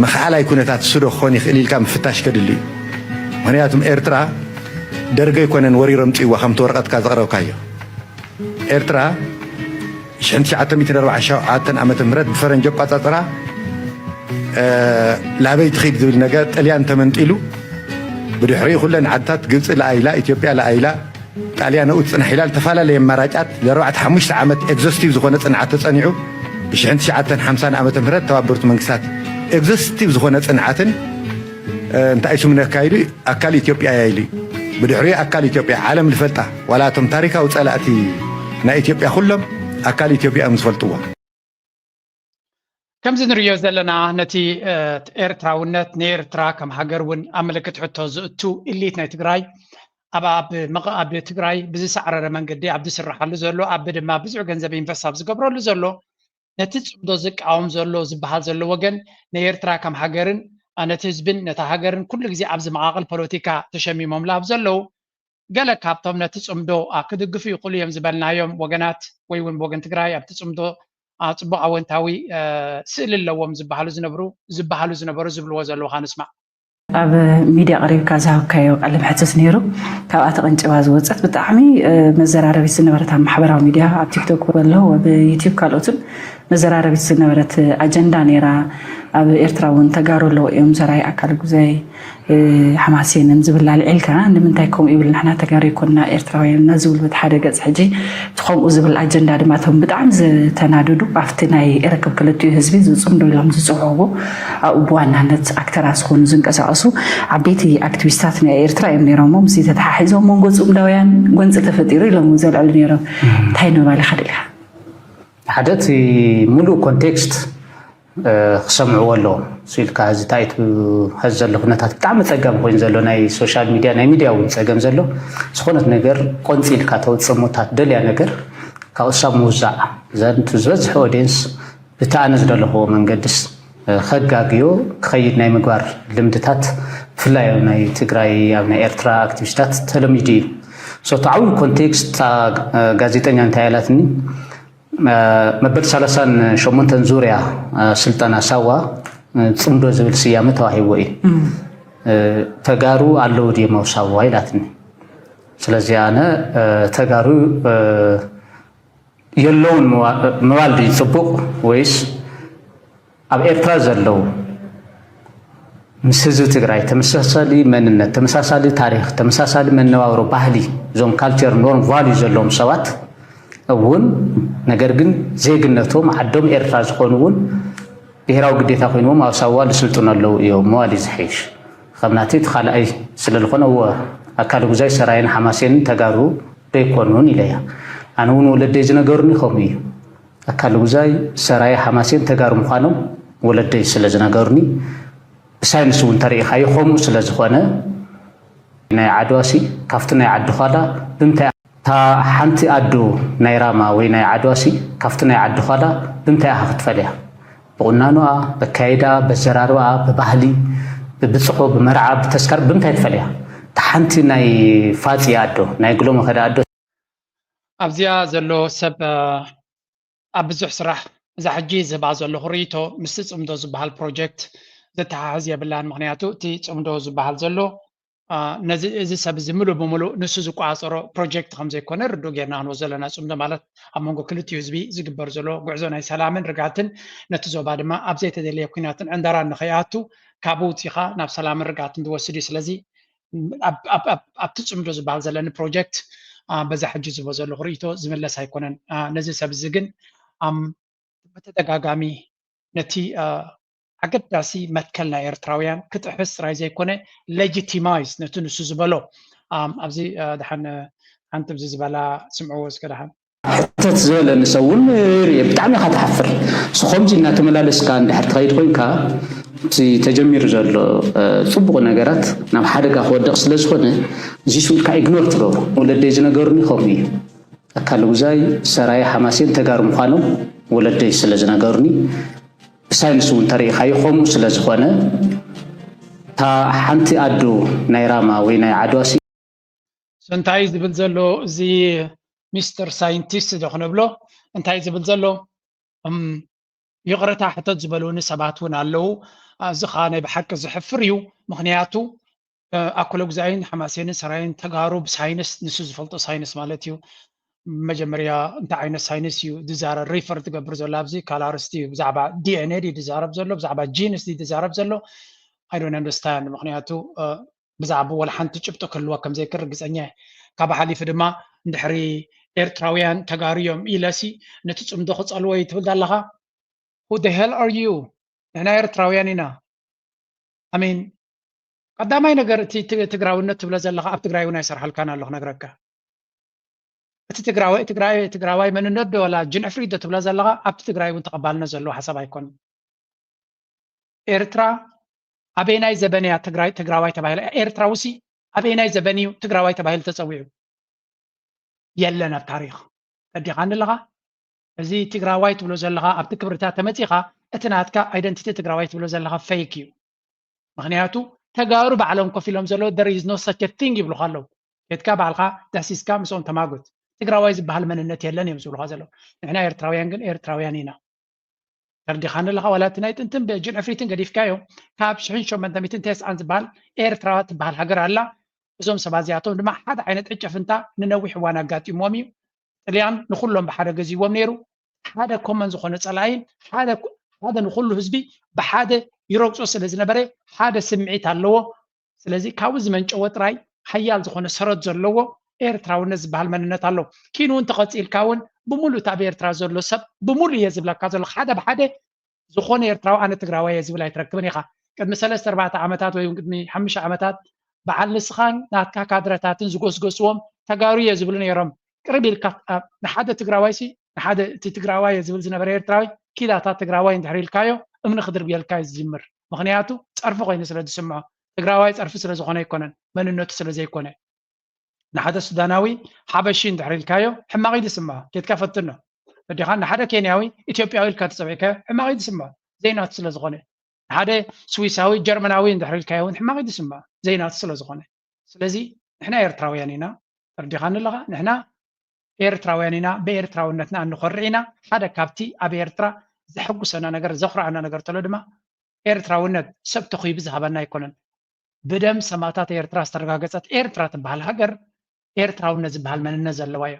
መኽዓላይ ኩነታት እሱ ዶ ክኾን ይኽእል ኢልካ ምፍታሽ ከድሊ እዩ። ምኽንያቱም ኤርትራ ደርገ ኣይኮነን ወሪሮም ፅዋ ከምቲ ወረቐትካ ዘቕረብካዮ ኤርትራ ሽሕን ትሽዓተ ሚእትን ኣርባዓን ሸውዓተን ዓመተ ምህረት ብፈረንጂ ኣቋፃፅራ ላበይ ትኺድ ዝብል ነገር ጥልያን ተመንጢሉ ብድሕሪኡ ኩለን ዓድታት ግብፂ ለኣይላ ኢትዮጵያ ለኣይላ ጣልያን ኣብኡ ትፅናሕ ኢላ ዝተፈላለየ ኣማራጫት ለኣርባዕተ ሓሙሽተ ዓመት ኤግዞስቲቭ ዝኾነ ፅንዓት ተፀኒዑ ብሽሕን ትሽዓተን ሓምሳን ዓመተ ምህረት ተባበሩት መንግስታት ኤግዞስቲቭ ዝኾነ ፅንዓትን እንታይ ስሙ ነካይዱ ኣካል ኢትዮጵያ እያ ኢሉ እዩ። ብድሕሪኡ ኣካል ኢትዮጵያ ዓለም ዝፈልጣ ዋላ እቶም ታሪካዊ ፀላእቲ ናይ ኢትዮጵያ ኩሎም ኣካል ኢትዮጵያ እዮም ዝፈልጥዋ። ከምዚ ንርእዮ ዘለና ነቲ ኤርትራውነት ንኤርትራ ከም ሃገር እውን ኣብ ምልክት ሕቶ ዝእቱ ኢሊት ናይ ትግራይ ኣብ ኣብ ትግራይ ብዝሰዕረረ መንገዲ ኣብ ዝስርሓሉ ዘሎ ኣብ ድማ ብዙሕ ገንዘብ ኢንቨስት ኣብ ዝገብረሉ ዘሎ ነቲ ፅምዶ ዝቃወም ዘሎ ዝበሃል ዘሎ ወገን ንኤርትራ ከም ሃገርን ነቲ ህዝብን ነታ ሃገርን ኩሉ ግዜ ኣብ ዝመቓቐል ፖለቲካ ተሸሚሞምሉ ኣብ ዘለዉ ገለ ካብቶም ነቲ ፅምዶ ክድግፉ ይኽእሉ እዮም ዝበልናዮም ወገናት ወይ እውን ወገን ትግራይ ኣብቲ ፅምዶ ፅቡቅ ኣወንታዊ ስእሊ ኣለዎም ዝበሃሉ ዝነብሩ ዝበሃሉ ዝነበሩ ዝብልዎ ዘለዉ ንስማዕ። ኣብ ሚድያ ቀሪብካ ዝሃብካዮ ቃለ መሕትት ነይሩ። ካብኣ ተቐንጭባ ዝወፀት ብጣዕሚ መዘራረቢት ዝነበረት ኣብ ማሕበራዊ ሚድያ ኣብ ቲክቶክ በሎ ኣብ ዩቲብ ካልኦትን መዘራረቢት ዝነበረት ኣጀንዳ ነይራ። ኣብ ኤርትራ እውን ተጋሩ ኣለዉ እዮም ዘራይ ኣካል ጉዛይ ሓማሴንን ዝብል ኣልዒልካ ንምንታይ ከምኡ ይብል ንሕና ተጋሩ ይኮንና ኤርትራውያን እና ዝብሉ በቲ ሓደ ገፅ ሕጂ እቲ ከምኡ ዝብል ኣጀንዳ ድማ እቶም ብጣዕሚ ዝተናደዱ ኣብቲ ናይ ርክብ ክልቲኡ ህዝቢ ዝፅምዶ ኢሎም ዝፅውዕዎ ኣብኡ ብዋናነት ኣክተራት ዝኾኑ ዝንቀሳቀሱ ዓበይቲ ኣክቲቪስታት ናይ ኤርትራ እዮም ነይሮም እሞ ምስ ተተሓሒዞም መንጎ ፅምዳውያን ጎንፂ ተፈጢሩ ኢሎም ዘልዕሉ ነይሮም እንታይ ንምባል ኢኻ ደሊኻ ሓደ እቲ ሙሉእ ኮንቴክስት ክሰምዕዎ ኣለዎም። እሱ ኢልካ ሕዚ እንታይ እቲ ሕዚ ዘሎ ኩነታት ብጣዕሚ ጸገም ኮይኑ ዘሎ ናይ ሶሻል ሚድያ ናይ ሚድያ እውን ጸገም ዘሎ ዝኾነት ነገር ቆንጺልካ ተውጽእ እሞ እታ ትደልያ ነገር ካብኡ እሳብ ምውዛዕ ዘንቱ ዝበዝሐ ኦድየንስ ብቲ ኣነ ዝደለኽዎ መንገድስ ከጋግዮ ክኸይድ ናይ ምግባር ልምድታት ብፍላይ ኣብ ናይ ትግራይ ኣብ ናይ ኤርትራ ኣክቲቪስታት ተለሚዱ እዩ። So እቲ ዓብዪ ኮንቴክስት እታ ጋዜጠኛ እንታይ ኢላትኒ መበል ሰላሳን ሸሞንተን ዙርያ ስልጠና ሳዋ ፅምዶ ዝብል ስያመ ተዋሂብዎ እዩ። ተጋሩ ኣለዉ ድዮም ኣብ ሳዋ ኢላትኒ። ስለዚ ኣነ ተጋሩ የለውን ምባል ድዩ ፅቡቕ ወይስ ኣብ ኤርትራ ዘለዉ ምስ ህዝቢ ትግራይ ተመሳሳሊ መንነት፣ ተመሳሳሊ ታሪኽ፣ ተመሳሳሊ መነባብሮ፣ ባህሊ፣ እዞም ካልቸር፣ ኖርም፣ ቫልዩ ዘለዎም ሰባት እውን ነገር ግን ዜግነቶም ዓዶም ኤርትራ ዝኾኑ እውን ብሄራዊ ግዴታ ኮይንዎም ኣብ ሳዋ ዝስልጥኑ ኣለዉ እዮም ምባል እዩ ዝሕይሽ። ከም ናተይ እቲ ካልኣይ ስለ ዝኾነ እወ ኣካለ ጉዛይ ሰራየን ሓማሴንን ተጋሩ ዶ ኣይኮኑን ኢለያ። ኣነ እውን ወለደይ ዝነገሩኒ ከምኡ እዩ። ኣካለ ጉዛይ ሰራየ ሓማሴን ተጋሩ ምዃኖም ወለደይ ስለ ዝነገሩኒ ብሳይንስ እውን ተሪኢኻዮ ከምኡ ስለ ዝኾነ ናይ ዓድዋሲ ካብቲ ናይ ዓዲ ዃላ ብምንታይ እታ ሓንቲ ኣዶ ናይ ራማ ወይ ናይ ዓድዋሲ ካብቲ ናይ ዓዲ ዃላ ብምንታይ ኢኻ ክትፈልያ? ብቑናኖኣ፣ በካይዳ፣ በዘራርባኣ፣ ብባህሊ፣ ብብፅሖ፣ ብመርዓ፣ ብተስካር ብምንታይ ትፈልያ? እታ ሓንቲ ናይ ፋፂ ኣዶ ናይ ግሎመኸዳ ኣዶ ኣብዚኣ ዘሎ ሰብ ኣብ ብዙሕ ስራሕ እዛ ሕጂ ዝህባ ዘለኹ ርእይቶ ምስቲ ፅምዶ ዝበሃል ፕሮጀክት ዘተሓሕዝ የብላን። ምኽንያቱ እቲ ፅምዶ ዝበሃል ዘሎ ነዚ እዚ ሰብ እዚ ምሉእ ብምሉእ ንሱ ዝቆፃፀሮ ፕሮጀክት ከም ዘይኮነ ርዱእ ጌርና ክንወስዶ ኣለና። ፅምዶ ማለት ኣብ መንጎ ክልቲኡ ህዝቢ ዝግበር ዘሎ ጉዕዞ ናይ ሰላምን ርግኣትን ነቲ ዞባ ድማ ኣብ ዘይተደለየ ኲናትን ዕንደራን ንኸይኣቱ ካብኡ ውፂኻ ናብ ሰላምን ርግኣትን ዝወስድ እዩ። ስለዚ ኣብቲ ፅምዶ ዝበሃል ዘለኒ ፕሮጀክት በዛ ሕጂ ዝቦ ዘለኹ ርእይቶ ዝምለስ ኣይኮነን። ነዚ ሰብ እዚ ግን ብተደጋጋሚ ነቲ ኣገዳሲ መትከል ናይ ኤርትራውያን ክጥሕስ ጥራይ ዘይኮነ ሌጂቲማይዝ ነቲ ንሱ ዝበሎ ኣብዚ ድሓን ሓንቲ ብዚ ዝበላ ስምዕዎ እስከ ደሓን። ሕተት ዝበለኒ ሰብ እውን ርእየ ብጣዕሚ ኢኻ ትሓፍር። ሶ ከምዚ እናተመላለስካ እንድሕር ትኸይድ ኮይንካ እቲ ተጀሚሩ ዘሎ እ፣ ጽቡቕ ነገራት ናብ ሓደጋ ክወድቕ ስለ ዝኾነ እዚ ስኡልካ ኢግኖር ትገብሮ። ወለደይ ዝነገሩኒ ከምኡ እዩ። ኣካለ ጉዛይ፣ ሰራየ፣ ሓማሴን ተጋሩ ምዃኖም ወለደይ ስለ ዝነገሩኒ ብሳይንስ እውን ተሪኢኻዮ ከምኡ ስለ ዝኾነ እታ ሓንቲ ኣዶ ናይ ራማ ወይ ናይ ዓድዋ ሲ እንታይ ዝብል ዘሎ እዚ ሚስተር ሳይንቲስት ዶ ክነብሎ እንታይ ዝብል ዘሎ እም፣ ይቕረታ ሕተት ዝበሉኒ ሰባት እውን ኣለዉ። እዚ ኸዓ ናይ ብሓቂ ዝሕፍር እዩ። ምኽንያቱ እ፣ ኣኮለጉዛይን ሓማሴንን ሰራይን ተጋሩ ብሳይንስ ንሱ ዝፈልጦ ሳይንስ ማለት እዩ። መጀመርያ እንታይ ዓይነት ሳይንስ እዩ ዝዛረብ ሪፈር ትገብር ዘሎ ኣብዚ ካልእ ኣርእስቲ እዩ። ብዛዕባ ዲ ኤን ኤ ድዩ ዝዛረብ ዘሎ ብዛዕባ ጂንስ ድዩ ዝዛረብ ዘሎ? I don't understand። ምኽንያቱ እ፣ ብዛዕባ ወላ ሓንቲ ጭብጢ ክህልወኩም ዘይክእል ርግፀኛ እየ። ካብ ሓሊፉ ድማ እንድሕሪ ኤርትራውያን ተጋሩ እዮም ኢለሲ ነቲ ፅምዶ ክፀልዎ እዩ ትብል ዘለኻ? Who the hell are you? ንሕና ኤርትራውያን ኢና። I mean ቀዳማይ ነገር እቲ ት- ትግራውነት ትብሎ ዘለኻ ኣብ ትግራይ እውን ኣይሰርሓልካን ኣሎ ክነግረካ። እቲ ትግራዋይ ትግራይ ትግራዋይ መንነት ዶ ወላ ጅንዕፍሪ ዶ ትብሎ ዘለኻ ኣብቲ ትግራይ እውን ተቐባልነት ዘለዎ ሓሳብ ኣይኮነን። ኤርትራ ኣበየናይ ዘበን እያ ትግራይ ትግራዋይ ተባሂላ? ኤርትራውሲ ኣበየናይ ዘበን እዩ ትግራዋይ ተባሂሉ ተፀዊዑ? የለን ኣብ ታሪኽ። ተረዲኻኒ ኣለኻ? እዚ ትግራዋይ ትብሎ ዘለኻ ኣብቲ ክብርታት ተመፂኻ እቲ ናትካ ኣይደንቲቲ ትግራዋይ ትብሎ ዘለኻ ፌክ እዩ። ምኽንያቱ ተጋሩ ባዕሎም ኮፍ ኢሎም ዘለዉ there is no such a thing ይብሉኻ ኣለዉ። ኬድካ ባዕልኻ ዳህሲስካ ምስኦም ተማጎት። ትግራዋይ ዝበሃል መንነት የለን እዮም ዝብሉኻ ዘለዉ። ንሕና ኤርትራውያን ግን ኤርትራውያን ኢና። ተረዲኻኒ ኣለኻ? ዋላ እቲ ናይ ጥንትን ብጅን ዕፍሪትን ገዲፍካዮ ካብ ሽሕን ሸሞንተ ሚእትን ተስዓን ዝበሃል ኤርትራ ትበሃል ሃገር ኣላ። እዞም ሰባት እዚኣቶም ድማ ሓደ ዓይነት ዕጨፍንታ ንነዊሕ እዋን ኣጋጢምዎም እዩ። ጥልያን ንኹሎም ብሓደ ገዚዎም ነይሩ። ሓደ ኮመን ዝኾነ ፀላኢን ሓደ ሓደ ንኹሉ ህዝቢ ብሓደ ይረግጾ ስለ ዝነበረ ሓደ ስምዒት ኣለዎ። ስለዚ ካብኡ ዝመንጨወ ጥራይ ሓያል ዝኾነ ሰረት ዘለዎ ኤርትራውነት ዝበሃል መንነት ኣሎ። ኪን እውን ተቐፂልካ እውን ብምሉእ እቲ ኣብ ኤርትራ ዘሎ ሰብ ብምሉእ እየ ዝብለካ ዘሎ ሓደ ብሓደ ዝኾነ ኤርትራዊ ኣነ ትግራዋይ እየ ዝብል ኣይትረክብን ኢኻ። ቅድሚ ሰለስተ ኣርባዕተ ዓመታት ወይ እውን ቅድሚ ሓሙሽተ ዓመታት በዓል ንስኻን ናትካ ካድረታትን ዝጎስጎስዎም ተጋሩ እየ ዝብሉ ነይሮም። ቅርብ ኢልካ ኣ- ንሓደ ትግራዋይ ሲ ንሓደ እቲ ትግራዋይ እየ ዝብል ዝነበረ ኤርትራዊ ኪዳታ ትግራዋይ እንድሕር ኢልካዮ እምኒ ክድርብየልካ እዩ ዝጅምር። ምኽንያቱ ፀርፊ ኮይኑ ስለ ዝስምዖ ትግራዋይ ፀርፊ ስለ ዝኾነ ኣይኮነን መንነቱ ስለ ዘይኮነ። ንሓደ ሱዳናዊ ሓበሺ እንድሕር ኢልካዮ ሕማቕ እዩ ዝስምዖ። ኬድካ ፈትኖ። ወዲኻ ንሓደ ኬንያዊ ኢትዮጵያዊ ኢልካ ተፀዊዕካዮ ሕማቕ እዩ ዝስምዖ ዘይናቱ ስለ ዝኾነ። ንሓደ ስዊሳዊ ጀርመናዊ እንድሕር ኢልካዮ እውን ሕማቕ እዩ ዝስምዖ ዘይናቱ ስለ ዝኾነ። ስለዚ ንሕና ኤርትራውያን ኢና። ተረዲኻኒ ኣለኻ? ንሕና ኤርትራውያን ኢና። ብኤርትራውነትና እንኾርዕ ኢና። ሓደ ካብቲ ኣብ ኤርትራ ዘሐጉሰና ነገር ዘኹርዓና ነገር ተሎ ድማ ኤርትራውነት ሰብ ተኺቡ ዝሃበና ኣይኮነን። ብደም ሰማእታት ኤርትራ ዝተረጋገጸት ኤርትራ ትበሃል ሃገር ኤርትራውነት ዝበሃል መንነት ዘለዋ እያ።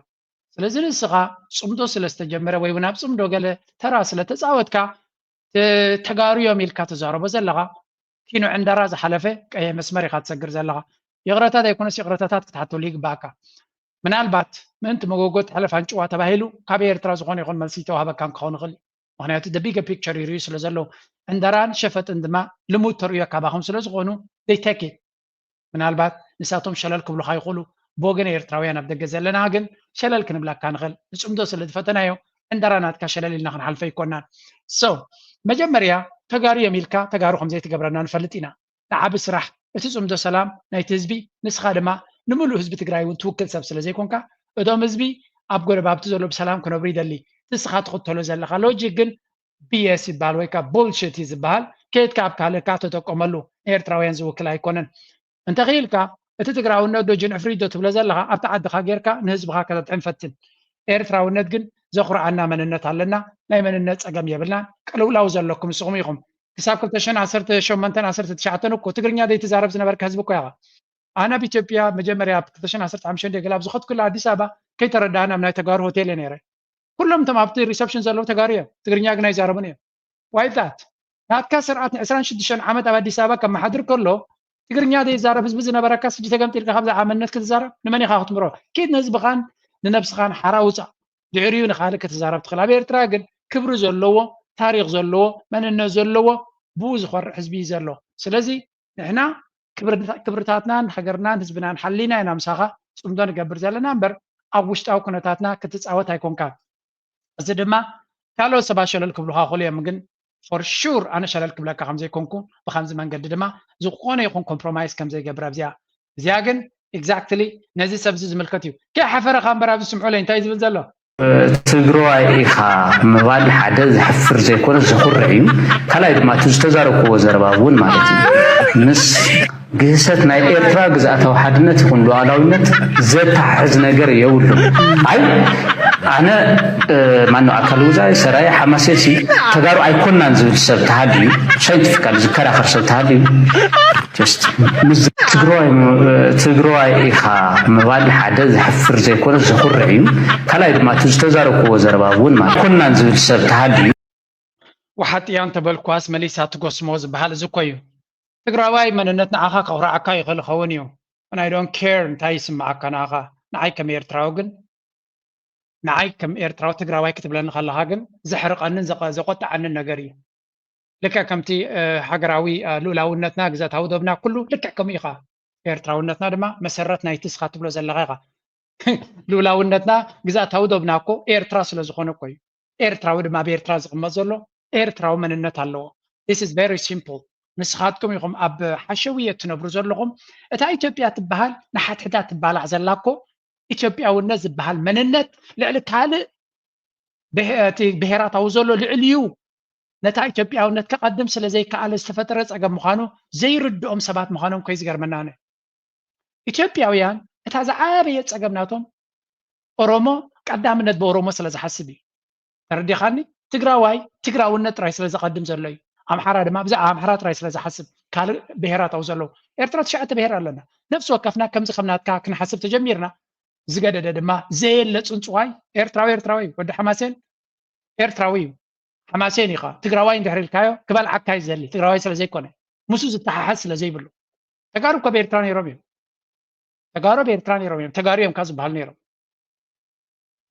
ስለዚ ንስኻ ጽምዶ ስለ ዝተጀመረ ወይ እውን ኣብ ጽምዶ ገለ ተራ ስለ ተጻወትካ ተ- ተጋሩ እዮም ኢልካ ትዛረቦ ዘለኻ ኪኖ ዕንደራ ዝሓለፈ ቀይሕ መስመር ኢኻ ትሰግር ዘለኻ። ይቕረታ ዘይኮነስ ይቕረታታት ክትሓተሉ ይግባእካ። ምናልባት ምእንቲ መጎጎ ትሕለፍ ኣንጭዋ ተባሂሉ ካብ ኤርትራ ዝኾነ ይኹን መልሲ ይተዋህበካን ክኸውን ይኽእል እዩ። ምኽንያቱ the bigger picture ይርእዩ ስለ ዘለዉ ዕንደራን ሸፈጥን ድማ ልሙድ ተርእዮ ካባኹም ስለ ዝኾኑ they take it። ምናልባት ንሳቶም ሸለል ክብሉኻ ይኽእሉ። ብወገን ኤርትራውያን ኣብ ደገ ዘለና ግን ሸለል ክንብለካ ንኽእል። ንጽምዶ ስለ ዝፈተናዮ ዕንደራ ናትካ ሸለል ኢልና ክንሓልፈ ኣይኮናን። So መጀመርያ ተጋሩ እዮም ኢልካ ተጋሩ ከም ዘይትገብረና ንፈልጥ ኢና። ንዓቢ ስራሕ እቲ ጽምዶ ሰላም ናይቲ ህዝቢ ንስኻ ድማ ንምሉእ ህዝቢ ትግራይ እውን ትውክል ሰብ ስለ ዘይኮንካ እቶም ህዝቢ ኣብ ጎረባብቲ ዘሎ ብሰላም ክነብሩ ይደሊ። እቲ ንስኻ ትኽተሎ ዘለኻ ሎጂክ ግን ቢ ኤስ ይበሃል ወይ ከዓ ቡልሽት እዩ ዝበሃል። ከየትካ ኣብ ካልእካ ተጠቀመሉ ንኤርትራውያን ዝውክል ኣይኮነን። እንተኽኢልካ እቲ ትግራውነት ዶ ጅንዕፍሪት ዶ ትብሎ ዘለኻ ኣብቲ ዓድኻ ጌርካ ንህዝብኻ ከተድሕን ፈትን። ኤርትራውነት ግን ዘኹርዓና መንነት ኣለና። ናይ መንነት ፀገም የብልናን። ቅልውላው ዘለኩም ንስኹም ኢኹም። ክሳብ ክልተ ሽሕን ዓሰርተ ሸሞንተን ዓሰርተ ትሽዓተን እኮ ትግርኛ ዘይትዛረብ ዝነበርካ ህዝቢ እኮ ኢኻ። ኣነ ኣብ ኢትዮጵያ መጀመርያ ኣብ ክልተ ሽሕን ዓሰርተ ሓሙሽተን ገለ ኣብ ዝኸድኩሉ ኣዲስ ኣበባ ከይተረዳእና ኣብ ናይ ተጋሩ ሆቴል እየ ነይረ። ኩሎም እቶም ኣብቲ ሪሰፕሽን ዘለዉ ተጋሩ እዮም። ትግርኛ ግን ኣይዛረቡን እዮም። ዋይ ዛት ናትካ ስርዓት ን ዕስራን ሽዱሽተን ዓመት ኣብ ኣዲስ ኣበባ ከመሓድር ከሎ ትግርኛ ዘይዛረብ ህዝቢ ዝነበረካ ስጂ ተገምጢልካ ካብዛ ዓመነት ክትዛረብ ንመን ኢኻ ክትምሮ? ኪድ ንህዝብኻን ንነብስኻን ሓራ ውፃእ። ድሕሪኡ ንኻልእ ክትዛረብ ትኽእል። ኣብ ኤርትራ ግን ክብሪ ዘለዎ ታሪኽ ዘለዎ መንነት ዘለዎ ብኡ ዝኾርዕ ህዝቢ እዩ ዘሎ። ስለዚ ንሕና ክብርታትናን ሃገርናን ህዝብናን ሓሊና ኢና ምሳኻ ፅምዶ ንገብር ዘለና እምበር ኣብ ውሽጣዊ ኩነታትና ክትፃወት ኣይኮንካ። እዚ ድማ ካልኦት ሰባት ሸለል ክብሉካ ክእሉ እዮም፣ ግን for sure ኣነ ሸለል ክብለካ ከም ዘይኮንኩ ብከምዚ መንገዲ ድማ ዝኾነ ይኹን compromise ከም ዘይገብር ኣብዚኣ እዚኣ ግን exactly ነዚ ሰብ እዚ ዝምልከት እዩ። ከይሓፈረ ካብ እምበር ኣብዚ ስምዑለይ እንታይ ዝብል ዘሎ? ትግራዋይ ኢኻ ምባል ሓደ ዘሕፍር ዘይኮነ ዘኹርዕ እዩ። ካልኣይ ድማ እቲ ዝተዛረብክዎ ዘረባ እውን ማለት እዩ ምስ ግህሰት ናይ ኤርትራ ግዝኣታዊ ሓድነት ይኹን ሉዓላዊነት ዘተሓሕዝ ነገር የብሉን። ኣይ ኣነ ማነው ኣካል ውዛይ ሰራይ ሓማሴን ሲ ተጋሩ ኣይኮናን ዝብል ሰብ ተሃልዩ scientifically ዝከራኸር ሰብ ተሃልዩ ትግራዋይ ኢኻ ምባል ሓደ ዘሕፍር ዘይኮነ ዘኹርዕ እዩ። ካልኣይ ድማ እቲ ዝተዛረብክዎ ዘረባ እውን ማለት ኮናን ዝብል ሰብ ተሃልዩ ወሓጥያ እንተበልኳስ መሊሳ ትጎስሞ ዝበሃል እዚ እኮ እዩ። ትግራዋይ መንነት ንዓኻ ከኹርዓካ ይኽእል ይኸውን እዩ። I don't care እንታይ ይስምዓካ ንዓኻ። ንዓይ ከም ኤርትራዊ ግን ንዓይ ከም ኤርትራዊ ትግራዋይ ክትብለኒ ከለኻ ግን ዘሕርቐንን ዘቆጥዓንን ነገር እዩ። ልክዕ ከምቲ ሃገራዊ ልኡላውነትና ግዛታዊ ዶብና ኩሉ ልክዕ ከምኡ ኢኻ። ኤርትራውነትና ድማ መሰረት ናይቲ እስኻ ትብሎ ዘለኻ ኢኻ። ልኡላውነትና ግዛታዊ ዶብና እኮ ኤርትራ ስለ ዝኾነ እኮ እዩ። ኤርትራዊ ድማ ኣብ ኤርትራ ዝቕመጥ ዘሎ ኤርትራዊ መንነት ኣለዎ። This is very simple። ንስኻትኩም ኢኹም ኣብ ሓሸውየ ትነብሩ ዘለኹም። እታ ኢትዮጵያ ትበሃል ንሓትሕዳ ትባላዕ ዘላ እኮ ኢትዮጵያውነት ዝበሃል መንነት ልዕሊ ካልእ እቲ ብሄራታዊ ዘሎ ልዕሊኡ ነታ ኢትዮጵያውነት ከቐድም ስለ ዘይከኣለ ዝተፈጠረ ፀገም ምዃኑ ዘይርድኦም ሰባት ምዃኖም ኮይ ዝገርመና ነ ኢትዮጵያውያን እታ ዝዓበየ ፀገም ናቶም ኦሮሞ ቀዳምነት ብኦሮሞ ስለ ዝሓስብ እዩ። ተረዲኻኒ? ትግራዋይ ትግራውነት ጥራይ ስለ ዘቐድም ዘሎ እዩ። ኣምሓራ ድማ ብዛዕባ ኣምሓራ ጥራይ ስለ ዝሓስብ ካልእ ብሄራት ኣብኡ ዘለዉ ኤርትራ ትሽዓተ ብሄር ኣለና። ነፍሲ ወከፍና ከምዚ ከም ናትካ ክንሓስብ ተጀሚርና ዝገደደ ድማ ዘየለ ፅንፅዋይ ኤርትራዊ ኤርትራዊ እዩ። ወዲ ሓማሴን ኤርትራዊ እዩ። ሓማሴን ኢኻ ትግራዋይ እንድሕር ኢልካዮ ክበልዓካ እዩ ዝደሊ ትግራዋይ ስለ ዘይኮነ ምስኡ ዝተሓሓዝ ስለ ዘይብሉ። ተጋሩ እኮ ኣብ ኤርትራ ነይሮም እዮም። ተጋሩ ኣብ ኤርትራ ነይሮም እዮም። ተጋሩ እዮም ካብ ዝበሃሉ ነይሮም።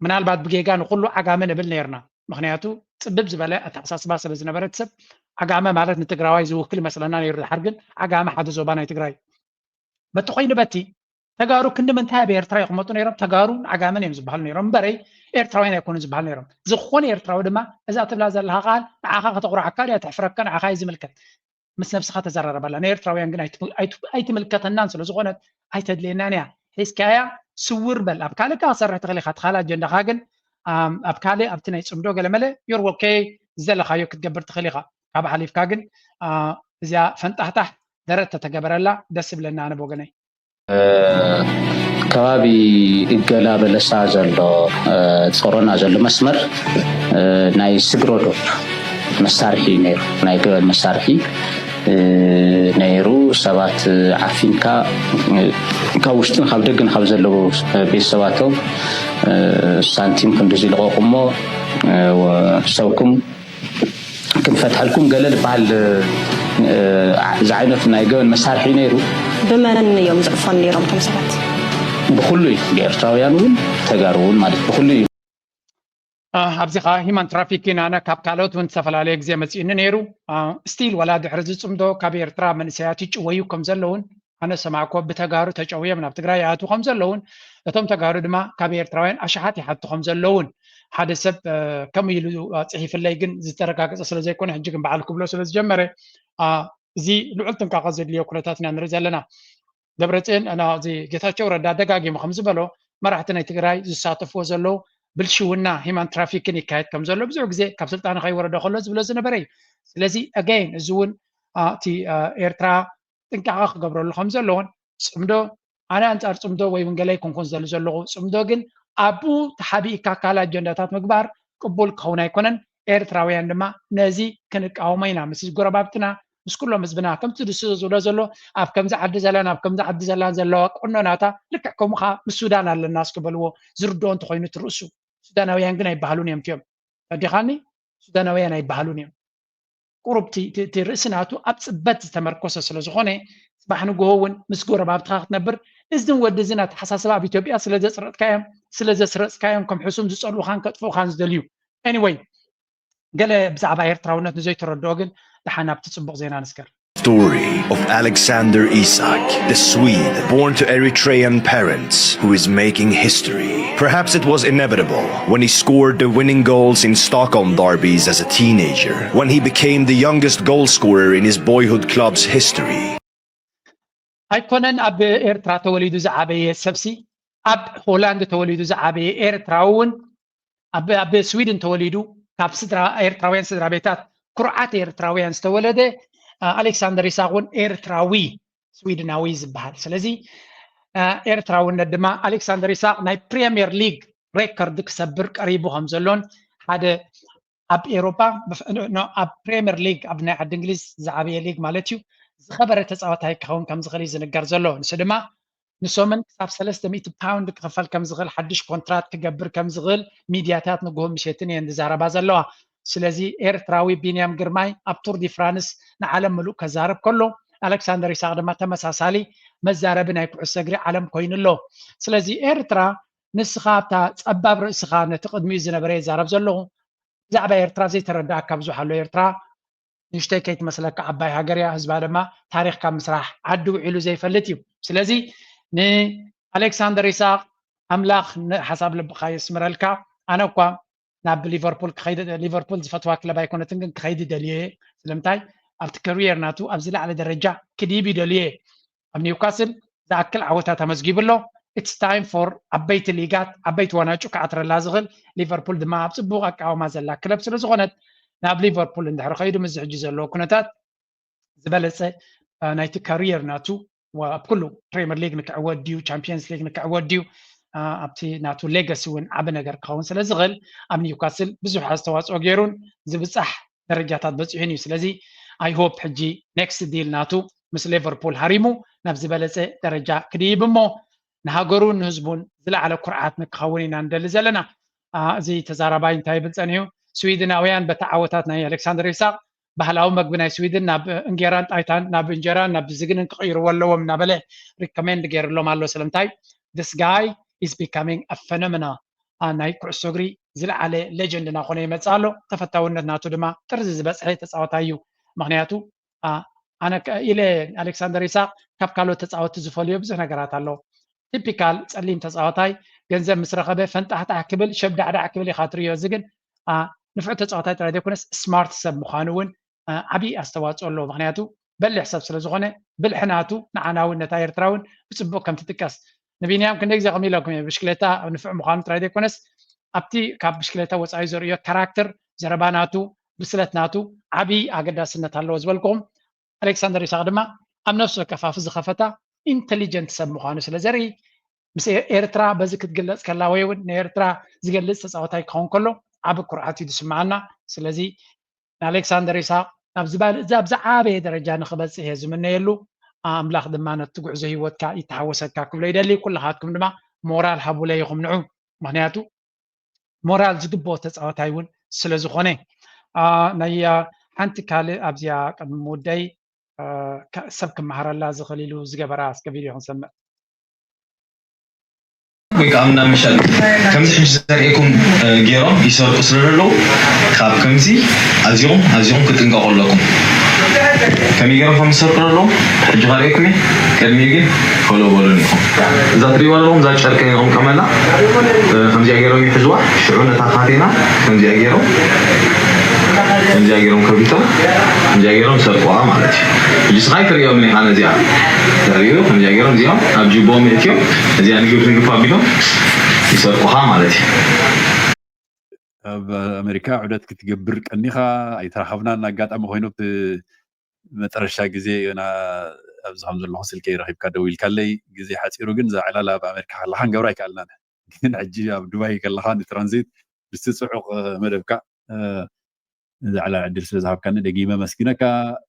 ምናልባት ብጌጋ ንኩሉ ዓጋመ ንብል ነይርና። ምክንያቱ ፅብብ ዝበለ ኣተሓሳስባ ስለ ዝነበረ እቲ ሰብ ዓጋመ ማለት ንትግራዋይ ዝውክል ይመስለና ነይሩ። ድሓር ግን ዓጋመ ሓደ ዞባ ናይ ትግራይ እዩ። በቲ ኮይኑ በቲ ተጋሩ ክንዲ ምንታይ ኣብ ኤርትራ ይቕመጡ ነይሮም? ተጋሩን ዓጋመን እዮም ዝበሃሉ ነይሮም እምበረይ ኤርትራውያን ኣይኮኑን ዝበሃሉ ነይሮም። ዝኾነ ኤርትራዊ ድማ እዛ ትብላ ዘለኻ ቃል ንዓኻ ከተኹርዓካ ድያ ተሕፍረካ ንዓኻ እዩ ዝምልከት። ምስ ነብስኻ ተዘራረበላ። ንኤርትራውያን ግን ኣይትምልከተናን ስለ ዝኾነት ኣይተድልየናን እያ። ሒዝካያ ስውር በል። ኣብ ካልእ ከኣ ክሰርሕ ትኽእል ኢኻ። እቲ ካልእ ኣጀንዳኻ ግን ኣብ ካልእ ኣብቲ ናይ ጽምዶ ገለመለ you're okay ዝደለኻዮ ክትገብር ትኽእል ኢኻ። ካብ ሓሊፍካ ግን እዚኣ ፈንጣሕጣሕ ደረት ተተገበረላ ደስ ይብለኒ ኣነ ብወገነይ። ከባቢ እገላ በለሳ ዘሎ ጾሮና ዘሎ መስመር ናይ ስግሮ ዶብ መሳርሒ ነይሩ ናይ ገበን መሳርሒ ነይሩ ሰባት ዓፊንካ ካብ ውሽጥን ካብ ደግን ካብ ዘለዉ ቤተሰባቶም ሳንቲም ክንድዚ ልቐቑ እሞ ሰብኩም ክንፈትሐልኩም ገለ ዝበሃል ዝዓይነቱ ናይ ገበን መሳርሒ ነይሩ። ብመን እዮም ዝዕፈኑ ነይሮም እቶም ሰባት? ብኩሉ እዩ ብኤርትራውያን እውን ተጋሩ እውን ማለት ብኩሉ እዩ። ኣብዚ ከዓ ሂማን ትራፊኪን ኣነ ካብ ካልኦት እውን ዝተፈላለየ ግዜ መፂኡኒ ነይሩ ስቲል ዋላ ድሕሪ ዝፅምዶ ካብ ኤርትራ መንእሰያት ይጭወዩ ከም ዘለውን ኣነ ሰማዕኮ ብተጋሩ ተጨውዮም ናብ ትግራይ ይኣትዉ ከም ዘለውን እቶም ተጋሩ ድማ ካብ ኤርትራውያን ኣሽሓት ይሓቱ ከም ዘለውን ሓደ ሰብ ከምኡ ኢሉ ፅሒፍለይ ግን ዝተረጋገፀ ስለዘይኮነ ሕጂ ግን በዓል ክብሎ ስለዝጀመረ እዚ ልዑል ጥንቃቐ ዘድልዮ ኩነታት ኢና ንርኢ ዘለና። ደብረፅዮን እዚ ጌታቸው ረዳ ደጋጊሙ ከም ዝበሎ መራሕቲ ናይ ትግራይ ዝሳተፍዎ ዘለዉ ብልሽውና ሂማን ትራፊክን ይካየድ ከም ዘሎ ብዙሕ ግዜ ካብ ስልጣኑ ከይወረደ ከሎ ዝብሎ ዝነበረ እዩ። ስለዚ ኣገይን እዚ እውን እቲ ኤርትራ ጥንቃቐ ክገብረሉ ከም ዘለዎን ፅምዶ ኣነ ኣንፃር ፅምዶ ወይ እውን ገለ ኣይኮንኩን ዝደሊ ዘለኹ ፅምዶ ግን ኣብኡ ተሓቢእካ ካልእ ኣጀንዳታት ምግባር ቅቡል ክኸውን ኣይኮነን። ኤርትራውያን ድማ ነዚ ክንቃወሞ ኢና ምስ ጎረባብትና ምስ ኩሎም ህዝብና ከምቲ ድሱ ዝብሎ ዘሎ ኣብ ከምዚ ዓዲ ዘላን ኣብ ከምዚ ዓዲ ዘላን ዘለዋ ቁኖ ናታ ልክዕ ከምኡ ከዓ ምስ ሱዳን ኣለና እስኪ በልዎ ዝርድኦ እንተኮይኑ እቲ ርእሱ ሱዳናውያን ግን ኣይበሃሉን እዮም ቲዮም ረዲኻኒ ሱዳናውያን ኣይበሃሉን እዮም ቁሩብ እቲ ርእሲ ናቱ ኣብ ፅበት ዝተመርኮሰ ስለ ዝኾነ ፅባሕ ንግሆ እውን ምስ ጎረባብትኻ ክትነብር እዝን ወዲ እዝን ኣተሓሳስባ ኣብ ኢትዮጵያ ስለ ዘፅረፅካዮም ስለ ዘስረፅካዮም ከም ሕሱም ዝፀልኡኻን ከጥፍኡኻን ዝደልዩ anyway ገለ ብዛዕባ ኤርትራውነት ንዘይተረድኦ ግን ደሓን ኣብቲ ፅቡቕ ዜና ንስገር። Story of Alexander Isak, the Swede, born to Eritrean parents, who is making history. Perhaps it was inevitable when he scored the winning goals in Stockholm derbies as a teenager, when he became the youngest goal scorer in his boyhood club's history. ኣይኮነን ኣብ ኤርትራ ተወሊዱ ዝዓበየ ሰብሲ፣ ኣብ ሆላንድ ተወሊዱ ዝዓበየ ኤርትራዊ እውን፣ ኣብ ኣብ ስዊድን ተወሊዱ፣ ካብ ስድራ ኤርትራውያን ስድራ ቤታት ኩርዓት ኤርትራውያን ዝተወለደ ኣሌክሳንደር ይስሐቅ እውን ኤርትራዊ ስዊድናዊ ዝበሃል። ስለዚ ኤርትራውነት ድማ ኣሌክሳንደር ይስሐቅ ናይ ፕሪምየር ሊግ ሬከርድ ክሰብር ቀሪቡ ከም ዘሎን ሓደ ኣብ ኤሮፓ ኣብ ፕሪምየር ሊግ ኣብ ናይ ዓዲ እንግሊዝ ዝዓበየ ሊግ ማለት እዩ ዝኸበረ ተፃዋታይ ክኸውን ከም ዝኽእል እዩ ዝንገር ዘሎ። ንሱ ድማ ንሶምን ክሳብ ሰለስተ ሚእቲ ፓውንድ ክኽፈል ከም ዝኽእል ሓድሽ ኮንትራት ክገብር ከም ዝኽእል ሚድያታት ንግሆ ምሸትን እየን ዝዛረባ ዘለዋ። ስለዚ ኤርትራዊ ቢንያም ግርማይ ኣብ ቱር ዲ ፍራንስ ንዓለም ምሉእ ከዛርብ ከሎ ኣሌክሳንደር ይስሐቅ ድማ ተመሳሳሊ መዛረቢ ናይ ኩዕሶ እግሪ ዓለም ኮይኑ ኣሎ። ስለዚ ኤርትራ ንስኻ ኣብታ ፀባብ ርእስኻ ነቲ ቅድሚኡ ዝነበረ ይዛረብ ዘለኹ ብዛዕባ ኤርትራ ዘይተረዳእካ ብዙሕ ኣሎ። ኤርትራ ንእሽተይ ከይትመስለካ ዓባይ ሃገር እያ። ህዝባ ድማ ታሪኽ ካብ ምስራሕ ዓዲ ውዒሉ ዘይፈልጥ እዩ። ስለዚ ንኣሌክሳንደር ይስሐቅ ኣምላኽ ንሓሳብ ልብኻ የስምረልካ። ኣነ እኳ ናብ ሊቨርፑል ክኸይድ ሊቨርፑል ዝፈትዋ ክለብ ኣይኮነትን፣ ግን ክኸይድ ደልየ እየ። ስለምንታይ ኣብቲ ከሪየር ናቱ ኣብ ዝለዓለ ደረጃ ክድይብ ይደልየ እየ። ኣብ ኒውካስል ዝኣክል ዓወታት ኣመዝጊቡ ኣሎ። It's time for ዓበይቲ ሊጋት ዓበይቲ ዋንጫ ክዓትረላ ዝኽእል ሊቨርፑል ድማ ኣብ ፅቡቅ ኣቃውማ ዘላ ክለብ ስለዝኾነት ናብ ሊቨርፑል እንድሕር ከይዱ ምስዚ ሕጂ ዘለዎ ኩነታት ዝበለፀ ናይቲ ካሪየር ናቱ ኣብ ኩሉ ፕሪምየር ሊግ ንክዕወት ድዩ ቻምፒየንስ ሊግ ንክዕወት ድዩ ኣብቲ ናቱ ሌጋሲ እውን ዓቢ ነገር ክኸውን ስለ ዝኽእል ኣብ ኒውካስል ብዙሕ ኣስተዋፅኦ ገይሩን ዝብፃሕ ደረጃታት በፂሑን እዩ። ስለዚ I hope ሕጂ ኔክስት ዲል ናቱ ምስ ሊቨርፑል ሃሪሙ ናብ ዝበለፀ ደረጃ ክድይብ እሞ ንሃገሩን ንህዝቡን ዝለዓለ ኩርዓት ንክኸውን ኢና ንደሊ ዘለና። እዚ ተዛራባይ እንታይ ይብል ፀኒሑ? ስዊድናውያን በቲ ዓወታት ናይ ኣሌክሳንደር ይስሐቅ ባህላዊ መግቢ ናይ ስዊድን ናብ እንጌራን ጣይታን ናብ እንጀራን ናብ ዝግንን ክቕይርዎ ኣለዎም እናበለ ሪኮሜንድ ገይርሎም ኣሎ። ስለምንታይ? This guy is becoming a phenomenon. ናይ ኩዕሶ እግሪ ዝለዓለ ሌጀንድ እናኾነ ይመፅእ ኣሎ። ተፈታውነት ናቱ ድማ ጥርዚ ዝበፅሐ ተፃዋታይ እዩ። ምክንያቱ ኣነ ኢለ ኣሌክሳንደር ይስሐቅ ካብ ካልኦት ተፃወትቲ ዝፈልዮ ብዙሕ ነገራት ኣሎ። ቲፒካል ፀሊም ተፃዋታይ ገንዘብ ምስ ረኸበ ፈንጣሕጣሕ ክብል ሸብዳዕዳዕ ክብል ኢኻ ትርእዮ። እዚ ግን ንፉዕ ተፃዋታይ ጥራይ ዘይኮነስ ስማርት ሰብ ምዃኑ እውን ዓብዪ ኣስተዋፅኦ ኣለዎ። ምክንያቱ በሊሕ ሰብ ስለ ዝኾነ ብልሒ ናቱ ንዓና እውን ነታ ኤርትራ እውን ብፅቡቅ ከም ትጥቀስ ንቢንያም ክንደይ ግዜ ከም ኢለኩም እየ ብሽክሌታ ንፉዕ ምዃኑ ጥራይ ዘይኮነስ ኣብቲ ካብ ብሽክሌታ ወፃኢ ዘርእዮ ካራክተር ዘረባ ናቱ ብስለት ናቱ ዓብዪ ኣገዳስነት ኣለዎ ዝበልኩም ኣሌክሳንደር ይስሐቅ ድማ ኣብ ነፍሲ ወከፍ ኣፉ ዝኸፈታ ኢንተሊጀንት ሰብ ምዃኑ ስለ ዘርኢ ምስ ኤርትራ በዚ ክትግለፅ ከላ ወይ እውን ንኤርትራ ዝገልፅ ተፃወታይ ክኸውን ከሎ ዓቢ ኩርዓት እዩ ዝስምዓና። ስለዚ ንኣሌክሳንደር ይስሐቅ ናብ ዝዓበየ ደረጃ ንክበፅሕ እየ ዝምነየሉ። ኣምላኽ ድማ ነቲ ጉዕዞ ህይወትካ ይተሓወሰካ ክብሎ ይደሊ። ኩልኻትኩም ድማ ሞራል ሃቡለይ ይኹም ንዑ። ምክንያቱ ሞራል ዝግብኦ ተፃዋታይ እውን ስለ ዝኾነ ናይ ሓንቲ ካልእ ኣብዚኣ ቅድሚ ምውዳይ ሰብ ክመሃረላ ዝኽእል ኢሉ ዝገበራ እስከ ቪድዮ ክንሰምዕ። ወይ ከዓ ምናምሻል ከምዚ ሕጂ ዘርእየኩም ገይሮም ይሰርቁ ስለ ዘለዉ ካብ ከምዚ ኣዚኹም ኣዚኹም ክትጥንቀቑ ኣለኩም። ከመይ ገይሮም ከም ዝሰርቁ ዘለዉ ሕጂ ከርእየኩም እየ። ቅድሚኡ ግን ፎሎ በሉን ኢኹም። እዛ ትሪእዋ ዘለኹም እዛ ጨርቂ ንቕምቀመላ ከምዚኣ ገይሮም ይሕዝዋ። ሽዑ ነታ ካቴና ከምዚኣ ገይሮም ከምዚኣ ገይሮም ከቢቶም ከምዚኣ ገይሮም ሰርቁዋ ማለት እዩ። ሕጂ ስኻይ ትሪኦ ምን ኢኻ ነዚኣ ትሪኡ ከምዚኣ ገይሮም እዚኦም ኣብ ጅቦም የእትዮም እዚኣ ንግፍ ንግፍ ኣቢሎም ይሰርቁኻ ማለት እዩ። ኣብ ኣሜሪካ ዑደት ክትገብር ቀኒኻ ኣይተራኸብናን። ኣጋጣሚ ኮይኑ ኣብቲ መጠረሻ ግዜ ና ኣብዚ ከም ዘለኹ ስልከይ ረኺብካ ደው ኢልካለይ። ግዜ ሓፂሩ ግን እዛ ዕላል ኣብ ኣሜሪካ ከለኻ ክንገብራ ኣይከኣልናን። ግን ሕጂ ኣብ ዱባይ ከለኻ ንትራንዚት ምስቲ ፅዑቕ መደብካ እዛ ዕላል ዕድል ስለ ዝሃብካኒ ደጊመ ኣመስግነካ።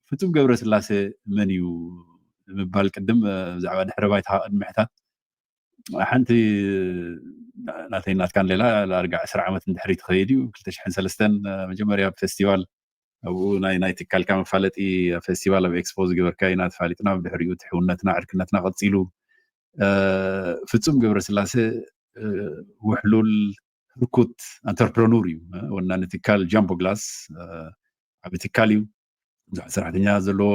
ፍጹም ገብረስላሴ መን እዩ ንምባል ቅድም ብዛዕባ ድሕረ ባይታ ቅድሚ ምሕታት ሓንቲ ናተይ ናትካን ሌላ ዳርጋ ዕስራ ዓመት ንድሕሪት ይኸይድ እዩ። ክልተ ሽሕን ሰለስተን መጀመርያ ኣብ ፌስቲቫል ኣብኡ ናይ ናይ ትካልካ መፋለጢ ኣብ ፌስቲቫል ኣብ ኤክስፖ ዝገበርካዮ ኢና ተፋሊጥና። ብድሕሪኡ እቲ ሕውነትና ዕርክነትና ቀፂሉ። ፍጹም ገብረስላሴ ውሕሉል ህርኩት ኣንተርፕረኑር እዩ። ወናኒ ትካል ጃምቦ ግላስ ዓቢ ትካል እዩ። ብዙሓት ሰራሕተኛ ዘለዎ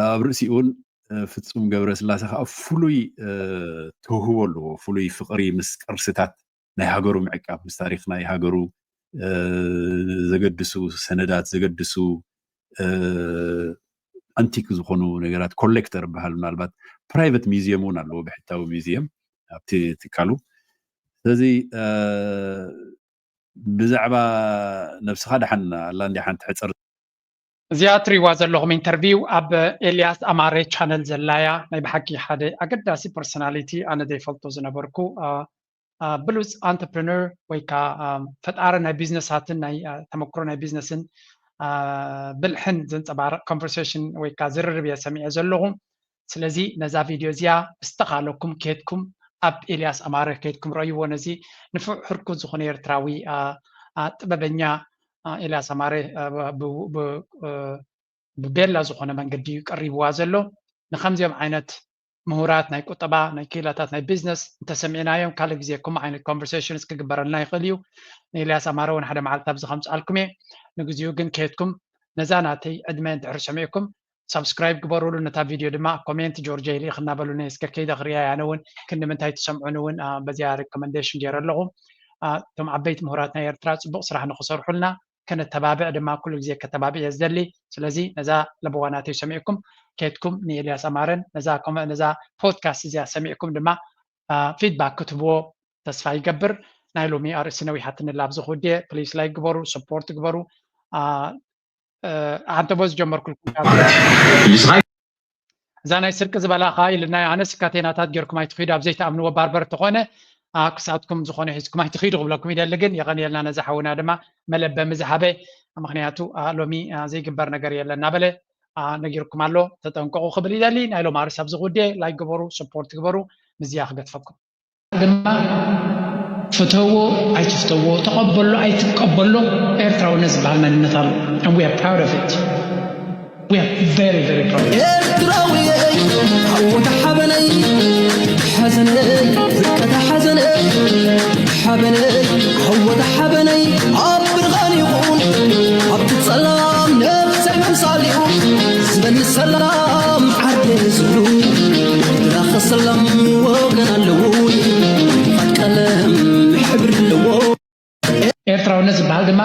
ኣብ ርእሲኡ እውን ፍፁም ገብረስላሴ ከዓ ፍሉይ ተውህቦ ኣለዎ። ፍሉይ ፍቕሪ ምስ ቅርስታት ናይ ሃገሩ ምዕቃብ፣ ምስ ታሪክ ናይ ሃገሩ ዘገድሱ ሰነዳት፣ ዘገድሱ ኣንቲክ ዝኾኑ ነገራት ኮሌክተር በሃል። ምናልባት ፕራይቨት ሚዚየም እውን ኣለዎ፣ ብሕታዊ ሚዚየም ኣብቲ ትካሉ። ስለዚ ብዛዕባ ነብስኻ ደሓን ኣላ እንዲ ሓንቲ ሕፅር እዚኣ ትሪዋ ዘለኹም ኢንተርቪው ኣብ ኤልያስ ኣማረ ቻነል ዘላያ ናይ ብሓቂ ሓደ ኣገዳሲ ፐርሶናሊቲ ኣነ ዘይፈልጦ ዝነበርኩ ብሉፅ ኣንተርፕረነር ወይ ከዓ ፈጣሪ ናይ ቢዝነሳትን ናይ ተመክሮ ናይ ቢዝነስን ብልሕን ዘንፀባርቕ ኮንቨርሴሽን ወይ ከዓ ዝርርብ እየ ሰሚዐ ዘለኹ። ስለዚ ነዛ ቪድዮ እዚኣ ብዝተኻለኩም ከድኩም ኣብ ኤልያስ ኣማረ ከድኩም ረእይዎ። ነዚ ንፉዕ ህርኩት ዝኾነ ኤርትራዊ ጥበበኛ ኤልያስ ኣማረ ብቤላ ዝኾነ መንገዲ እዩ ቀሪብዋ ዘሎ። ንከምዚኦም ዓይነት ምሁራት ናይ ቁጠባ ናይ ክኢላታት ናይ ቢዝነስ እንተሰሚዕናዮም ካልእ ግዜ ከምኡ ዓይነት ኮንቨርሴሽንስ ክግበረልና ይኽእል እዩ። ንኤልያስ ኣማረ እውን ሓደ መዓልቲ ኣብዚ ከምፅኣልኩም እየ። ንግዚኡ ግን ከየትኩም ነዛ ናተይ ዕድመ እንድሕር ሰሚዕኩም ሳብስክራይብ ግበሩሉ። ነታ ቪድዮ ድማ ኮሜንት ጆርጀ ይልእኽ እናበሉኒ እስከ ከይደ ክሪኣ ኣነ እውን ክንዲ ምንታይ ትሰምዑኒ እውን በዚኣ ሪኮመንዴሽን ገይረ ኣለኹ። እቶም ዓበይቲ ምሁራት ናይ ኤርትራ ፅቡቕ ስራሕ ንክሰርሑልና ከነተባብዕ ድማ ኩሉ ግዜ ከተባብዕ እየ ዝደሊ። ስለዚ ነዛ ለበዋ ናተይ ሰሚዕኩም ከድኩም ንኤልያስ ኣማረን ነዛ ኮመ ነዛ ፖድካስት እዚኣ ሰሚዕኩም ድማ ፊድባክ ክትህብዎ ተስፋ ይገብር። ናይ ሎሚ ኣርእስቲ ነዊሓትኒ ላብ ዝኹድየ ፕሊስ ላይክ ግበሩ፣ ሰፖርት ግበሩ። ኣንተ ቦ ዝጀመርኩልኩም እዛ ናይ ስርቂ ዝበላ ኸዓ ኢልናዮ ኣነስ ካቴናታት ጌርኩም ኣይትኺዱ ኣብ ዘይትኣምንዎ ባርበር ተኾነ ክሳትኩም ዝኾነ ሒዝኩም ኣይትኺዱ ክብለኩም ይደሊ። ግን የቐንየልና ነዚ ሓውና ድማ መለበሚ ዝሃበ ምክንያቱ ሎሚ ዘይግበር ነገር የለን እናበለ ነጊርኩም ኣሎ። ተጠንቀቑ ክብል ይደሊ። ናይ ሎም ኣርስ ኣብዚ ጉዴ ላይክ ግበሩ፣ ሰፖርት ግበሩ። ምዝያ ክገድፈኩም ድማ ፍተዎ ኣይትፍተዎ፣ ተቐበሎ ኣይትቀበሎ፣ ኤርትራውነት ዝበሃል መንነት ኣሎ። And we are proud of it. We are very, very proud of it. ኤርትራዊ ሓወታ ሓበነይ ሓዘነይ ፍቀታ ሓዘነይ ሓበነይ ሓወታ ሓበነይ ኣብ ብርሃን ይኹን ኣብቲ ጸላም ነብሰይ ምምሳል እዩ ዝበኒ ሰላም ዓርደ ዝብሉ ኤርትራ ከሰላም ወገን ኣለዎ። ቀለም ሕብሪ ኣለዎ። ኤርትራውነት ዝበሃል ድማ